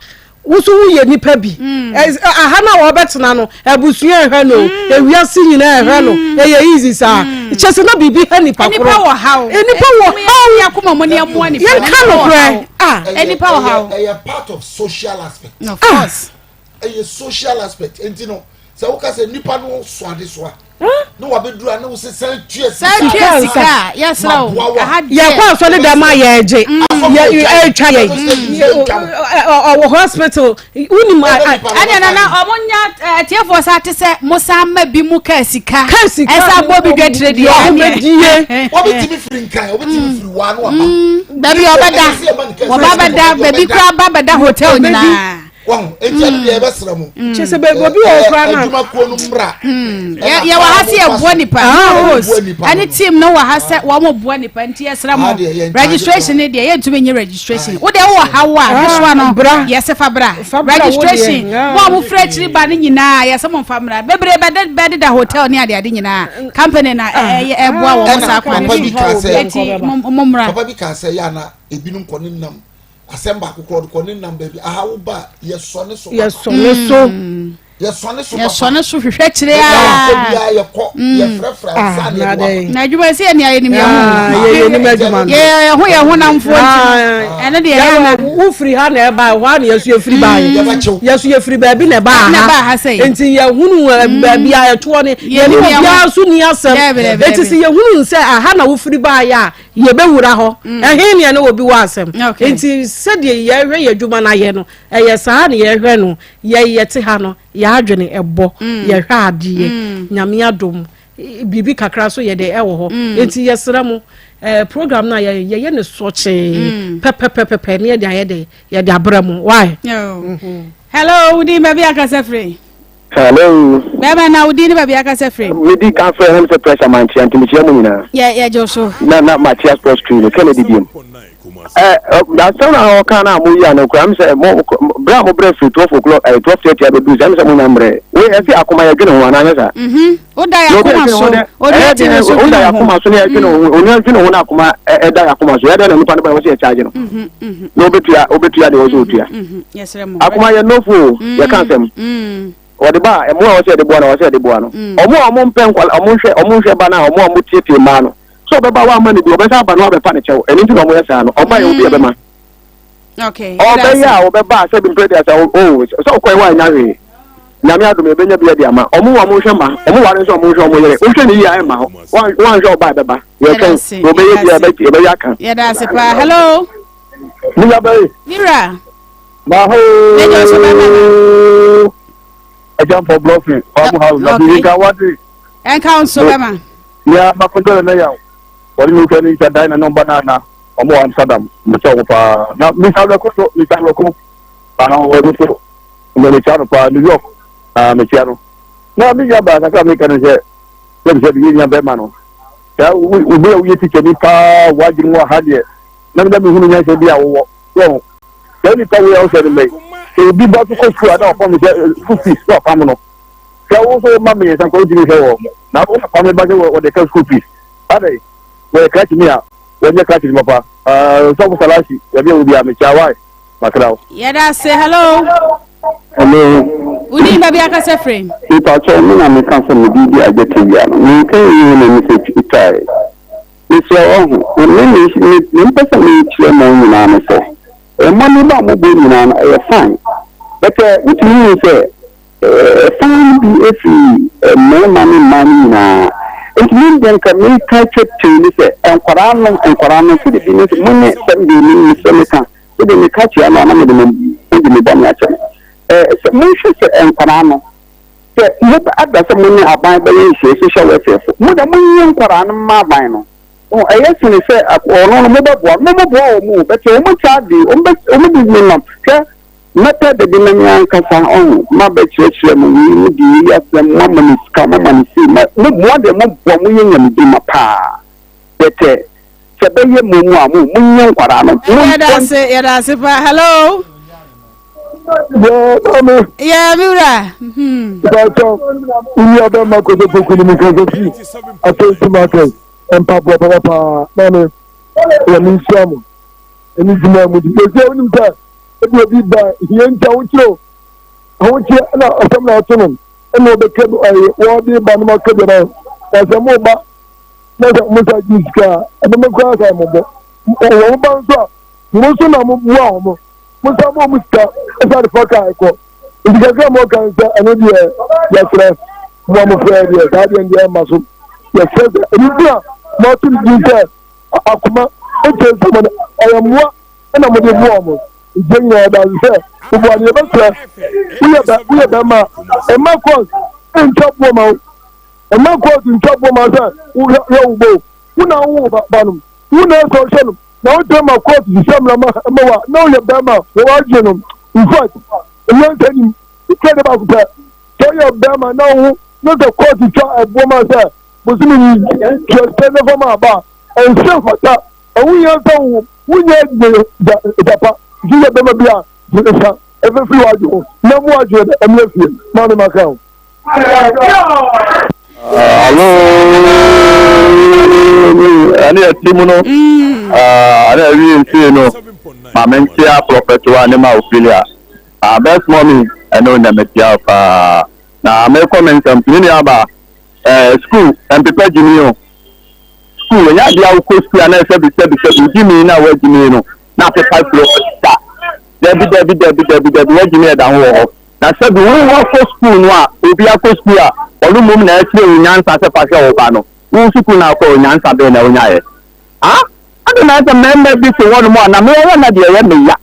Speaker 5: woso woyɛ nipa bi mm. aha na wɔbɛtena no abusua ɛhwɛ no mm. ewiase nyinaa ɛhwɛ no ɛyɛ easy saa kyɛ sɛ na biribi ha nipa korɔ
Speaker 4: nipa wɔ ha o
Speaker 5: nipa wɔ ha o
Speaker 4: yakoma mu ni ɛmoa nipa
Speaker 5: yɛn ka no korɛ
Speaker 4: ah nipa wɔ ha o
Speaker 11: ɛyɛ part of social aspect
Speaker 4: of course
Speaker 11: ɛyɛ social aspect nti no sɛ woka sɛ nipa no so adesoa na wabɛduru a ne wo sɛ san tua sika
Speaker 4: san tua sika yɛsrɛ wo
Speaker 5: yɛkɔ asɔre dɛm a yɛgye ɛtwa yɛ ɔwɔ hospital wonim
Speaker 4: ɛne nana ɔmo nya atiefoɔ sa te sɛ mo san ma bi mu kaa sika
Speaker 5: kaa sika
Speaker 4: ɛsa bɔ bi dwa tire deɛ
Speaker 5: ɔmo bɛdie
Speaker 11: wɔbɛtumi firi nkran wɔbɛtumi firi waa no aba
Speaker 4: baabi ɔbɛda wɔba bɛda baabi koraa ba bɛda hotel nyinaa
Speaker 11: Wahu, enti ɛno deɛ yɛbɛsrɛ mo.
Speaker 5: Mm. Kyɛ sɛ baabi obi wɔ hɔ koraa na.
Speaker 11: Adwuma kuo no mmra.
Speaker 4: Mm. Yɛwɔ ha sɛ yɛboa nipa. Ah, ɛne team no wɔ ha sɛ wɔn boa nipa nti yɛsrɛ mo. Registration ne deɛ yɛntumi nye registration. Wo deɛ wowɔ ha wo a adesoa no yɛsɛ fa bra. Registration mo a mo fira akyiri ba no nyinaa yɛsɛ mo nfa mmra. Bebree bɛde bɛdeda hotel ne adeade nyinaa. Company na ɛyɛ ɛboa wɔn saa kwan no so. Eti mo mmra.
Speaker 11: Papa bi ka sɛ yɛ ana ebinom kɔ ne nam. Asɛm baako korɔ ɔde kɔ ne nam baabi aha wo ba yɛsɔ ne so
Speaker 5: yɛsɔ ne so
Speaker 4: mm.
Speaker 11: yɛsɔ ne so papa
Speaker 4: yɛsɔ ne so hwehwɛ kyerɛ a
Speaker 11: yɛkɔ biara yɛkɔ mm. yɛfrɛfrɛ ansa ne yɛde waba
Speaker 4: na adwuma sɛ yɛne ayɛ nim yɛn ho
Speaker 5: yɛyɛ nim adwuma no
Speaker 4: yɛ ho yɛ ho namfoɔ nti ɛno deɛ yɛ na
Speaker 5: wofiri ha na ɛba hɔ a na yɛso yɛfiri baa
Speaker 11: mm.
Speaker 5: yɛso yɛfiri baabi na ɛbaa ha nti yɛhunu eh, mm. baabi a ɛtoɔ ne yɛne obiara so ni asɛm ɛti sɛ yɛhunu sɛ aha na wofiri baa yɛ a Yɛbɛwura hɔ. Ɛhe ne yɛne obi wɔ asɛm? Nti sɛdeɛ yɛhwɛ yɛn adwuma no ayɛ no, ɛyɛ saa na yɛhwɛ no. Yɛn yɛte ha no, yɛn adwene ɛbɔ, yɛhwɛ adeɛ. Nyame adom, biribi kakra nso yɛ dɛ ɛwɔ hɔ. Nti yɛsrɛ mo, eh, program no a yɛyɛ, yɛyɛ no sɔkyee, pɛpɛpɛpɛpɛ, ne yɛde ayɛ dɛ, yɛde abrɛ mo. Why?
Speaker 4: Hello, wo din baabi akasa firi?
Speaker 12: Hello.
Speaker 4: Bɛrima na wo din ne baabi akasa firi?
Speaker 12: Me di kan frɛ hɛn sɛ pressure mankyea nti mekyia mo nyinaa.
Speaker 4: Yɛ yɛ gye so.
Speaker 12: Na na makyia sports tree no Kennedy biom. Ɛ asɛm na ɔka na mo yi ano kura mi sɛ mo bere a mo brɛ firi 12 o'clock ɛ 12:30 abɛduru sɛ mi sɛ mo nya mbrɛ. Wei ɛsɛ akoma yɛ dwene ho anaa nyɛ saa?
Speaker 4: Mhm. Woda yɛ akoma so. Onua ti ne so
Speaker 12: dwene ho. Woda yɛ akoma so ne yɛ dwene ho. Onua dwene ho na akoma ɛda yɛ akoma so. Yɛ dɛ na nipa no ba yɛ wɔ sɛ yɛ charge no. Na obetua obetua deɛ wɔ sɛ otua. Akoma yɛ nnɔfo o, yɛka asɛm. Wɔde ba a, mmoa a wɔsɛ yɛde boa no, wɔsɛ yɛde boa no. Wɔn a wɔmpɛ nkwadaa, wɔnhwɛ, wɔnhwɛ ba no a, wɔn a wɔtietie mmaa no, sɛ ɔbɛba woamma no bi, ɔbɛsan aba no abɛpa ne kyɛw. Ɛno nti na wɔyɛ saa no. Ɔba yɛ obi a ɛbɛma. Ɔbɛyɛ a ɔbɛba a sɛ bi mpere deɛ sɛ o sɛ ɔkɔɛ woannya hwee. Nyame adom yɛbɛnya bi de ama. Wɔn a wɔnhwɛ mma, wɔn ware nso a wɔnhwɛ wɔn yere. Wohwɛ no yie a ɛmma hɔ. Woanhwɛ ɔba a ɛbɛba. Yɛtwɛn. Ɔbɛyɛ bi a yɛbɛyɛ aka.
Speaker 4: Yɛda ase paa. Hello.
Speaker 12: Mia bɛyi.
Speaker 4: Mira.
Speaker 12: Maho.
Speaker 4: Mejɔ so bɛma na.
Speaker 12: Ɛgya mpɔ blɔfi famu house na bi nka wate.
Speaker 4: Ɛnka nso bɛma.
Speaker 12: Mia makontɔ na yaw. Wɔde ne wotwa ne nsa dan na ne ɔba na na ɔmo wɔ Amsterdam. Mekyɛ ɔmo paa. Na Mr. Lɔko so Mr. Lɔko. Ah ɔno so mɛ mekyia no paa New York. Ah mekyia no. Na me nua baa kakra meka no sɛ sɛbi sɛbi yɛ nua bɛma no. Saa obi a woyɛ tikyani paa wadwene wɔ ha deɛ na meda mehunu nyansa bi a wowɔ so saa nipa wei a wohwɛ no mmɛyi sɛ obi ba so kɔ sukuu a na ɔpam sɛ eh, school fees na ɔpam no sɛ wo nso woma mmiɛnsa nka wotumi hwɛ wɔ mo na wopam no ba sɛ wɔde ka school fees adɛn wɔyɛ krakye mi a wɔnyɛ krakye no papa sɔfo salasi baabi a wo biara mekyia wae makra wo.
Speaker 4: Yɛda ase hello.
Speaker 14: Hello.
Speaker 4: Wodi baabi akasa firi.
Speaker 14: Mepakyɛw me na meka sɛ mede di agyata wia no menka nwie na me sɛ twitwae. Mesrɛ wo ahu, me me me me mpɛ sɛ me kyerɛ mo nyinaa ne sɛ, mmɔden bɔ a mo bɔ nyinaa no ɛyɛ fine, but eh, wotumi hu sɛ eh, ɛfa no bi efiri eh, mmarima ne mmaa no nyinaa. Nti me deɛ nka me ka twa tiri ne sɛ, nkwadaa no, nkwadaa no, sɛde bi ne sɛ, mo ne sɛm deɛ me me sɛ me ka, sɛde me ka kyerɛ no a na me de mo, mo de me bɔne akyɛ me. Eh, sɛ monhwɛ sɛ nkwadaa no, Sɛ mo ada sɛ mo ne aban bɛyɛ nhyiam, social welfare fo, mo deɛ monyɛ nkwadaa no mma aban no. Ho, ɛyɛ sene sɛ ɔno no mobɛboa no. Mo moboa wɔn o, but wɔn saa de, wɔn bɛ, wɔn de nenam. Hwɛ, Mɛpɛ baabi na me ankasa, ɔho, mabɛkyerɛkyerɛ mo wei, mo de wei asɛm, moama me sika, moama me sei, ma, mo boa deɛ moboa, moyɛ nyamedwuma paa. Bɛtɛ, sɛ ɛbɛyɛ mo mu a, mo, monyɛ nkwadaa no,
Speaker 4: Yɛda
Speaker 14: montɔ.
Speaker 4: ase, yɛda ase paa. Hello.
Speaker 12: Yɛ maame.
Speaker 4: Yɛ me wura. Hmm.
Speaker 12: Ìbátan, wúni abẹ́ mma kò tó kókó ni mi kan sọ sí àtẹ̀sí market mpaboa papapaa maame wɔ ne nhyia mu ɛne dwuma mu di. Yɛsɛ wonim sɛ ebi obi ba hia nti ahokyerɛ o ahokyerɛ ɛna asɛm na ato no ɛna ɔbɛka ɛyɛ wɔde ba no ma ka bi na na sɛ mo ba na sɛ mo sa gye sika a ɛbɛmɛ koraa sa mo bɔ wɔn ba nso a mo nso na mo boa wɔn mo sa mo mo sika ɛsa de fa kaa ɛkɔ nti kakra mo kan sɛ ɛno deɛ yɛsrɛ mo a mo frɛ deɛ saa deɛ deɛ ɛma so yɛsrɛ sɛ ɛno nti a mo ato ne din sɛ akoma ɛkyɛ sɛ mo ɛyɛ mmoa ɛna mo de boa mo nti nyinaa ɛda ase sɛ mo boa deɛ yɛbɛsrɛ woyɛ bɛ woyɛ bɛrima ɛma kɔs ɛntwa boɔ ma wo ɛma kɔs ntwa boɔ ma sɛ woyɛ wo bo wo na wo ba no wo na ɛsɛ ɔhwɛ no na wotɛ ma kɔɔto hyehyɛ mmara ma ma wa na woyɛ bɛrima wɔ w'adwene no in fact nyansa nim wotwa de baako pɛ sɛ woyɛ bɛrima na wo na sɛ kɔɔto twa ɛboɔ ma sɛ bosome yi tua sika ne fa ma aba ɛnsɛ fata ɛho hia sɛ wo wonyɛ gyapa nti yɛ bɛrima bi a nsa ɛfɛfiri w'adwene ho na mu adwene ɛmmerɛ fie ma me maka ho.
Speaker 13: Alo, ɛne ɛti mu no, ɛne ɛwi nsie no, maame ntia prɔfɛt wa ne ma Ophelia. Best mommy, ɛne o nyame tia paa. Na mekɔ me nsɛm, me nua ba, school, mpepa gyimi o. School, ɛnyɛ adeɛ a wokɔ school a na ɛsɛ bi sɛbi sɛbi, gyimi na wagyimi no, na apepa firi hɔ da. Dabi dabi dabi dabi dabi, wagyimi ɛda ho wɔ hɔ. Na sɛbi wo wakɔ sukuu no a, obi akɔ sukuu a, ɔno mmom na ɛkyerɛ wo nyansa sɛ fa hwɛ wo ba no. Wo sukuu no a wokɔɔ, nyansa bɛn na wonyaeɛ? Ha? Adɛn na ayɛ sɛ mmarima bi te hɔnom a, na me ara na deɛ ɛyɛ me ya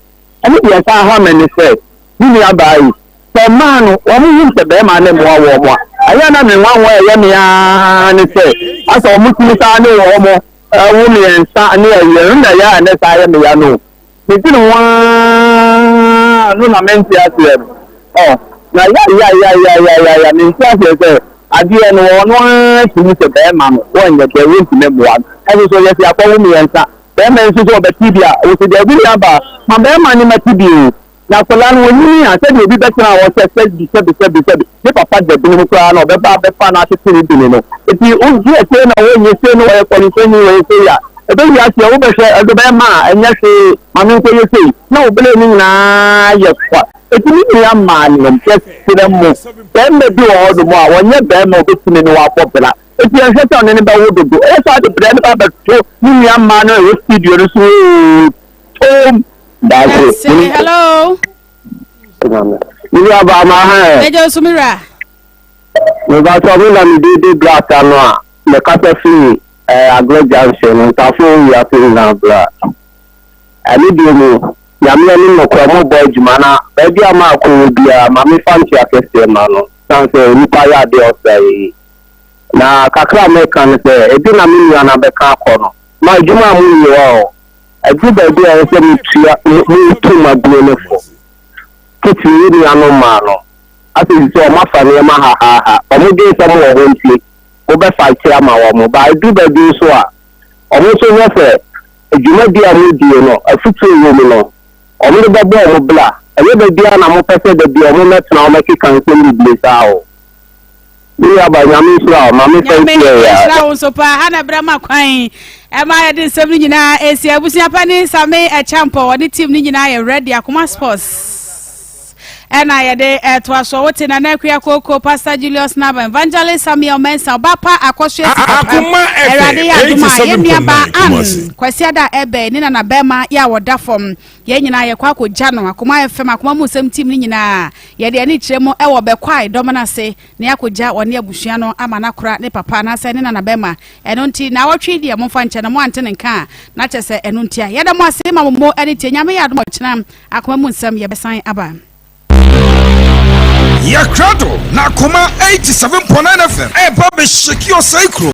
Speaker 13: ne deɛ ɛsan ha me ne sɛ, me nuabaa yi, sɛ mmaa no, wɔhu sɛ barima no mmoa wɔn a, ɛyɛ a na me nwanwa a ɛyɛ me ara ne sɛ, asɛ wɔtumi saa ne wɔn wo mmiɛnsa ne awie no na ɛyɛ a na ɛsan yɛ me ya no o. Medwene ho ara no na mente aseɛ no. Ɔ, na yayayayayaya, mente aseɛ sɛ adeɛ no ɔno ara tumi sɛ bɛrima no wɔnyɛ dɛ wɔntumi mmoa no. Ɛso so yɛsi akɔwo mmiɛnsa, bɛrima nso sɛ ɔbɛte bi a, wɔsi daabi nuabaa, ma bɛrima no mɛte bi o. Na akwadaa no ɔnyini a, sɛdeɛ obi bɛtena hɔ sɛ sɛbi sɛbi sɛbi sɛbi, ne papa da binom koraa na ɔbɛba abɛfa no atete ne bini no. Enti wogye sei na wɔnyɛ sei na wɔyɛ kɔmhyɛni wɔyɛ sei a, ɛbɛwie aseɛ wobɛhwɛ ɛde bɛma a ɛnyɛ hwee ma menkɔyɛ sei na wo berɛ no nyinaa yɛ kwa. Enti me nua mmaa nom, yɛsrɛ mo, barima bi wɔ hɔ nom a ɔnyɛ barima a ɔbɛtumi ne wo abɔ bra. Enti ɛnhwɛ sɛ ɔne no bɛwo dodo. Ɛyɛ saa de berɛ no ba bɛto ne nua mmaa no a ɛwɔ studio no so oo, toom.
Speaker 4: Daase. Hello.
Speaker 13: Me nua baa ma ha ɛ.
Speaker 4: Ɛgya osu mi wura.
Speaker 13: Me ba sɔ mi na mi di di brata no a me kasa firi ɛɛ Agorɔ junction no ntafo wiase nyinaa bra. Ɛne deɛ mu nyame anim nokorɛ mo bɔ adwuma na baabi a maa kɔ wɔ biara ma me fa nkyea kɛseɛ ma no san sɛ onipa yɛ adeɛ ɔsɛ ayɛyi. Na kakra a meka ne sɛ ebi na me nua no abɛka akɔ no ma adwuma a mo nyɛ ɔ Ɛduru baabi a ɛsɛ sɛ mutua mutu mo abien no fo. Titiriw wo nuanom mmaa no. Afei nso wɔafa nneɛma hahaaha. Wɔdwen sɛ mowɔ hɔ nti, mobɛfaete ama wɔn. But ɛduru baabi nso a, wɔn nso hwɛ sɛ dwumadi a modie no, afotuo wɔ mu no, wɔde bɛbɔ wɔn bra. Ɛnyɛ da biara na mopɛ sɛ da biara wɔmmɛtena hɔ mmɛkeka nsɛm bebree saa o. Me nua ba nyame nhyira wo ma me fɛn
Speaker 4: Nyame
Speaker 13: tiɛ ya.
Speaker 4: nhyira wo nso paa ha na berɛ ma kwan ɛma yɛde nsɛm no nyinaa ɛsi abusua pa ne Same Ɛkyampɔ ɔne team no nyinaa yɛ ready Akoma Sports ɛna yɛde ɛtoa soɔ wote Nana Akua Koko Pastor Julius Naba Evangelist Samuel Mensah ɔba pa akɔso asi papa
Speaker 15: Akoma
Speaker 4: Awurade
Speaker 15: FM
Speaker 4: yɛ adom a yɛn nua ba
Speaker 15: 87.9
Speaker 4: Ann
Speaker 15: Kumasi.
Speaker 4: Kwasiada ɛbɛn ne nana bɛrima yɛ a wɔda fam yɛn nyinaa yɛkɔ akɔgya no Akoma FM Akoma mu nsɛm team no nyinaa yɛde ani kyerɛ mu ɛwɔ bɛkwae dɔm no ase na yɛakɔgya ɔne abusua no ama no akora ne papa anaasɛ ne nana bɛrima. Ɛno nti, naawɔtwe yi deɛ momfa nkyɛ no, moante ne nka a, na kyerɛ sɛ ɛno nti a. Yɛda mo ase ma mo mo ani tie. Nyame yɛ adom a ɔkyena Akoma mu nsɛm yɛbɛsan aba.
Speaker 15: Yɛ krado na Akoma 87.9 FM ɛreba abɛhyɛki ɔsɛe kuro.